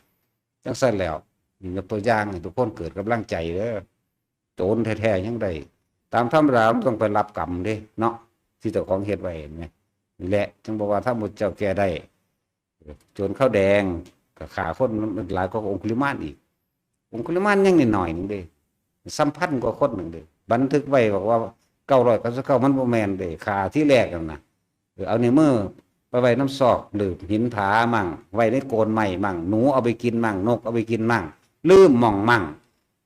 ຈັ່ງຊັ້ນແລ້ວ ນີ້ຍົກຕົວຢ່າງໃຫ້ທຸກຄົນເກີດກຳລັງໃຈເດີ. ໂຈນແທ້ໆຍັງໄດ້ ຕາມທຳມະດາມັນຕ້ອງໄປຮັບກຳເດ້ເນາະ ທີ່ເຈົ້າຂອງເຮັດໄວ້ນີ້. ນີ້ແຫຼະ ຈຶ່ງບອກວ່າທຳພຸດທະເຈົ້າແກ້ໄດ້. ໂຈນຂາວແດງກໍຂ້າຄົນຫຼາຍກວ່າອົງຄຸລິມານອີກ. ອົງຄຸລິມານຍັງນ້ອຍໆໜຶ່ງເດ້ ສຳພັນກວ່າຄົນໜຶ່ງເດ້. ບັນທຶກໄວ້ບອກວ່າເກົ້າຮ້ອຍເກົ້າສິບເກົ້າ ມັນບໍ່ແມ່ນເດ້ ຂ້າທີແລກນັ້ນນະ. ເອີ ເອົານິ້ວມືໄປໄວ້ນຳຊອກ ຫຼື ຫີນຜາມັ້ງ ໄວ້ໃນໂກນໄມ້ມັ້ງ ໜູເອົາໄປກິນມັ້ງ ນົກເອົາໄປກິນມັ້ງ ລືມໝ່ອງມັ້ງ.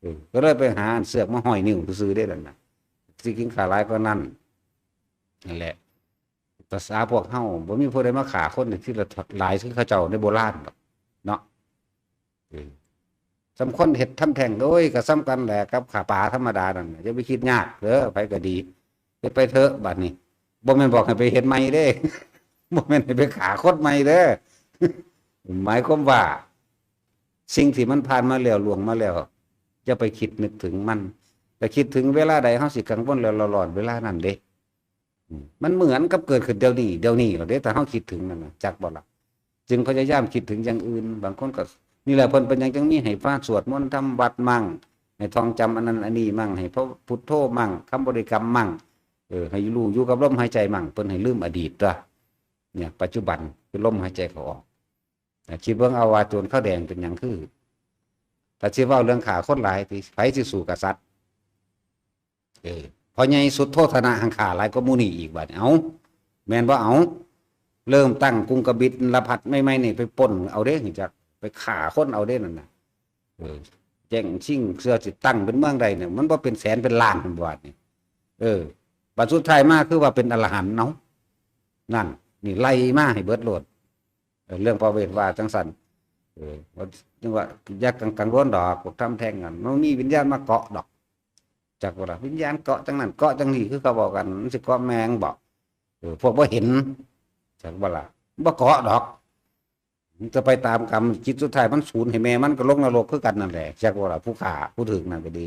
ເອີ ກໍເລີຍໄປຫາອັນເຊືອກມາຫ້ອຍນິ້ວຊື່ໆເດ້ນັ້ນນະ. ທີ່ຈິງຂ້າຫຼາຍກວ່ານັ້ນ. ນັ້ນແຫຼະ ພາສາພວກເຮົາ ບໍ່ມີຜູ້ໃດມາຂ້າຄົນທີ່ລະຫຼາຍຄືເຂົາເຈົ້າໃນໂບລານດອກເນາະ. ເອີ ສ່ຳຄົນເຮັດທຳແທ້ງ ໂອ້ຍ ກໍສ່ຳກັນແຫຼະກັບຂ້າປາທຳມະດານັ້ນ. ຢ່າໄປຄິດຍາກເດີ ໃຜກໍດີ ເຮັດໄປເຖາະ. ບັດນີ້ບໍ່ແມ່ນບອກໃຫ້ໄປເຮັດໃໝ່ເດ້ ບໍ່ແມ່ນໃຫ້ໄປຂ້າຄົນໃໝ່ເດີ. ໝາຍຄວາມວ່າ ສິ່ງທີ່ມັນຜ່ານມາແລ້ວ ລ່ວງມາແລ້ວ ຢ່າໄປຄິດນຶກເຖິງມັນ. ແຕ່ຄິດເຖິງເວລາໃດເຮົາຊິກັງວົນແລ້ວເລົ່າຮ້ອນ ເວລານັ້ນເດ້. ອືມ ມັນເໝືອນກັບເກີດຂຶ້ນດຽວນີ້ ດຽວນີ້ໂລດເດ້ ຖ້າເຮົາຄິດເຖິງນັ້ນນະ ຈັກບໍ່ລະ? ຈຶ່ງພະຍາຍາມຄິດເຖິງຢ່າງອື່ນ. ບາງຄົນກໍ ນີ້ແຫຼະ ເພິ່ນເປັນຫຍັງຈຶ່ງມີໃຫ້ມາສວດມົນທຳວັດມັ້ງ ໃຫ້ທ່ອງຈຳອັນນັ້ນອັນນີ້ມັ້ງ ໃຫ້ພະພຸດໂທມັ້ງ ຄຳບໍລິກຳມັ້ງ ເອີ ໃຫ້ຮູ້ຢູ່ກັບລົມຫາຍໃຈມັ້ງ ເພິ່ນໃຫ້ລືມອະດີດຕົວະ. ເນຍ ປັດຈຸບັນຄືລົມຫາຍໃຈເຂົ້າອອກ. ຄິດເບິ່ງເອົາວ່າໂຈນຂາວແດງເປັນຫຍັງຄື ຖ້າຊິເວົ້າເລື່ອງຂ້າຄົນຫຼາຍຕິ ໃຜຊິສູ້ກັບສັດ? ເອີ ພໍ່ໃຫຍ່ສຸດໂທທະນະຫັ້ນຂ້າຫຼາຍກວ່າໝູ່ນີ້ອີກ ບາດນີ້ ເອົ້າ ແມ່ນບໍ່? ເອົ້າ ເລີ່ມຕັ້ງກຸງກະບິດລະພັດໃໝ່ໆນີ້ ໄປປຸ້ນເອົາເດ້ ຮູ້ຈັກ ໄປຂ້າຄົນເອົາເດ້ນັ້ນນະ. ເອີ ແຈ້ງຊິງເສືອຊິຕັ້ງເປັນເມືອງໃດນີ້ ມັນບໍ່ເປັນແສນເປັນລ້ານ ບາດນີ້. ເອີ ບາດສຸດທ້າຍມາຄືວ່າເປັນອະລະຫັນເນາະ ນັ້ນ ນີ້ໄລ່ມາໃຫ້ເບິດໂລດ. ເອີ ເລື່ອງພະເວດວ່າຈັ່ງຊັ້ນ ເອີ ວ່າ ຈັ່ງວ່າຢ່າກັງ ກັງວົນດອກ ພວກທຳແທ້ງນັ້ນ ມັນມີວິນຍານມາເກາະດອກ ຈັກບໍ່ລະ? ວິນຍານເກາະຈັ່ງນັ້ນເກາະຈັ່ງນີ້ ຄືເຂົາເວົ້າກັນ ມັນຊິເກາະແມ່ງບໍ? ເອີ ພວກບໍ່ເຫັນ ຈັກບໍ່ລະ? ບໍ່ເກາະດອກ ມັນຈະໄປຕາມກຳ ຈິດສຸດທ້າຍມັນສູນໃຫ້ແມ່ມັນກໍລົງນະລົກຄືກັນນັ້ນແຫຼະ ຈັກບໍ່ລະ? ຜູ້ຂ້າຜູ້ຖືກນັ້ນກໍດີ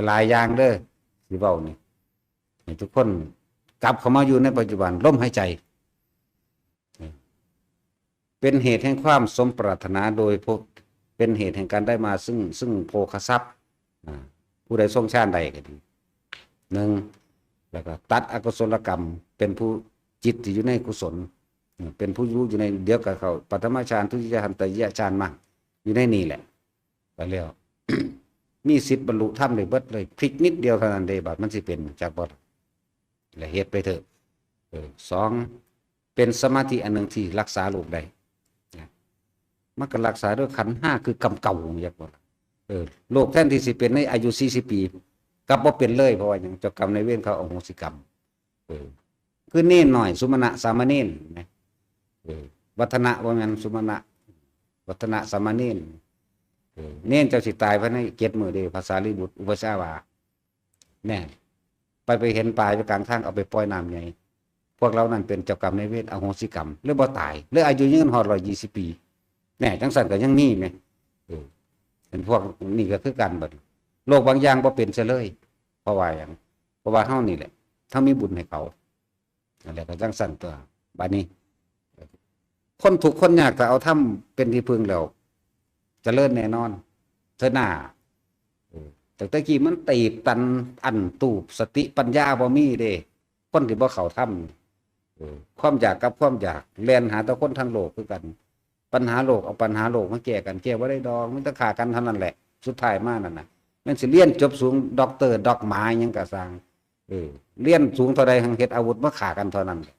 ຫຼາຍໆຢ່າງເດີ ຊິເວົ້ານີ້ ໃຫ້ທຸກຄົນກັບເຂົ້າມາຢູ່ໃນປັດຈຸບັນ ລົມຫາຍໃຈ ເປັນເຫດແຫ່ງຄວາມສົມປາດຖະໜາໂດຍໂພ ເປັນເຫດແຫ່ງການໄດ້ມາຊຶ່ງ ຊຶ່ງໂພຄະຊັບ ອາ ຜູ້ໃດຊົງຊານໄດ້ກໍດີ ໜຶ່ງ ແລ້ວກໍຕັດອະກຸສົລະກຳ ເປັນຜູ້ ຈິດທີ່ຢູ່ໃນກຸສົນ ເປັນຜູ້ຢູ່ ຢູ່ໃນ ດຽວກໍເຂົ້າປະຖະມະຊານ ທຸຕິຍະຊານ ຕະຕິຍະຊານມາ ຢູ່ໃນນີ້ແຫຼະ ກໍແລ້ວ ມີສິດບັນລຸທຳໄດ້ເບິດເລີຍ ພລິກນິດດຽວເທົ່ານັ້ນເດ້ ບາດມັນຊິເປັນ ຈັກບໍ່ລະ? ແລະເຮັດໄປເຖາະ ເອີ ສອງ ເປັນສະມາທິອັນໜຶ່ງທີ່ຮັກສາໂລກໄດ້ ນະ ມັນກໍຮັກສາໂດຍຂັນຫ້າຄືກຳເກົ່າ ຈັກບໍ່ລະ? ເອີ ໂລກແທນທີ່ຊິເປັນໃນອາຍຸສີ່ສິບປີ ກັບບໍ່ເປັນເລີຍ ເພາະວ່າຫຍັງ? ເຈົ້າກຳນາຍເວນເຂົາອະໂຫສິກຳ ເອີ ຄືເນນໜ້ອຍ ສຸມະນະ ສາມະເນນ ເຫັນໄໝ? ເອີ ວັດທະນະ ບໍ່ແມ່ນສຸມະນະ ວັດທະນະ ສາມະເນນ ເອີ ເນນເຈົ້າຊິຕາຍພາຍໃນເຈັດມື້ເດ້ ພະສາລີບຸດ ອຸປະຊາວາ ແນ່ ໄປ ໄປເຫັນປາຢູ່ກາງທາງ ເອົາໄປປ່ອຍນ້ຳໃຫຍ່ ພວກເຫຼົ່ານັ້ນເປັນເຈົ້າກຳນາຍເວນ ອະໂຫສິກຳ ເລີຍບໍ່ຕາຍ ເລີຍອາຍຸຍືນຮອດຮ້ອຍຊາວປີ ແນ່ ຈັ່ງຊັ້ນກໍຍັງມີແມ ເອີ ເປັນພວກນີ້ກໍຄືກັນ ບັດໂລກບາງຢ່າງບໍ່ເປັນຊະເລີຍ ເພາະວ່າຫຍັງ? ເພາະວ່າເຮົານີ້ແຫຼະ ເຮົາມີບຸນໃຫ້ເຂົາ ນັ້ນແຫຼະ ກໍຈັ່ງຊັ້ນຕົວະ ບາດນີ້ ຄົນທຸກຄົນຍາກ ຖ້າເອົາທຳເປັນທີ່ເພິ່ງແລ້ວ ຈະເລີນແນ່ນອນ ເທີໜ້າ ເອີ ແຕ່ຕະກີ້ມັນຕີບຕັນອັ້ນຕູບ ສະຕິປັນຍາບໍ່ມີເດ້ ຄົນທີ່ບໍ່ເຂົ້າທຳ ເອີ ຄວາມຢາກກັບຄວາມຢາກ ແລ່ນຫາແຕ່ຄົນທາງໂລກຄືກັນ ປັນຫາໂລກ ເອົາປັນຫາໂລກມາແກ້ກັນ ແກ້ບໍ່ໄດ້ດອກ ມີແຕ່ຂ້າກັນເທົ່ານັ້ນແຫຼະ ສຸດທ້າຍມານັ້ນນະ ແມ່ນຊິຮຽນຈົບສູງ ດັອກເຕີ ດັອກໝາ ອີ່ຫຍັງກໍຊ່າງ ເອີ ຮຽນສູງເທົ່າໃດ ຫັ້ນເຮັດອາວຸດມາຂ້າກັນເທົ່ານັ້ນແຫຼະ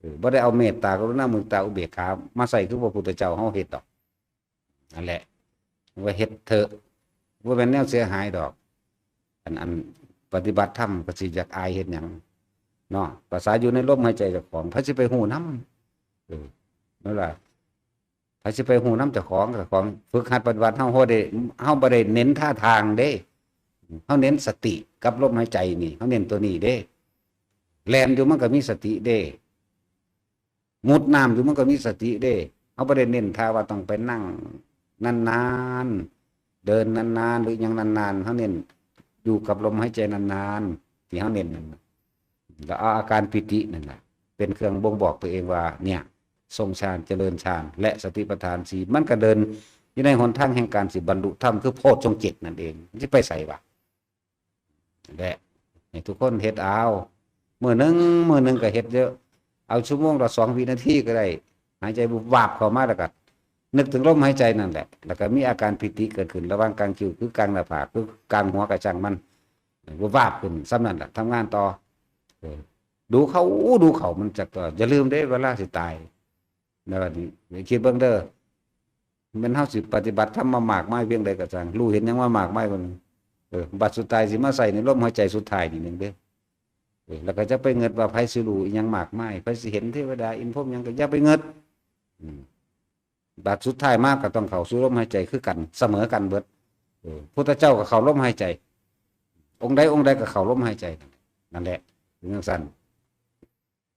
ເອີ ບໍ່ໄດ້ເອົາເມດຕາ ກະລຸນາ ມຸທິຕາ ອຸເບກຂາ ມາໃຊ້ຄືພະພຸດທະເຈົ້າເຮົາເຮັດດອກ ນັ້ນແຫຼະ ວ່າເຮັດເຖາະ ບໍ່ແມ່ນແນວເສຍຫາຍດອກ ອັນ ອັນປະຕິບັດທຳກໍຊິຢາກອາຍເຮັດຫຍັງເນາະ ພາສາຢູ່ໃນລົມຫາຍໃຈເຈົ້າຂອງ ໃຜຊິໄປຮູ້ນຳ ເອີ ແມ່ນວ່າ ໃຜຊິໄປຮູ້ນຳເຈົ້າຂອງ ເຈົ້າຂອງຝຶກຫັດປະຕິບັດ ເຮົາ ເຮົາບໍ່ໄດ້ ເຮົາບໍ່ໄດ້ເນັ້ນທ່າທາງເດ້ ເຮົາເນັ້ນສະຕິກັບລົມຫາຍໃຈນີ້ ເຮົາເນັ້ນຕົວນີ້ເດ້ ແລ່ນຢູ່ມັນກໍມີສະຕິເດ້ ມຸດນ້ຳຢູ່ມັນກໍມີສະຕິເດ້ ເຮົາບໍ່ໄດ້ເນັ້ນທ່າວ່າຕ້ອງໄປນັ່ງນານໆ ເດີນນານໆ ຫຼືຫຍັງນານໆ ເຮົາເນັ້ນຢູ່ກັບລົມຫາຍໃຈນານໆ ທີ່ເຮົາເນັ້ນນັ້ນນະ ແລ້ວເອົາອາການປີຕິນັ້ນນະ ເປັນເຄື່ອງບົ່ງບອກຕົວເອງວ່າ ເນຍ ຊົງຊານ ຈະເລີນຊານ ແລະ ສະຕິປະທານສີ່ ມັນກໍເດີນຢູ່ໃນຫົນທາງແຫ່ງການຊິບັນລຸທຳ ຄືໂພດຊົງເຈັດນັ້ນເອງ ມັນຊິໄປໃສວະ? ແຫຼະ ໃຫ້ທຸກຄົນເຮັດເອົາ ມື້ໜຶ່ງ ມື້ໜຶ່ງກໍເຮັດເດີ້ ເອົາຊົ່ວໂມງລະສອງວິນາທີກໍໄດ້ ຫາຍໃຈວາບເຂົ້າມາ ແລ້ວກໍນຶກເຖິງລົມຫາຍໃຈນັ້ນແຫຼະ ແລ້ວກໍມີອາການປີຕິເກີດຂຶ້ນລະຫວ່າງກາງຄິ້ວ ຄືກາງໜ້າຜາກ ຄືກາງຫົວກໍຊ່າງມັນ ວາບຂຶ້ນ ສ່ຳນັ້ນລະ ທຳງານຕໍ່ ເອີ ດູເຂົ້າ ດູເຂົ້າ ມັນຈະ ກໍຢ່າລືມເດ້ ເວລາຊິຕາຍ ແລ້ວນີ້ຄິດເບິ່ງເດີ້ ແມ່ນເຮົາຊິປະຕິບັດທຳມາມາກມາຍພຽງໃດກໍຊ່າງ ຮູ້ເຫັນຫຍັງມາມາກມາຍເບິ່ງ ເອີ ບັດສຸດທ້າຍຊິມາໃສ່ໃນລົມຫາຍໃຈສຸດທ້າຍນີ້ໜຶ່ງເດ້ ເອີ ແລ້ວກໍຢ່າໄປເງິດວ່າໃຜຊິຮູ້ອີ່ຫຍັງມາກມາຍ ໃຜຊິເຫັນເທວະດາ ອິນພົມຫຍັງ ກໍຢ່າໄປເງິດ ອືມ ບັດສຸດທ້າຍມາກໍຕ້ອງເຂົ້າສູ່ລົມຫາຍໃຈຄືກັນ ສະເໝີກັນເບິດ ເອີ ພຸດທະເຈົ້າກໍເຂົ້າລົມຫາຍໃຈ ອົງໃດອົງໃດກໍເຂົ້າລົມຫາຍໃຈ ນັ້ນແຫຼະ ເປັນຈັ່ງຊັ້ນ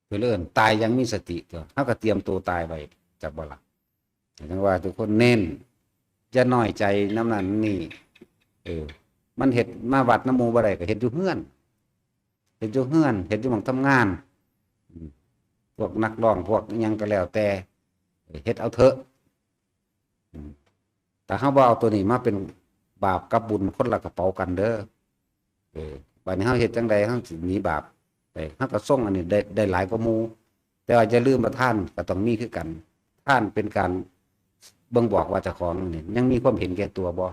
ເພິ່ນເອີ້ນຕາຍຢ່າງມີສະຕິຕົວະ ເຮົາກໍຕຽມໂຕຕາຍໄວ້ ຈັກບໍ່ລະ? ຈັ່ງວ່າທຸກຄົນເນັ້ນ ຢ່ານ້ອຍໃຈນຳນັ້ນນີ້ ເອີ ມັນເຮັດມາວັດນຳໝູ່ບໍ່ໄດ້ ກໍເຮັດຢູ່ເຮືອນ ເຮັດຢູ່ເຮືອນ ເຮັດຢູ່ໝ່ອງທຳງານ ອືມ ພວກນັກຮ້ອງ ພວກອີ່ຫຍັງກໍແລ້ວແຕ່ ເຮັດເອົາເຖາະ ອືມ ຖ້າເຮົາບໍ່ເອົາຕົວນີ້ມາເປັນບາບກັບບຸນ ຄົນລະກະເປົາກັນເດີ ເອີ ບາດນີ້ເຮົາເຮັດຈັ່ງໃດເຮົາຊິໜີບາບໄດ້? ເຮົາກໍຊົງອັນນີ້ໄດ້ ໄດ້ຫຼາຍກວ່າໝູ່ ແຕ່ວ່າຢ່າລືມວ່າທານກໍຕ້ອງມີຄືກັນ ທານເປັນການ บ่ງบอกว่าเจ้าของนี่ยังมีความเห็นแก่ตัวบ่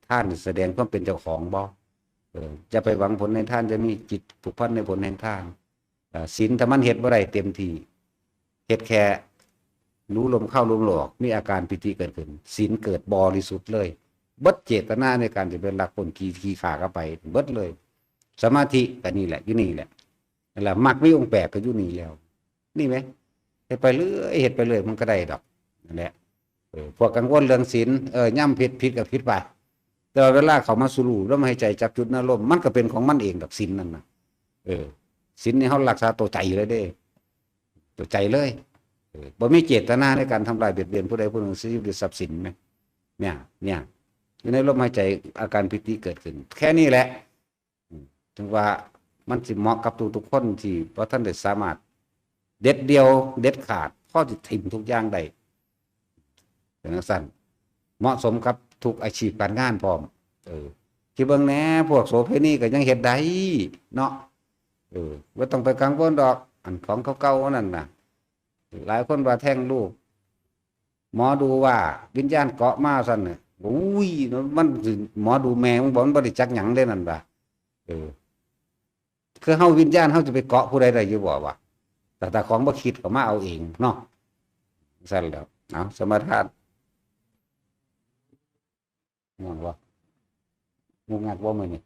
ทานนี่แสดงความเป็นเจ้าของบ่ เออ อย่าไปหวังผลในทาน อย่ามีจิตผูกพันในผลแห่งทาน เอ่อ ศีลถ้ามันเฮ็ดบ่ได้เต็มที่ เฮ็ดแค่หรูลมเข้าลมออก มีอาการปีติเกิดขึ้น ศีลเกิดบริสุทธิ์เลย เบิดเจตนาในการจะไปลักปล้น ขี้ ขี้ฆ่าก็ไป เบิดเลย สมาธิก็นี่แหละ อยู่นี่แหละ นั่นแหละ มรรคมีองค์แปดก็อยู่นี่แล้ว นี่ไหม เฮ็ดไปเรื่อย เฮ็ดไปเรื่อย มันก็ได้ดอก นั่นแหละ เออ พวกกังวลเรื่องศีล เออ ย่ำผิด ผิดก็ผิดไป แต่ว่าเวลาเข้ามาสู่รู้ลมหายใจ จับจุดในลม มันก็เป็นของมันเองดอก ศีลนั่นน่ะ เออ ศีลนี่เฮารักษาตัวใจเลยเด้ ตัวใจเลย เออ บ่มีเจตนาในการทำลายเบียดเบียนผู้ใดผู้หนึ่ง ชีวิตหรือทรัพย์สินไหม เนี่ย เนี่ย อยู่ในลมหายใจ อาการปีติเกิดขึ้น แค่นี้แหละ อืม ถึงว่ามันสิเหมาะกับทุกๆคนที่บ่ทันได้สามารถเด็ดเดี่ยวเด็ดขาด พอสิถิ่มทุกอย่างได้ เป็นจั่งซั้น เหมาะสมกับทุกอาชีพการงานพร้อม เออ คิดเบิ่งแหน่ พวกโสเภณีก็ยังเฮ็ดได้เนาะ เออ บ่ต้องไปกังวลดอก อันของเก่าๆนั่นน่ะ หลายคนว่าแท้งลูก หมอดูว่าวิญญาณเกาะมาซั่นน่ะ โอ้ย มันสิหมอดูแม่มึงบ่ มันบ่ได้จักหยังเด้นั่นว่า เออ คือเฮาวิญญาณเฮาจะไปเกาะผู้ใดได้อยู่บ่วะ แต่ แต่ของบ่คิดก็มาเอาเองเนาะ ซั่นแหล้ว เอา สมาทาน ง่วงบ่ ง่วงงักบ่มื้อนี้